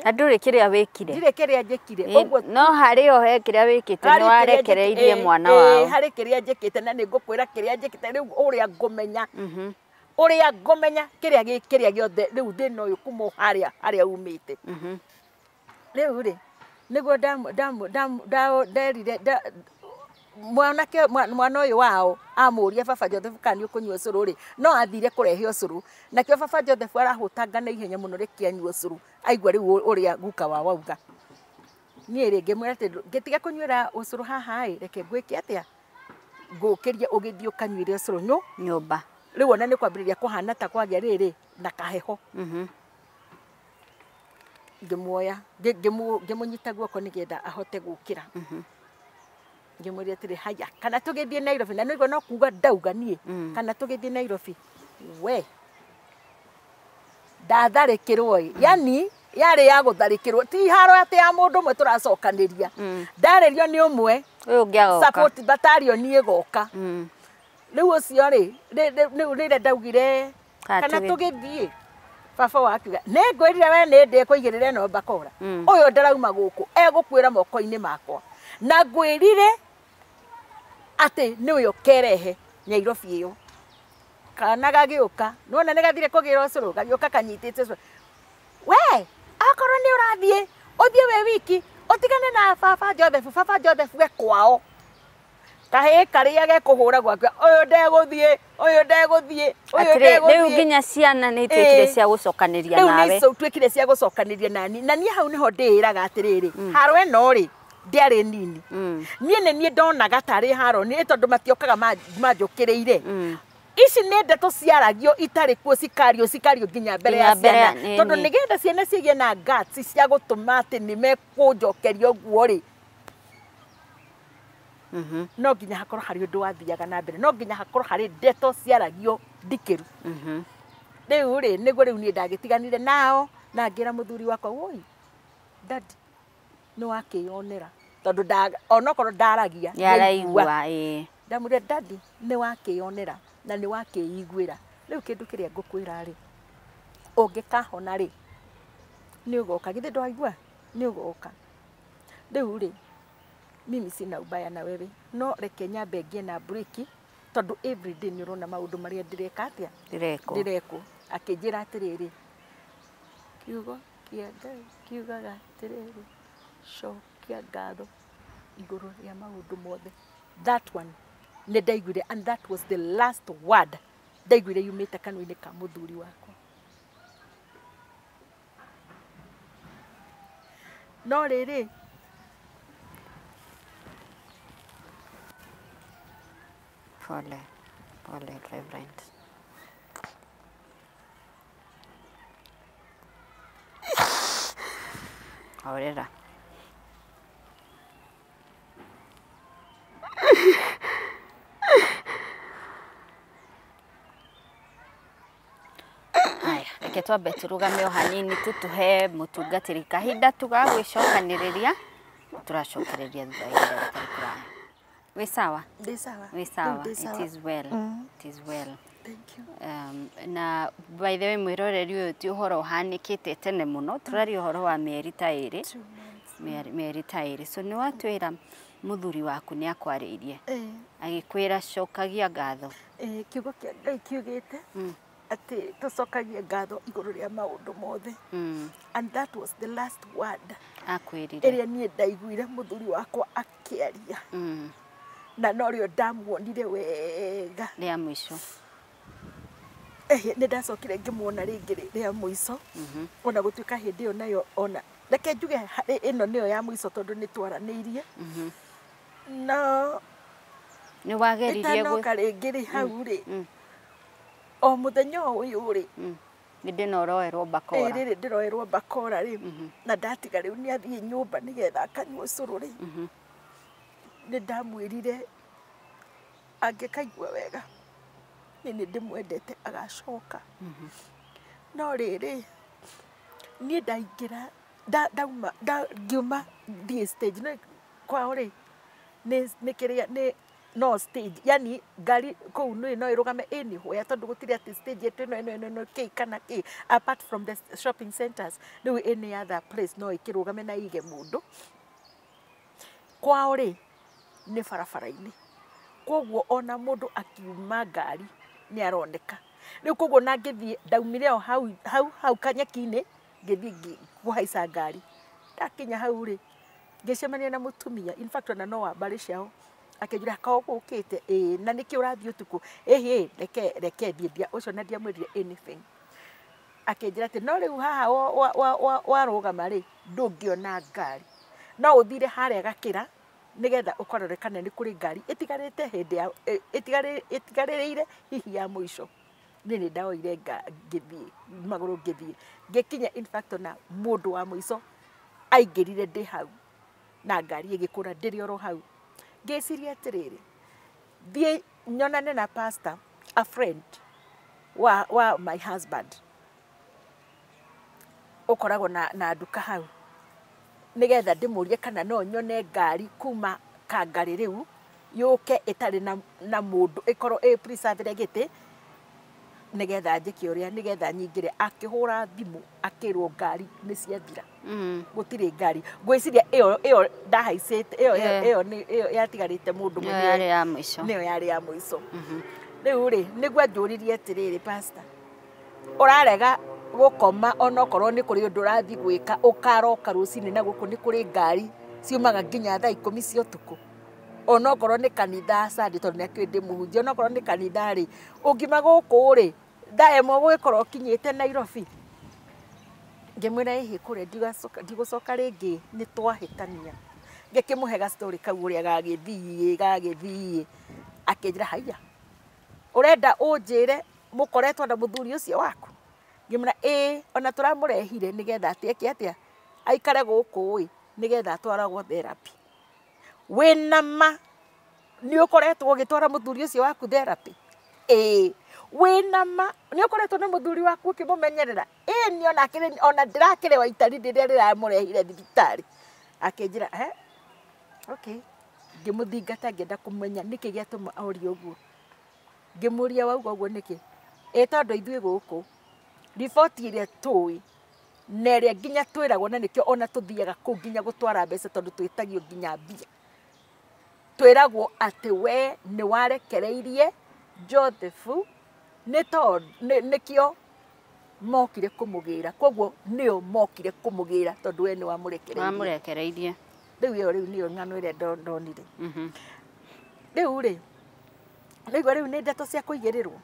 Na ndũrĩ kĩrĩa wĩkire. Ndirĩ kĩrĩa njĩkire. Ũguo no harĩ o he kĩrĩa wĩkĩte nĩ warekereirie mwana wao. Harĩ kĩrĩa njĩkĩte na nĩ ngũkwĩra kĩrĩa njĩkĩte rĩu ũrĩa ngũmenya. Ũrĩa ngũmenya kĩrĩa kĩrĩa gĩothe rĩu thĩna ũyũ kuma harĩa harĩa umĩte. Rĩu rĩ nĩguo nderire mwanake mwana ũyũ wao amũria baba Joseph kana nĩ ũkũnyua ũcũrũ rĩ no athire kũrehe ũcũrũ nakĩo baba Joseph arahũtanga na ihenya mũno rĩkĩ anyua ũcũrũ aigua rĩu ũrĩa guka wao auga. Niĩ rĩ ngĩmwĩra atĩ ngĩtiga kũnyuĩra ũcũrũ haha ĩ reke ngwĩke atĩa ngũkĩrie ũgĩthiĩ ũkanyuĩre ũcũrũ nyũmba. Rĩu ona nĩ kwambĩrĩria kũhana ta kwagĩa rĩrĩ na kaheho. Ngĩmuoya ngĩmũnyita guoko nĩgetha ahote gũkĩra. Ngĩmwĩra atĩrĩ haya kana tũgĩthiĩ Nairobi na nĩguo no kuga ndauga niĩ kana tũgĩthiĩ Nairobi we ndatharĩkĩrwo ĩ yani yarĩ ya gũtharĩkĩrwo ti haro atĩ ya mũndũ ũmwe tũracokanĩria ndarĩrio nĩ ũmwe ũyũ ũngĩ agoka support battalion ĩgoka. Rĩu ũcio rĩ rĩu rĩrĩa ndaugire kana tũgĩthiĩ baba wakiuga nĩ ngwĩrire we nĩ ndĩkũigĩrĩra ĩno bakora ũyũ ndarauma gũkũ egũkuĩra moko-inĩ makwa na ngwĩrire atĩ nĩwe ũkerehe Nairobi ĩyo. Kana gagĩũka nĩwona nĩ gathire kũgĩra ũcũrũ gagĩũka kanyitĩte ũcũrũ we akorwo nĩ ũrathiĩ ũthiĩ wĩ wiki ũtigane na baba Joseph. Baba Joseph we kwao kahĩĩ karĩa gekũhũra gwake ũyũ ndegũthiĩ ũyũ ndegũthiĩ ũyũ ndegũthiĩ. Rĩu nginya ciana nĩ ituĩkire cia gũcokanĩria nawe. Rĩu nĩ ituĩkire cia gũcokanĩria nani na niĩ hau nĩho ndĩĩraga atĩrĩrĩ haro ĩno rĩ ndĩarĩ nini. Niĩ nĩ niĩ ndonaga tarĩ haro nĩ tondũ matiokaga manjũkĩrĩire. Ici nĩ ndeto ciaragio itarĩ kuo cikario cikario nginya mbere ya ciana tondũ nĩgetha ciana cigĩe na guts cia gũtũma atĩ nĩ mekũnjokeria ũguo rĩ no nginya hakorwo harĩ ũndũ wathiaga na mbere no nginya hakorwo harĩ ndeto ciaragio ndikĩru. Rĩu rĩ nĩguo rĩu niĩ ndagĩtiganire nao na ngĩra mũthuri wakwa woi daddy nĩ wakĩyonera tondũ onokorwo ndaragia nĩaraigua. Ndamwĩrire daddy nĩ wakĩyonera na nĩ wakĩiguĩra rĩu kĩndũ kĩrĩa ngũkwĩra rĩ ũngĩkahona rĩ nĩ ũgoka githĩ ndwaigua nĩ ũgoka. Rĩu rĩ mimi sina ubaya na wewe no reke nyambe ngĩe na break tondũ everyday nĩ ũrona maũndũ marĩa ndĩreka atĩa ndĩrekwo. Akĩnjĩra atĩrĩrĩ kiugo kĩa Ngai kiugaga atĩrĩrĩ cokia ngatho igũrũ rĩa maũndũ mothe. That one nĩ ndaiguire and that was the last word ndaiguire yumĩte kanua-inĩ ka mũthuri wakwa. No rĩrĩ pole pole Reverend. Horera. Aya, reke twambe tũrũgame o hanini tu tũhe mũtungatĩri kahinda tũgagwĩcokanĩrĩria tũracokereria thutha wa ihinda rĩtarĩ kũraya. Wĩ sawa? Ndĩ sawa. Wĩ sawa. It is well. It is well. Thank you. Na by the way mwĩroreri ũyũ ti ũhoro ũhanĩkĩte tene mũno tũraria ũhoro wa mĩeri ta ĩrĩ. Mĩeri ta ĩrĩ. So nĩ watwĩra mũthuri waku nĩ akwarĩirie agĩkwĩra cokagia ngatho. Kiugo kĩa Ngai kiugĩte atĩ tũcokagie ngatho igũrũ rĩa maũndũ mothe. And that was the last word akwĩrire ĩrĩa niĩ ndaiguire mũthuri wakwa akĩaria. Na norĩo ndamuonire wega rĩa mũico. Nĩ ndacokire ngĩmuona rĩngĩ rĩa mũico ona gũtuĩka hĩndĩ ĩyo nayo ona reke njuge ĩno nĩyo ya mũico tondũ nĩ twaranĩirie. No nĩ wageririe ĩtanoka rĩngĩ rĩ hau rĩ o mũthenya ũyũ rĩ nĩ ndĩna ũroerwo bakora. Rĩrĩ ndĩroerwo bakora rĩ na ndatiga rĩu nĩ athiĩ nyũmba nĩgetha akanyua ũcũrũ rĩ nĩ ndamwĩrire angĩkaigua wega niĩ nĩ ndĩmwendete agacoka. No rĩrĩ niĩ ndaingĩra ndauma ngiuma thiĩ stage no kwao rĩ nĩ kĩrĩa nĩ No stage, yani ngari kũu nĩ no ĩrũgame anywhere tondũ gũtirĩ atĩ stage ĩtũ ĩno ĩno ĩno ĩno kĩ kana kĩ, apart from the shopping centers. Rĩu any other place no ĩkĩrũgame na ige mũndũ. Kwao rĩ nĩ barabara-inĩ, koguo ona mũndũ akiuma ngari nĩ aroneka. Rĩu koguo na ngĩthiĩ, ndaumire o hau hau hau kanyeki-inĩ, ngĩthiĩ kũhaica ngari. Ndakinya hau rĩ, ngĩcemania na mũtumia, in fact ona no wa mbarĩ ciao, akĩnjĩra ka ũgũkĩte ĩĩ, na nĩkĩ ũrathiĩ ũtukũ? Ĩhĩ, reke reke thiĩ ndia ũcio, na ndiamwĩrire anything. Akĩnjĩra atĩ no rĩu haha warũgama rĩ, ndũngĩona ngari, no ũthire harĩa gakĩra nĩgetha ũkarore kana nĩ kũrĩ ngari ĩtigarĩte hĩndĩ ya ĩtigarĩrĩire hihi ya mũico. Niĩ nĩ ndaoire ngĩthiĩ magũrũ, ngĩthiĩ ngĩkinya. In fact ona mũndũ wa mũico aingĩrire ndĩ hau na ngari ĩgĩkũra ndĩrĩ oro hau. Ngĩciria atĩrĩrĩ, thiĩ nyonane na pastor, a friend wa my husband ũkoragwo na nduka hau, nĩgetha ndĩmũrie kana no nyone ngari kuma Kangarĩ rĩu yũke ĩtarĩ na mũndũ, ĩkorwo ĩ preserve gĩtĩ, nĩgetha njĩke ũrĩa nĩgetha nyingĩre. Akĩhũra thimũ akĩrwo ngari nĩ ciathira, gũtirĩ ngari. Ngwĩciria ĩyo ndahaicĩte ĩyo ĩyo nĩ ĩyo yatigarĩte mũndũ Ĩyo yarĩ ya mũico. Nĩyo yarĩ ya mũico. Rĩu rĩ, nĩguo anjũririe atĩrĩrĩ, pastor, ũrarega gũkoma onokorwo nĩ kũrĩ ũndũ ũrathiĩ gwĩka, ũkaroka rũcinĩ, na gũkũ nĩ kũrĩ ngari ciumaga nginya thaa 10 cia ũtukũ, onokorwo nĩ kanitha Sunday, tondũ nĩ akĩũĩ ndĩ mũhunjia, onokorwo nĩ kanitha rĩ, ũngiuma gũkũ rĩ, thaa 1 ũgũgĩkorwo ũkinyĩte Nairobi. Ngĩmwĩra ĩhĩ, kũrĩa ndigũcoka rĩngĩ, nĩ twahĩtania. Ngĩkĩmũhe ga story kau ũrĩa gagĩthiĩ gagĩthiĩ. Akĩnjĩra, haiya, ũrenda ũnjĩre mũkoretwo na mũthuri ũcio waku? Ngĩmwĩra ĩĩ, ona tũramũrehire nĩgetha atĩ eke atĩa, aikare gũkũ ĩ, nĩgetha atwaragwo therapy. Wĩna ma nĩ ũkoretwo ũgĩtwara mũthuri ũcio waku therapy? Ĩĩ. Wĩna ma nĩ ũkoretwo na mũthuri waku ũkĩmũmenyerera? Ĩĩ, nĩ ona akĩrĩ ona ndĩrakĩrĩ wa itari rĩrĩa rĩramũrehire thibitarĩ. Akĩnjĩra he okay. Ngĩmũthingata ngĩenda kũmenya nĩkĩ gĩatũma orie ũguo. Ngĩmũria, wauga ũguo nĩkĩ? Ĩ tondũ ithuĩ gũkũ riboti ĩrĩa tũĩ na ĩrĩa nginya twĩragwo, na nĩkĩo ona tũthiaga kũu nginya gũtwara mbeca, tondũ twĩtagio nginya mbia, twĩragwo atĩ we nĩ warekereirie Joseph, nĩ tondũ nĩkĩo mokire kũmũgĩra, koguo nĩo mokire kũmũgĩra tondũ we nĩ wamũrekereirie. Wamũrekereirie. Rĩu ĩyo rĩu nĩyo ng'ano ĩrĩa ndonire. Rĩu rĩ, rĩu rĩu nĩ ndeto cia kũigĩrĩrwo,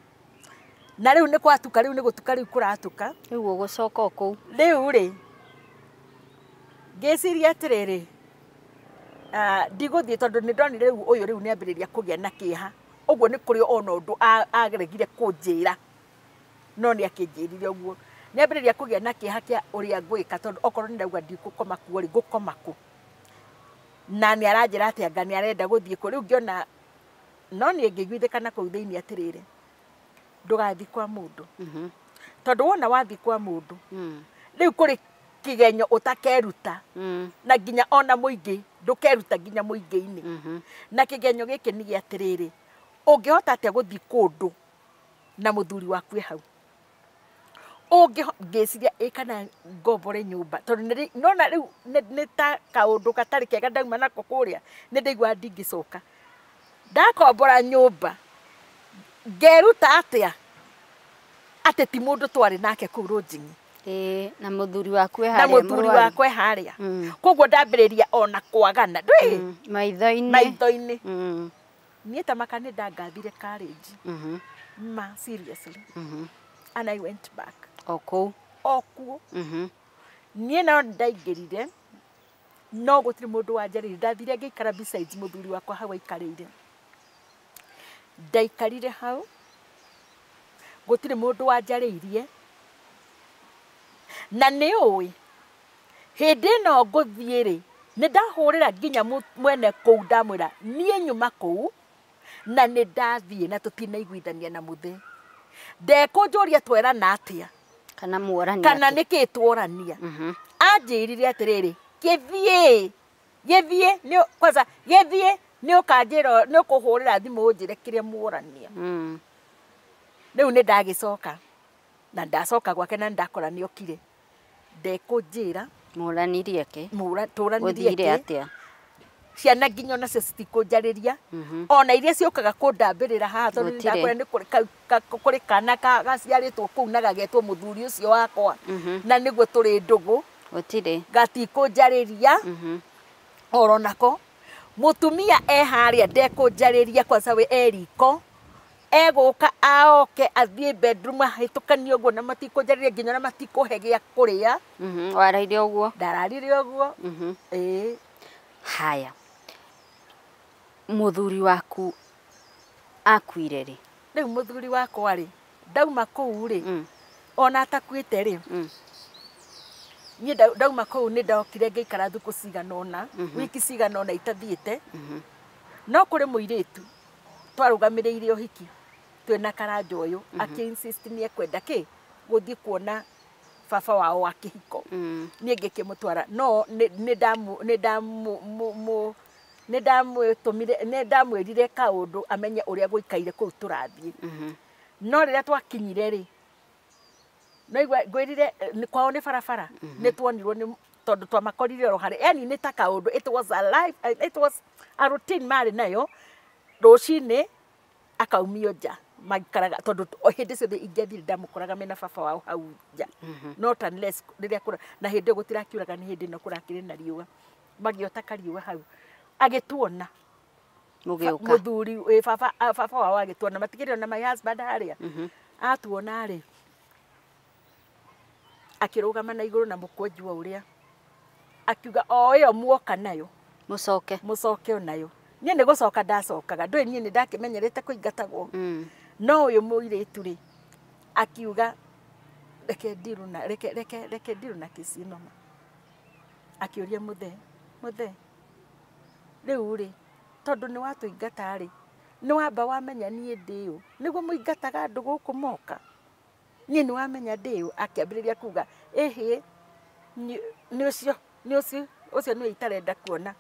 na rĩu nĩ gwatuka, rĩu nĩ gũtuka, rĩu kũratuka. Rĩu ũgũcoka o kũu. Rĩu rĩ, ngĩciria atĩrĩrĩ, ndigũthiĩ, tondũ nĩ ndonire rĩu ũyũ rĩu nĩ ambĩrĩria kũgĩa na kĩeha. Ũguo nĩ kũrĩ ona ũndũ aregire kũnjĩra, no nĩ akĩnjĩrire ũguo nĩ ambĩrĩria kũgĩa na kĩeha kĩa ũrĩa ngwĩka, tondũ okorwo nĩ ndauga ndigũkoma kuo rĩ, ngũkoma kũ? Na nĩ aranjĩra atĩ anga nĩ arenda gũthiĩ kũ. Rĩu ngĩona no niĩ ngĩiguithĩka na kũu thĩinĩ atĩrĩrĩ, ndũgathiĩ kwa mũndũ, tondũ wona wathiĩ kwa mũndũ, rĩu kũrĩ kĩgenyo ũtakeruta, na nginya ona mũingĩ ndũkeruta nginya mũingĩ-inĩ. Na kĩgenyo gĩkĩ nĩ gĩa atĩrĩrĩ, ũngĩhota atĩa gũthiĩ kũndũ na mũthuri waku e hau? Ngĩciria ĩ kana ngombore nyũmba, tondũ nona rĩu nĩ ta kaũndũ gatarĩ kega ndauma nako kũrĩa, nĩ ndaiguaga ndingĩcoka. Ndakombora nyũmba ngeruta atĩa atĩ ti mũndũ twarĩ nake kũu rũnjing'i? Ĩĩ, na mũthuri waku e na harĩa mũthuri mũrwaru. Wakwa e harĩa. Koguo ndambĩrĩria ona kwagana ndũĩ Maitho-inĩ. Maitho-inĩ. Niĩ ta maka nĩ ndangathire courage, ma seriously, and I went back. O kũu. O kuo. Niĩ no ndaingĩrire, no gũtirĩ mũndũ wanjarĩirie. Ndathire ngĩikara besides mũthuri wakwa hau aikarĩire. Ndaikarire hau, gũtirĩ mũndũ wanjarĩirie. Na nĩ ũĩ hĩndĩ ĩno ngũthiĩ rĩ, nĩ ndahũrĩra nginya mwene kũu, ndamwĩra niĩ nyuma kũu na nĩ ndathiĩ na tũtinaiguithania na mũthee, ndekũnjũria twerana atĩa Kana muorania. Kana nĩkĩ tworania. Anjĩrire atĩrĩrĩ, gĩthiĩ gĩthiĩ nĩ kwanza gĩthiĩ. Nĩ ũkanjĩra nĩ ũkũhũrĩra thimũ ũnjĩre kĩrĩa muorania. Rĩu nĩ ndagĩcoka na ndacoka gwake na ndakora nĩ okire ndekũnjĩra Mũranirie kĩ? Tũranirie kĩ atĩa? Ciana nginya onacio citikũnjarĩria ona iria ciũkaga kũndambĩrĩra haha tondũ nĩndakora nĩ kũrĩ kana gaciarĩtwo kũu na gagetwo mũthuri ũcio wakwa na nĩguo tũrĩ ndũgũ gũtirĩ gatikũnjarĩria oro nako mũtumia e harĩa ndekũnjarĩria kwanza we e riko egũka aoke athiĩ bedroom ahĩtũkanie ũguo na matikũnjarĩria nginya na matikũhe gĩa kũrĩa. Warairie ũguo? Ndararire ũguo. Ĩĩ. Haya, mũthuri waku akuire rĩ? Rĩu mũthuri wakwa rĩ, ndauma kũu rĩ, ona atakuĩte rĩ, niĩ ndauma kũu nĩ ndokire ngĩikara thikũ cigana ũna, wiki cigana ũna itathiĩte. No kũrĩ mũirĩtu twarũgamĩrĩire ũhiki twĩna Karanja ũyũ, akĩ insist nĩ ekwenda kĩ gũthiĩ kuona baba wao wa kĩhiko. Niĩ ngĩkĩmũtwara no nĩ ndamwĩrire kaũndũ amenye ũrĩa gũikaire kũu tũrathiĩ. No rĩrĩa twakinyire rĩ, no igua ngwĩrire kwao nĩ barabara, nĩ tuonirwo nĩ tondũ twamakorire oro harĩa, yani nĩ ta kaũndũ, it was a life, it was a routine marĩ nayo. Rũcinĩ akaumio nja maikaraga tondũ hĩndĩ ciothe ingĩathire ndamũkoraga mena baba wao hau nja, not unless rĩrĩa kũra na hĩndĩ ĩyo gũtirakiuraga, nĩ hĩndĩ ĩno kũrakĩrĩ na riũa, magĩota kariũa hau agĩtuona mũgĩũka mũthuri baba baba wao agĩtuona, matigĩrĩ ona my husband harĩa atuona rĩ akĩrũgama na igũrũ na mũkwanju wa ũrĩa akiuga o ĩyo muoka nayo mũcoke mũcoke onayo. Niĩ nĩ gũcoka ndacokaga, ndũĩ niĩ nĩ ndakĩmenyerete kũingatagwo. No ũyũ mũirĩtu rĩ akiuga reke ndiru na reke reke reke ndiru na kĩcinoma. Akĩũria mũthee, mũthee rĩu rĩ tondũ nĩ watũingata rĩ nĩ wamba wamenya niĩ ndĩ ũ, nĩguo mũingataga andũ gũkũ moka, niĩ nĩ wamenya ndĩ ũ. Akĩambĩrĩria kuga ĩhĩ nĩ ũcio nĩ ũcio ũcio nĩwe itarenda kuona.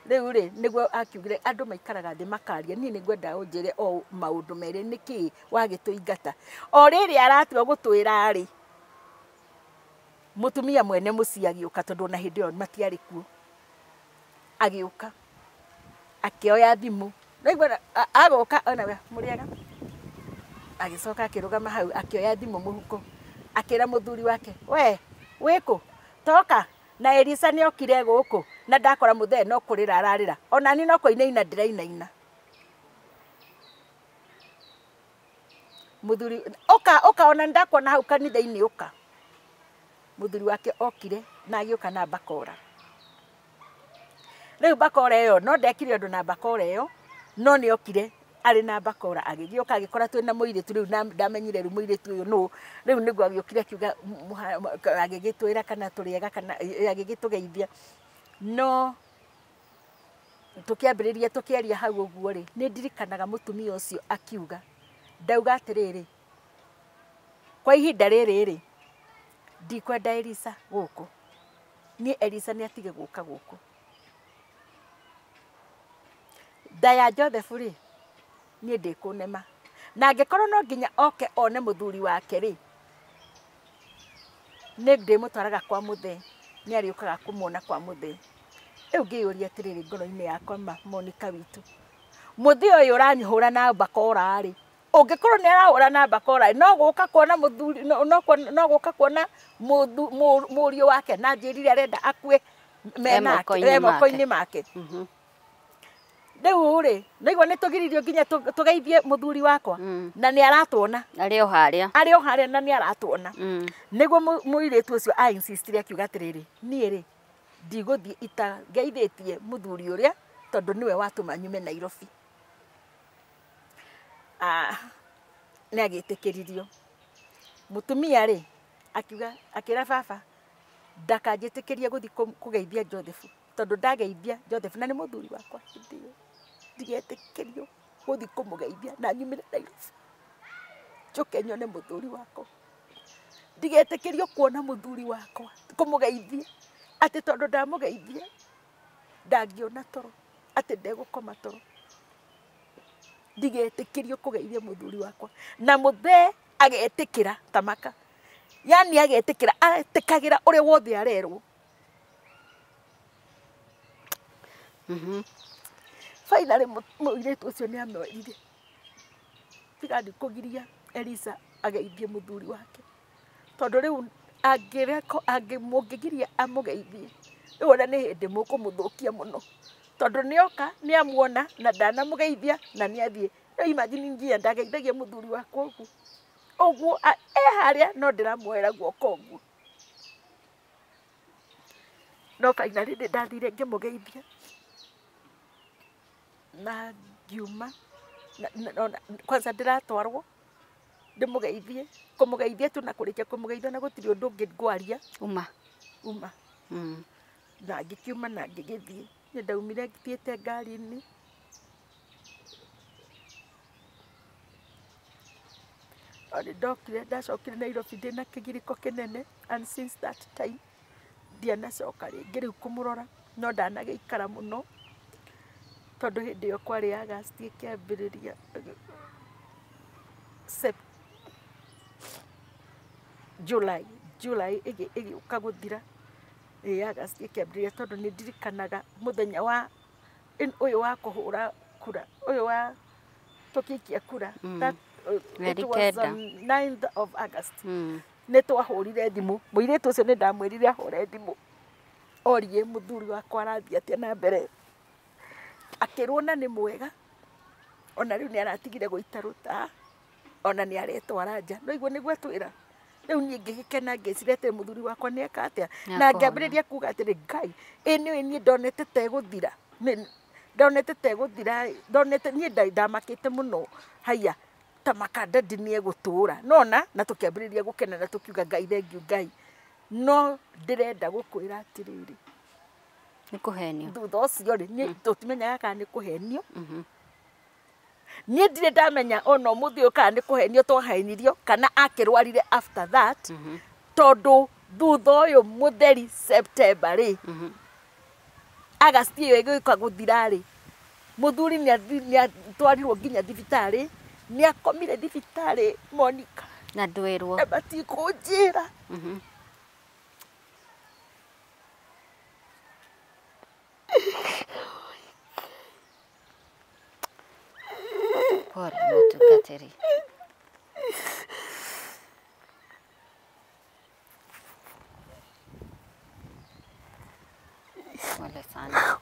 Rĩu rĩ nĩguo akiugire andũ maikaraga thĩ makaria, niĩ nĩ ngwenda ũnjĩre o maũndũ merĩ, nĩkĩ wagĩtũingata. O rĩrĩ aratua gũtwĩra rĩ, mũtumia mwene mũciĩ agĩũka tondũ ona hĩndĩ ĩyo matiarĩ kuo, agĩũka akĩoya thimũ, naigua agoka ona mũrĩega, agĩcoka akĩrũgama hau akĩoya thimũ mũhuko akĩra mũthuri wake, we wĩkũ toka na Elisa nĩ okire gũkũ na ndakora mũthee no kũrĩra ararĩra, ona niĩ no kũinaina ndĩrainaina. Mũthuri ũka ũka ona ndakuona hau kanitha-inĩ ũka. Mũthuri wake okire na agĩũka na bakora. Rĩu bakora ĩyo no ndekire ũndũ na bakora ĩyo, no nĩ okire arĩ na bakora agĩgĩũka agĩkora twĩna mũirĩtu. Rĩu ndamenyire rĩu mũirĩtu ũyũ nũ, rĩu nĩguo agĩũkire akiuga agĩgĩtwĩra kana tũrĩega kana agĩgĩtũgeithia. No tũkĩambĩrĩria tũkĩaria hau ũguo rĩ, nĩ ndirikanaga mũtumia ũcio akiuga, ndauga atĩrĩrĩ, kwa ihinda rĩrĩ rĩ ndikwenda Elisa gũkũ, niĩ Elisa nĩ atige gũka gũkũ. Nda ya Joseph rĩ niĩ ndĩkũnema, na angĩkorwo no nginya oke one mũthuri wake rĩ, nĩ ndĩmũtwaraga kwa mũthee, nĩ arĩũkaga kũmuona kwa mũthee. Rĩu ngĩyũria atĩrĩrĩ ngoro-inĩ yakwa, ma Monica witũ, mũthee ũyũ ũranyũhũra na bakora rĩ, ũngĩkorwo nĩ arahũra na bakora no gũka kuona mũthuri, no gũka kuona mũriũ wake na njĩrire arenda akue me moko-inĩ make. Rĩu rĩ naigua nĩ tũgiririo nginya tũgeithie mũthuri wakwa na nĩ aratuona arĩ o harĩa, arĩ o harĩa na nĩ aratuona. Nĩguo mũirĩtu ũcio a insistire akiuga atĩrĩrĩ, niĩ rĩ ndigũthiĩ itageithĩtie mũthuri ũrĩa tondũ nĩwe watũma nyume Nairobi. Nĩ agĩtĩkĩririo. Mũtumia rĩ akiuga akĩra baba ndakanjĩtĩkĩrie gũthiĩ kũgeithia Joseph tondũ ndageithia Joseph na nĩ mũthuri wakwa hĩndĩ ĩyo, ndigetĩkĩrio gũthiĩ kũmũgeithia na nyumĩre Nairobi njũke nyone mũthuri wakwa, ndigetĩkĩrio kuona mũthuri wakwa kũmũgeithia atĩ tondũ ndamũgeithia ndangĩona toro. Atĩ ndegũkoma toro ndigetĩkĩrio kũgeithia mũthuri wakwa na mũthee agetĩkĩra tamaka yani agetĩkĩra aretĩkagĩra ũrĩa wothe arerwo. Finally mũirĩtu ũcio nĩ amwĩrire tiga ndikũgiria Elisa ageithie mũthuri wake tondũ rĩu angĩreko mũngĩgiria amũgeithie rĩu ona nĩ hĩndĩ mũkũmũthũkia mũno tondũ nĩoka nĩamuona na ndanamũgeithia na nĩathiĩ. Rĩu imagine nginya ndageithagia mũthuri wakwa ũguo ũguo e harĩa no ndĩramuoera guoko ũguo. No finally nĩ ndathire ngĩmũgeithia na ngiuma kwanza ndĩratwarwo ndĩmũgeithie kũmũgeithia tu na kũrĩkia kũmũgeithia na gũtirĩ ũndũ ũngĩ ngwaria uma uma. Na ngĩkiuma na ngĩgĩthiĩ nĩ ndaumire thiĩte ngari-inĩ no nĩ ndokire ndacokire Nairobi ndĩna kĩgirĩko kĩnene and since that time ndianacoka rĩngĩ rĩu kũmũrora no ndanagĩikara mũno tondũ hĩndĩ ĩyo kwarĩ August ĩkĩambĩrĩria July ĩgĩũka gũthira ĩ August ĩkĩambĩrĩria tondũ nĩ ndirikanaga mũthenya wa ũyũ wa kũhũra kura ũyũ wa tũkĩikia kura that it was on 9th of August. Nĩ twahũrire thimũ mũirĩtu ũcio nĩ ndamwĩrire ahũre thimũ orie mũthuri wakwa arathiĩ atĩa na mbere akĩrwo na nĩ mwega ona rĩu nĩ aratigire gũita rũta ona nĩ aretwara nja no iguo nĩguo atwĩra rĩu niĩ ngĩgĩkena ngĩciria atĩ mũthuri wakwa nĩ eka atĩa na ngĩambĩrĩria kuga atĩrĩ Ngai ĩ nĩũĩ niĩ ndonete tegũthira ndonete tegũthira ndonete niĩ ndamakĩte mũno haiya tamaka dadi nĩ egũtũra nona na tũkĩambĩrĩria gũkena na tũkiuga Ngai thengiũ Ngai no ndĩrenda gũkwĩra atĩrĩrĩ nĩ kũhenio thutha ũcio rĩ niĩ tũtimenyaga kana nĩ kũhenio niĩ ndirĩ ndamenya ona ũmũthĩ ũyũ kana nĩ kũhenio twahenirio kana akĩrwarire after that tondũ thutha ũyũ mũtheri September rĩ August ĩyo ĩgĩũka gũthira rĩ mũthuri nĩ atwarirwo nginya thibitarĩ nĩ akomire thibitarĩ Monica na ndwĩrwo na matikũnjĩra. Pole mũtungatĩri. Pole sana.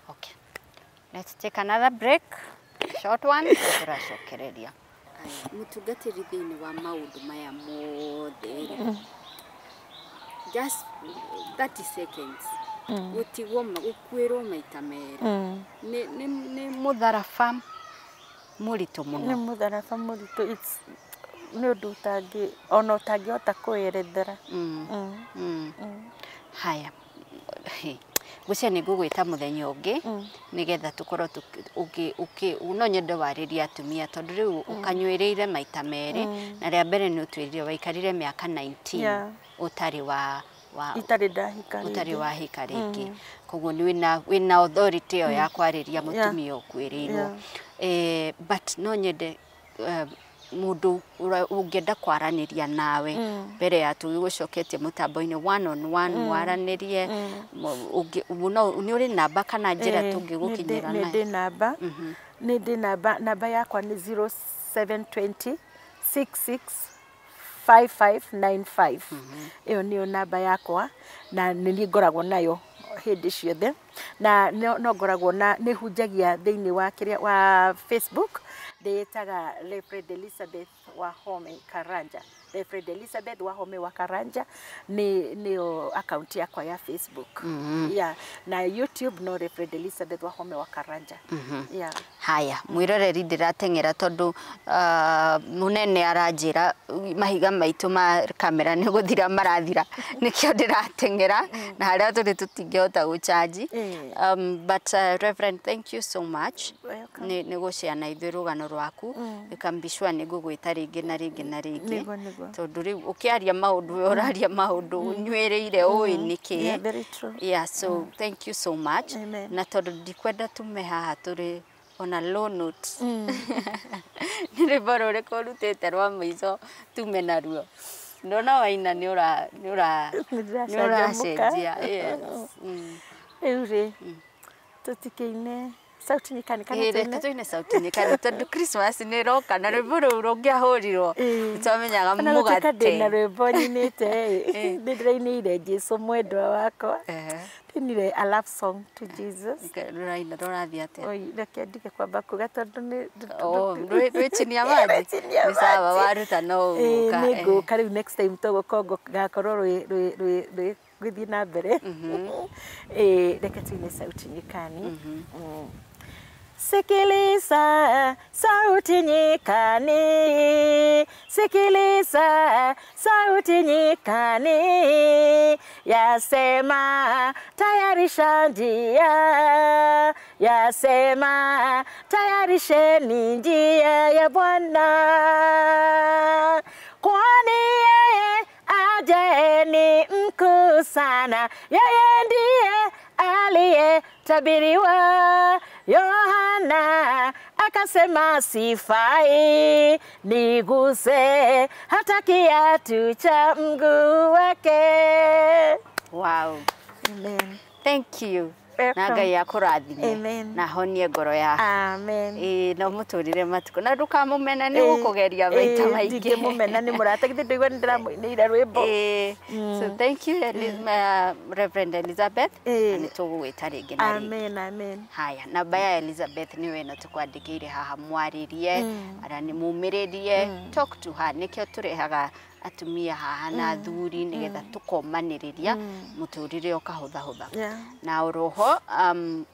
Okay. Let's take another break. Short one. Tũracokereria. Mũtungatĩri thĩinĩ wa maũndũ maya mothe just 30 seconds gũtigwo gũkuĩrwo maita merĩ nĩ mũtharaba mũritũ mũno. Nĩ mũtharaba mũritũ nĩ ũndũ ũtangĩ ona ũtangĩhota kwĩerethera. Haya ngwĩciria nĩ ngũgwĩta mũthenya ũngĩ nĩgetha tũkorwo no nyende warĩrie atumia tondũ rĩu ũkanyuĩrĩire maita merĩ na rĩa mbere nĩ ũtwĩrire waikarire mĩaka 19 ũtarĩ wa itarĩ ndahika ũtarĩ wahika rĩngĩ koguo nĩ wĩna authority ĩyo ya kwarĩria mũtumia ũkuĩrĩirwo. But no nyende mũndũ ũngĩenda kwaranĩria nawe mbere ya tũgĩgũcoketie mũtambo-inĩ one on one mwaranĩrie nĩ ũrĩ namba kana njĩra tũngĩgũkinyĩra nayo? Nĩ namba nĩ ndĩ namba namba yakwa nĩ 0720 66 5595 ĩyo nĩyo namba yakwa na nĩ niĩ ngoragwo nayo hĩndĩ ciothe na no ngoragwo na nĩ hunjagia thĩinĩ wa kĩrĩa wa Facebook ndĩĩtaga Reverend Elizabeth Wahome Karanja. Reverend Elizabeth Wahome wa Karanja nĩ nĩyo account yakwa ya Facebook. Yeah, na YouTube no Reverend Elizabeth Wahome wa Karanja. Yeah. Haya mwiroreri ndirateng'era tondu munene aranjira mahiga maitu ma kamera ni guthira marathira nikio ndirateng'era na haria turi tutingihota guchanji. But Reverend, thank you so much ni guciana ithuĩ rũgano rwaku ikambicwa nĩ ngũgwĩta rĩngĩ na rĩngĩ na rĩngĩ. Nĩguo, nĩguo. Tondũ rĩu ũkĩaria maũndũ we ũraria maũndũ ũnyuĩrĩire ũĩ nĩkĩ. Yeah, very true. Yeah, so thank you so much. Amen. Na tondũ ndikwenda tume haha tũrĩ ona low note, nĩ rwĩmbo rũrĩkũ ũrutĩte rwa mũico tume naruo? Ndona waina nĩ ũra nĩ ũra nĩ ũracenjia. Yes. Rĩu rĩ, tũtikĩine Sauti Nyikani kana Ĩĩ, reke tũine? Tũine Sauti Nyikani tondũ Christmas nĩ ĩroka na rwĩmbo rũu rũngĩahũrirwo nĩtwamenyaga Ona gũtuĩka ndĩna mũgate. Rwĩmbo nyinĩte ĩ, nĩ ndĩrainĩire Jesũ mwendwa wakwa. Ndinire a love song to Jesus. Rũraina rũrathiĩ atĩa? Oi, reke ndige kwamba kuga tondũ nĩ Oh, rwĩ chini ya maji? Rwĩ chini ya Nĩ sawa. maji. Waruta no Ĩĩ, ũgũka. nĩ ngũka rĩu next time tũgũka ngakorwo rwĩ gũthiĩ na mbere. Ĩĩ, reke tuine Sauti Nyikani. Sikiliza sauti nyikani, sikiliza sauti nyikani, yasema tayarisha njia, yasema tayarisheni njia ya Bwana, kwani yeye ajaye ni mkuu sana, yeye ndiye aliyetabiriwa. Yohana akasema sifai niguse hata kiatu cha mguu wake. Wow. Amen. Thank you. Welcome. Na Ngai akũrathime. Amen. Na honie ngoro yaku. Amen. Ĩĩ, na ũmũtũrĩre matukũ na ndũkamũmena nĩ gũkũgeria maita maingĩ. Ndingĩmũmena, nĩ mũrata, githĩ ndũigua nĩ ndĩramũinĩire rwĩmbo. Ĩĩ. So thank you, Reverend Elizabeth. Ĩĩ. Na nĩ tũgũgwĩta rĩngĩ na rĩngĩ. Amen, amen. Haya, namba ya Elizabeth nĩyo ĩno tũkwandĩkĩire haha, mwarĩrie ara nĩ mumĩrĩrie, talk to her. Nĩkĩo tũrehaga atumia haha na athuri nĩgetha tũkomanĩrĩria mũtũrĩre ũkahũthahũtha. Na oroho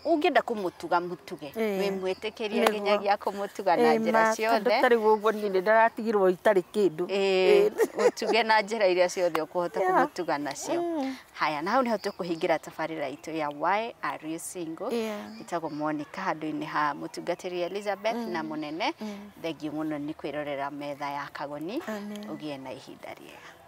ũngĩenda kũmũtuga mũtuge, Ĩĩ. wĩ mwĩtĩkĩrie Nĩguo. nginyagia kũmũtuga na Ĩĩ, njĩra ma, tondũ ciothe. tarĩu ũguo niĩ nĩ ndaratigirwo itarĩ kĩndũ. Ĩĩ, ũtuge na njĩra iria ciothe ũkũhota kũmũtuga nacio. Haya, na hau nĩho tũkũhingĩra tabarĩra itũ ya Why Are You Single. Ĩtagwo Monica handũ-inĩ ha mũtungatĩri Elizabeth na mũnene. Thengiũ mũno nĩ kwĩrorera Metha ya Kagoni. Amen. Ũgĩe na ihinda rĩega.